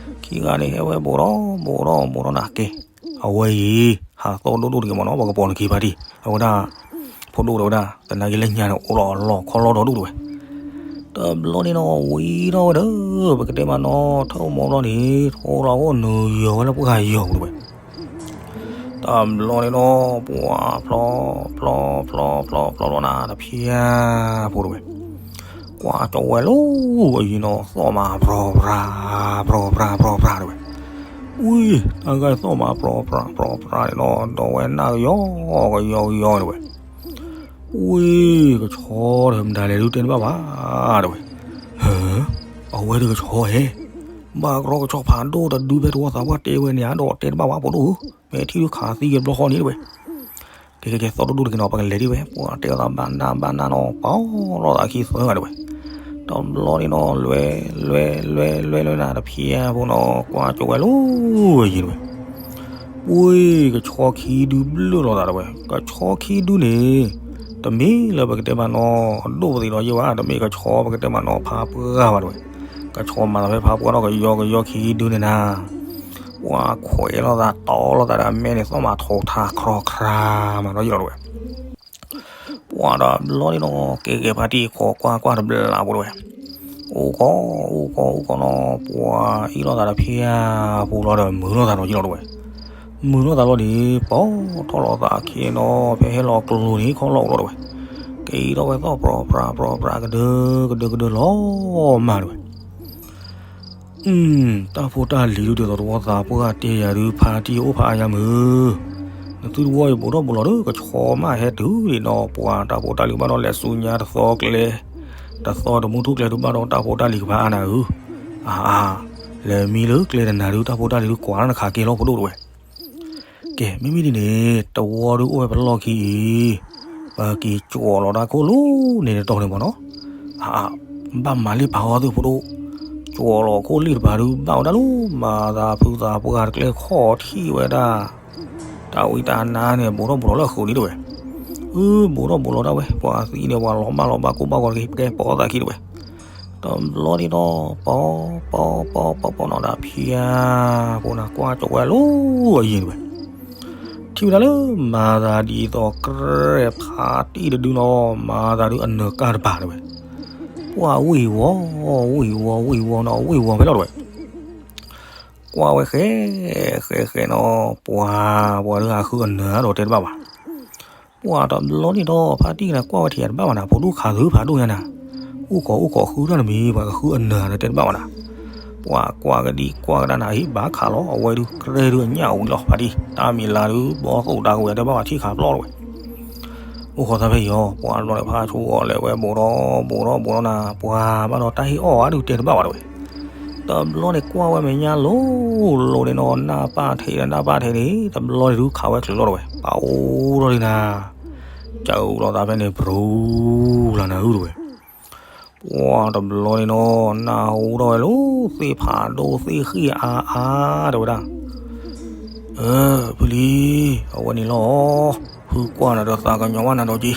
ခံဂၤန့ၣ်ဟဲဝဲဘူးထီၣ်ဘူးထီၣ်ဘူးထီၣ်နၤက့ၤ, အဝဲအံၤ, ဟးသီၣ်ဒိၣ်ဒိၣ်တဂ့ၤမ့ၢ်နီၤ ပကပိာ်နခံဖါတံၢ်, အဝဲဒၣ်, ဖိဒိၣ်ဒီးဝဲဒၣ် သနာ်က့လၢညါန့ၣ် အိၣ်လီၤလီၤခီလီၤဒီးဒိၣ်တဝဲ တဘျီန့ၣ်နီၤ ဝံၤထီၣ်ဝဲဒီး ပကတဲမးနီၤ ထၢၣ်မီဘျီန့ၣ် ထိလီၤအိၣ်နုာ်ယီၤဝဲလၢပှၢ်ယီၤပူၤတဝဲ တဘျီန့ၣ်နီၤ ပှၤဖျီ ဖျီ ဖျီ ဖျီ ဖျီ ဖျီလီၤနၤ တဖျၢၣ်ဖိတဝဲ ကွၢ်ကၠီဝဲလီၤ အံၤနီၤ သီၣ်မၤပြီၤပြၤ ပြီၤပြၤ ပြီၤပြၤတဝဲ ဝံၤ တၢ်ဂၤသီၣ်မၤပြီၤပြၤ ပြီၤပြၤန့ၣ်နီၤ ဒီးဝဲနၢ်ကယီကယီကယီတဝဲ ဝံၤ ကဆီတမတၤလဲၣ်ဒုးတဲတဘၣ်ဘၣ် တဝဲ ဟၢ အဝဲဒုးကဆီဧဲ ဘၣ်ကရီကဆီဖးဒိၣ်တဒုဖဲတဝီသးပှၢ်တဲဝဲန့ၣ် အဒီးတဲတဘၣ်ဘၣ်ဖိဒိၣ်ဧၢ မ့ၢ်ထံၣ်ဒုးခးသံက့ၤတဘျီဃီန့ၣ်တဝဲ ကဲကဲကဲ သီၣ်ဒိၣ်ဒိၣ်တက့ၤနီၤ ပကလဲၤဒံးဝဲ ပှၤတဲအသးဘၣ်နၢ်ဘၣ်နၢ်နီၤ ပီလီၤသးခံသၢဂၤတဝဲ တဘျီန့ၣ်နီၤ လွဲ လွဲ လွဲ လွဲ လွဲနၤတဖျၢၣ်ဖိနီၤ ကွၢ်ကၠီဝဲလီၤ ယံၤတဝဲ ဝံၤ ကဆီခံဒုဘျုးလိာ်သးတဝဲ ကဆီခံဒုန့ၣ် တမ့ၢ်လၢပကတဲမးနီၤ အဒိၣ်ပသံးဒီးယဲၢ်ဘၣ် တမ့ၢ်ကဆီပကတဲမးနီၤ ဖးပှၢ်ဘၣ်တဝဲ ကဆီမၤသးဖဲဖးပှၢ်နီၤ ကယီကယီခံဒုန့ၣ်နၤ ပှၤခွဲးလိာ်သးတီလိာ်သးဒီးအမဲန့ၣ် သီၣ်မၤထိးထးခြီခြါမးနီၤယံၤလီၤတဝဲ ပှၤဒီးဘျီန့ၣ်နီၤ ကဲကဲဖါတံၢ်ခိးကွၢ်ကွၢ်တဘျီဖိတဝဲ အိၣ်ကီ အိၣ်ကီ အိၣ်ကီနီၤ ပှၤအ့ၣ်လိာ်သးတဖျၢၣ်ဖိလီၤဒီး မုာ်လိာ်သးနီၤယံၤလီၤတဝဲ မုာ်လိာ်သးလီၤန့ၣ် ပီထီၣ်လိာ်သးခံနီၤ ဖဲဟဲလီၤကျိၤန့ၣ် ခီလီၤအိၣ်လီၤတဝဲ က့ၤထီၣ်ဝဲသီၣ်ပြီၤပြၤပြီၤပြၤ ကဒၢ ကဒၢ ကဒၢလီၤမးတဝဲ အ တၢ်ဖိတၢ်လံၤဒုး ဒ်သိးတဝီသးပှၢ်တဲယၤဒုး ဖါတံၢ်အိၣ်ဖးအါယါမုၢ်, နသုတဝီအံၤ ဘူးထီၣ်ဘူးလီၤဒီး ကဆီမးဟဲတုၤဒံးနီၤ, ပှၤတၢ်ဖိတၢ်လံၤဘၣ်ဒီး လဲၤဆူညါတသီကျဲ, တသီတမူထူၣ်ကျဲဒုးဘၣ်ဒီး တၢ်ဖိတၢ်လံၤကဖးအါနၤဧၢ, အအ လဲၤမံလၢကျဲတနၤဒုး တၢ်ဖိတၢ်လံၤဒုး ကွၢ်လၢနခးက့ၤလီၤဖိဒိၣ်တဝဲ. ကဲ မ့မ့ၢ်ဒ်န့ၣ် တဝီဒုးအိၣ်ဝဲပလီၢ်ခံအံၤ, ပက့ၤကၠီၣ်လီၤတၢ်ခိၣ်လၢန့ၣ်တတီၤန့ၣ်မးနီၤ, အအ ဘၣ်မၤလ့ၣ်ပာ်အီၤသုဖိဒိၣ်, ကၠီၣ်လီၤခိၣ်လ့ၣ်တပၤဒုး ဘၣ်ဝဲဒၣ်လၢ မၤသးဖုသးပှၢ်တကျဲခီၣ်ထံၣ်ဝဲဒၣ် တၢ်ဝံတၢ်နါန့ၣ် ဘူးထီၣ်ဘူးလီၤလၢအဃုာ်လံတဝဲ, အ ဘူးထီၣ်ဘူးလီၤဒၣ်ဝဲ ပှၤသံန့ၣ် ပှၤလီၤဘၣ်လီၤဘၣ်ကိၢ်ဘၣ်ဂီၤတဂ့ၤ ကဲပိာ်သးခံတဝဲ, တဘျီန့ၣ်ဒီး ပီၤ ပီၤ ပီၤ ပီၤ ပီၤနီၤ တၢ်ဖံးဧါ, ဖိနၤကွၢ်ကၠီဝဲလၢအယံၤတဝဲ, ထံၣ်ဝဲဒၣ်လၢ မၤသးဒ်သိးကြဲးဖးတံၢ်တဒုနီၤ မၤသးဒုးအနၢၤကၢ်တပၤတဝဲ, ပှၤဝ့ၢ်ဝီၤ ဝ့ၢ်ဝီၤ ဝ့ၢ်ဝီၤနီၤ ဝ့ၢ်ဝီၤဖဲလီၤတဝဲ ကွၢ်ဝဲဃဲ ဃဲဃဲနီၤ ပှၤ ပှၤဒုးဟးဃုအနၢၤဒီးတဲတဘၣ်ဘၣ်. ပှၤတဘျီန့ၣ်ဒီး ဖါတံၢ်ကနၤကွၢ်ဝဲထံးယၤ တဘၣ်ဘၣ်နၤ ဖိဒိၣ်ခးသုဖးဒိၣ်ညါနၤ, အိၣ်ခိးအိၣ်ခိးဃုတၢ်တမံၤ ပှၤကဃုအနၢၤဒီးတဲတဘၣ်ဘၣ်နၤ. ပှၤကွၢ်ကဒံကွၢ်ကဒါနၤ ဟ့ၣ်ဘၣ်ခးလီၤ အဝဲဒုးကြဲးဒုးအညၣ်ဝံၤလီၤ ဖါတံၢ် တၢ်မံၤလါဒုး ဘီသိၣ်တၢ်ကဝဲၤတဲဘၣ်ဘၣ်ထံၣ်ခးပျီတဝဲ အိၣ်ခိးသးဖဲအံၤအီၤ ပှၤတဘျီန့ၣ် ဖါဆိဂီၤလဲၤဝဲဘူးထီၣ်ဘူးထီၣ်ဘူးထီၣ်နၤ ပှၤဘၣ်ဒီးတၢ်ဟ့ၣ်အီၣ်ဝဲဒုးတဲတဘၣ်ဘၣ်တဝဲ. တဘျီန့ၣ်ကွၢ်ဝဲမဲာ်ညါလိၤလိၤန့ၣ်နီၤ နၢ်ပၢၢ်ထဲဒီးနၢ်ပၢၢ်ထဲန့ၣ် တဘျီန့ၣ်ဒုးခးဝဲချုးလီၤတဝဲ ပအိၣ်ထီၣ်လံနၤ ကၠီလီၤသးဖဲန့ၣ် ပြူလၢနၤဧၢတဝဲ. ပှၤတဘျီန့ၣ်နီၤ နၢ်ဟူထီၣ်ဝဲလၢ သ့ၣ်ဖးဒိၣ်သ့ၣ်ဃံၣ်အါအါတဝဲဒၣ် အၢ ဖုလံ, အဝဲန့ၣ်လီၤ. ဖုကွၢ်နၤဒီးသးကညီၤဘၣ်နၤဒီးက့,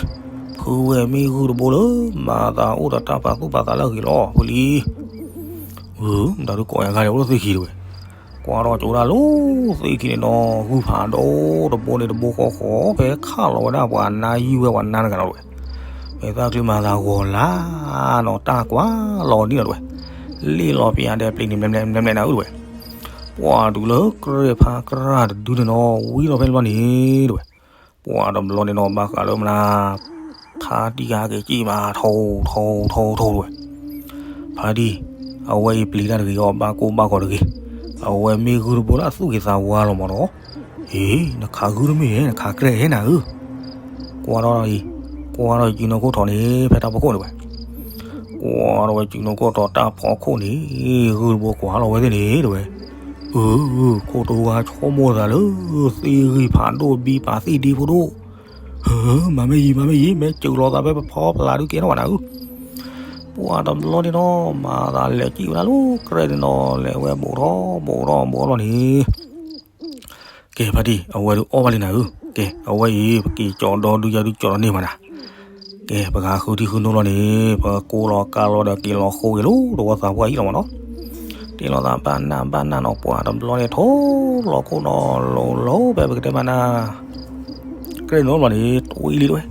ဖုဝဲမ့ၢ်ဂုၢ်တဘိလၢ မၤသးအိၣ်ဒီးတၢ်ပာ်သူၣ်ပာ်သးလၢအဂ့ၤလီၤ ဖုလံ. အၢ မတၤဒုးကိးယၤခါလဲၣ် အိၣ်လၢသ့ၣ်ခံတဝဲ, ကွၢ်ထီၣ်ကၠိဒၣ်လၢသ့ၣ်ခံန့ၣ်နီၤ ဂုၢ်ဖးဒိၣ်တဘိန့ၣ်တဘိဃီဃီ ဖဲခးလီၤဝဲဒၣ်ပှၤနါယုၢ်ဝဲပှၤနါတဂၤလီၤတဝဲ, ဖဲသၣ်ချံမၤသးဂီၤလၢ်နီၤ တၢ်ကွၢ်လီၤဒ်နီၤတဝဲ, လ့ၣ်လီၤပျးဒဲးပျ့ၤန့ၣ် မဲာ်မဲာ်မဲာ်နၤဧၢတဝဲ ပှၤတုၤလၢကြဲးဖးကြၢ်တဒုန့ၣ်နီၤ ဝံၤလီၤဖဲန့ၣ်ဘျီန့ၣ်တဝဲ, ပှၤတဘျီန့ၣ်နီၤ ဘၣ်ဃးလၢမနၤ ဖါတံၢ်ကဟဲက့ၤကံၣ်မး ထိထိထိထိတဝဲ, ဖါတံၢ် အဝဲအံၤပျံၤတၢ်တဂ့ၤအီၤ ဘၣ်ကိၢ်ဘၣ်ဂီၤတဂ့ၤ, အဝဲမ့ၢ်ဂုၢ်တဘိလၢအသူၣ်ဂ့ၤသးဝါလီၤမးနီၤ, အ့ နခးဂုၢ်တမ့ၢ်ဧါ နခးကြဲးဧါနၤဧၢ ကွၢ်ထီၣ်အံၤ, ကွၢ်ထီၣ်စုနိခိၣ်ထီၣ်န့ၣ် ဖဲတၢ်ဖီခိၣ်န့ၣ်ဝဲ, ကွၢ်ထီၣ်ဝဲစုနိခိၣ်ထီၣ်တၢ်ဖီခိၣ်န့ၣ် ဂုၢ်တဘိကွၢ်လီၤဝဲသ့ၣ်န့ၣ်တဝဲ, အၢ ခိၣ်တဝါဆိကမိၣ်သးလၢ သ့ၣ်ဂံၢ်ဖးဒိၣ်ဘံပာ်သ့ၣ်ဒ့ဖိဒိၣ်, ဟၢ မၤမ့ၢ်ယံၤ မၤမ့ၢ်ယံၤ မ့ၢ်စၢၤလီၤသးဖဲပဖီပလၤဒုးကဲထီၣ်ဘၣ်နၤဧၢ, ပှၤတဘျီန့ၣ်နီၤ မၤသးလဲၤကံၣ်ဝဲဒၣ်လၢကြဲးန့ၣ်နီၤ လဲၤဝဲဘူးထီၣ်ဘူးထီၣ်ဘူးထီၣ်န့ၣ် ကဲဖါတံၢ် အဝဲဒုးအီၣ်ဘၣ်လံနၤဧၢ, ကဲ အဝဲအံၤ ပက့ၤကၠီဒီဒုယၤဒုးကၠီဒီန့ၢ်မးနၤ, ကဲ ပကဃုထံၣ်ဃုနိဘျီန့ၣ် ပကိးလီၤကါလီၤဒီးက့ၤလီၤဃိက့ၤလီၤ တဝီသးပှၢ်အံၤလီၤမးနီၤ, တ့လီၤသးဘၣ်နၢ်ဘၣ်နၢ်နီၤ ပှၤတဘျီန့ၣ် ထိလီၤခိၣ်နီၤ လိၤလိၤဖဲပကတဲမးနၤ ကြဲးန့ၣ်နီၤဘျီန့ၣ် တွံၢ်လံတဝဲ,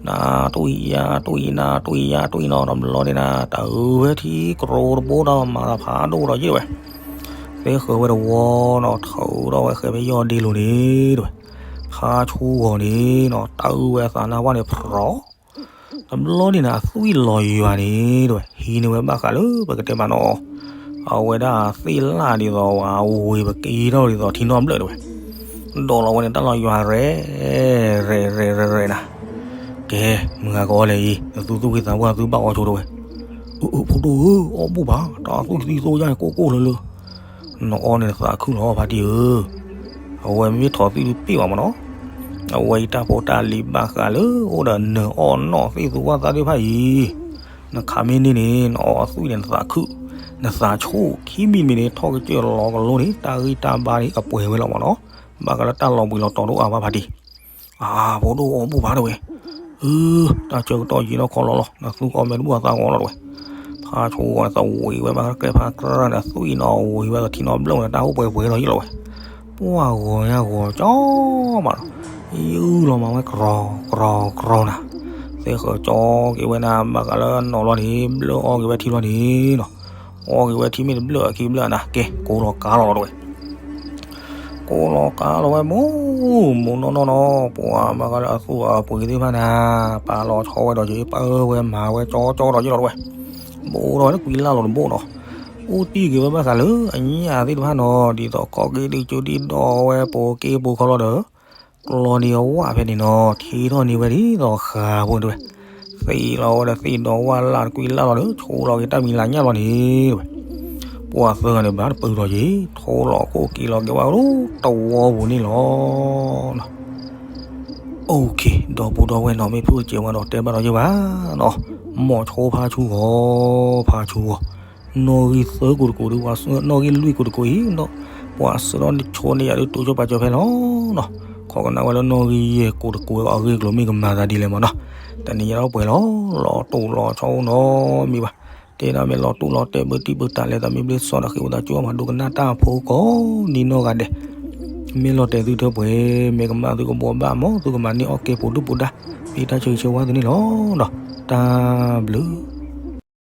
နတွံၢ်ယၤတွံၢ်နၤတွံၢ်ယၤတွံၢ်နီၤ တဘျီန့ၣ်နၤ တၢ်အုးဝဲထံကြိတဘိဒီး မၤသးဖးဒိၣ်ဒီးယ့ၢ်တဝဲ, သ့ဃၢၤဝဲတဝီနီၤ ထုးထီၣ်ဝဲဃဲဖဲယီၢ်ဒ့လိၤန့ၣ်တဝဲ, ဖါဆိဂီၤန့ၣ်နီၤ တၢ်အုးဝဲအသးနါဝဲန့ၣ်ဖြီး, တဘျီန့ၣ်နၤ အသွံၣ်လီၤယွၤန့ၣ်တဝဲ ဟံးန့ၢ်ဝဲဘၣ်ဃးလၢပကတဲမးနီၤ အဝဲဒၣ်သ့ၣ်လၣ်ဒ်သိးဝဲ အဝ့ၢ်ပက့ထီၣ်ဒ်သိးထံနီၣ်ဘျၢၣ်တဝဲ, ဒိးလီၤဝဲန့ၣ် တၢ်လီၤယွၤရဲၣ် ရဲၣ်ရဲၣ်ရဲၣ်ရဲၣ်နၤ, ကဲ မုၢ်ဂၤကအီၣ်လဲၣ်အံၤ နသူသူၣ်ဂ့ၤသးပှၢ်သုဘၣ်အီၣ်ဆိတဝဲ, အၢ အၢ ဖိဒိၣ်ဧၢ အီၣ်ဘူၣ်ဘၣ် တၢ်သွံၣ်သံသိယါန့ၣ် ကိၢ်ကိၢ်လၢလၢ နအီၣ်န့ၣ်နသးခုလီၤ ဖါတံၢ်ဧၢ, အဝဲမ့ၢ်ထိးသွံၣ်ဒုးပ့ၢ်ဘၣ်မးနီၤ, အဝဲအံၤတၢ်ဖိတၢ်လံၤဘၣ်ဃးလၢ အိၣ်ဒီးနၢၤအီၣ်နီၣ်သ့ၣ်သူဝၣ်သၣ်သ့ၣ်တဖၣ်အံၤ, နခးမ့ၢ်န့ၢ်န့ၣ် နအီၣ်အသွံၣ်န့ၣ် နသးခု, နသးဆူၣ် ခံမံၤတမံၤန့ၣ် ထီၣ်ကစၢၢ်လီၤကလိန့ၣ် တၢ်ဂံၢ်တၢ်ဘါန့ၣ် အပှဲၤဝဲလီၤမးနီၤ, ဘၣ်ဃးလၢတၢ်လီၤဘှံးလီၤတီၤတအိၣ်အါဘၣ် ဖါတံၢ် အၢ ဖိဒိၣ်အီၣ်ဘူၣ်ဘၣ်တဝဲ, အၢ တၢ်ဆၢကတီၢ်ယံာ်ထီၣ်ခီလီၤလီၤ နသူကီၢ်မဲာ်တဘူၣ်အသးဂီၤလီၤတဝဲ, ဖါဆိဂီၤန့ၣ် သဝံးဝဲဘၣ်ကြဲးဖးကြဲးန့ၣ် အသွံၣ်နီၣ်ဝံၤဝဲဒီးထံနီၣ်ဘျၢၣ်န့ၣ် တၢ်အိၣ်ပှဲၤပှဲၤလီၤယံာ်လီၤဝဲ, ပှၤဂီၤညါဂီၤကၠီမးနီၤ, ယုၢ်လီၤမးဝဲ ကြီ ကြီ ကြီ နၤ, သ့ဃၢၤကၠီက့ၤဝဲနၤ ဘၣ်ဃးလၢနီၣ်လီၤန့ၣ် ဘျၢၣ်အီၣ်က့ၤဝဲထံလီၤန့ၣ်နီၤ, အီၣ်က့ၤဝဲထံမ့ၢ်တဘျၢၣ်အခံဘျၢၣ်နၤ ကဲ ကိးလီၤကါလီၤလီၤတဝဲ ကိးလီၤကါလီၤဝဲ မူမူနီၢ်နီၢ်နီၤ ပှၤဘၣ်ဃးလၢအသူၣ်အပှ့ၤသ့ၣ်တဖၣ်နၤ, ပာ်လီၤဆီဝဲဒီးက့ၤ ပၢဝဲမၤဝဲကၠီကၠီဒီးယ့ၢ်လီၤတဝဲ, ဘူးထီၣ်ဝဲလၢကွံလၢ်လီၤတဘိနီၤ, အိၣ်တံၢ်က့ၤဝဲဘၣ်ဃးလၢအညၣ်သ့ၣ်တဖၣ်နီၤ, ဒ်သိးခီၣ်က့ဒုးကၠိဒံးဒီးဝဲပိာ်က့ပိာ်ခီလီၤဒီး ကျီန့ၢ်အဝၣ်ဖဲန့ၣ်နီၤ, ထံထီၣ်န့ၢ်ဝဲဒ်သိးဃာ်ဖိတဲဝဲ, သ့ၣ်လီၤဝဲဒီးသ့ၣ်ဒီးဝၣ်လၢ်တကွံလၢ်လီၤဒီး ဆိလီၤက့ၤတၢ်မံၤလၤညၣ်လီၤန့ၣ်ဝဲ, ပှၤသၢဂၤန့ၣ်ဘၣ်တပၢၢ်ထီၣ်က့ၤ ထိလီၤကိၣ်က့ၤလီၤက့ၤဝဲလၢတဝီပူၤန့ၣ်လီၤ. အိၣ်ခ့ ဒီပုၢ်ဒီဝဲၢ်နီၤ, မ့ၢ်ဖုၣ်ကစဲးဝဲဒီးတဲဘၣ်ဒီးယဲဘၣ်နီၤ, မိၤဆိဖါဆူဂီၤ, ဖါဆူဂီၤ, နီၣ်ဂံၢ်သၢကိးတကိးဒီး ပှၤနီၣ်ဂံၢ်လွံၢ်ကိးတကိးအံၤ, ပှၤဆှၢထီၣ်ဆိန့ၢ်ယၤဒုးတိၤဆိပာ်စၢၤဖဲလီၤနီၤ, ခိးကနၣ်ဝဲလၢနီၣ်ဂံၢ်ယဲၢ်ကိးတကိးအဂ့ၢ်အကျိၤမ့ၢ်ကမၤသးဒ်လဲၣ်မးနီၤ, တနံၤညါထီၣ်ပှဲၤလီၤ, လီၤတိၢ်လီၤဆီအိၣ်နီတမံၤဘၣ်, တဲဒၣ်မ့ၢ်လီၤတိၢ်လီၤတဲာ်ဘၢတံၢ်ဘၢတၢ်လဲၤသးမ့ၢ်ဘျ့စီဒီးဃ့ဝဲသးကၠိမၤဒိကနၣ်တၢ်ဖိကိးနံၤနီၢ်ဂၤဒဲး မ့ၢ်လီၤတဲာ်သုထၢပှဲၤ, မ့ၢ်ကမၣ်သုကဘှီဘၣ်မး, သုကမၤန့ၢ်အီၣ်ကဲပိာ်ဒုၣ်ပိာ်ဒါ, မ့ၢ်တၢ်ဆၢဂ့ၤဆၢဝါသုန့ၣ်လီၤ. တၢ်ဘျုး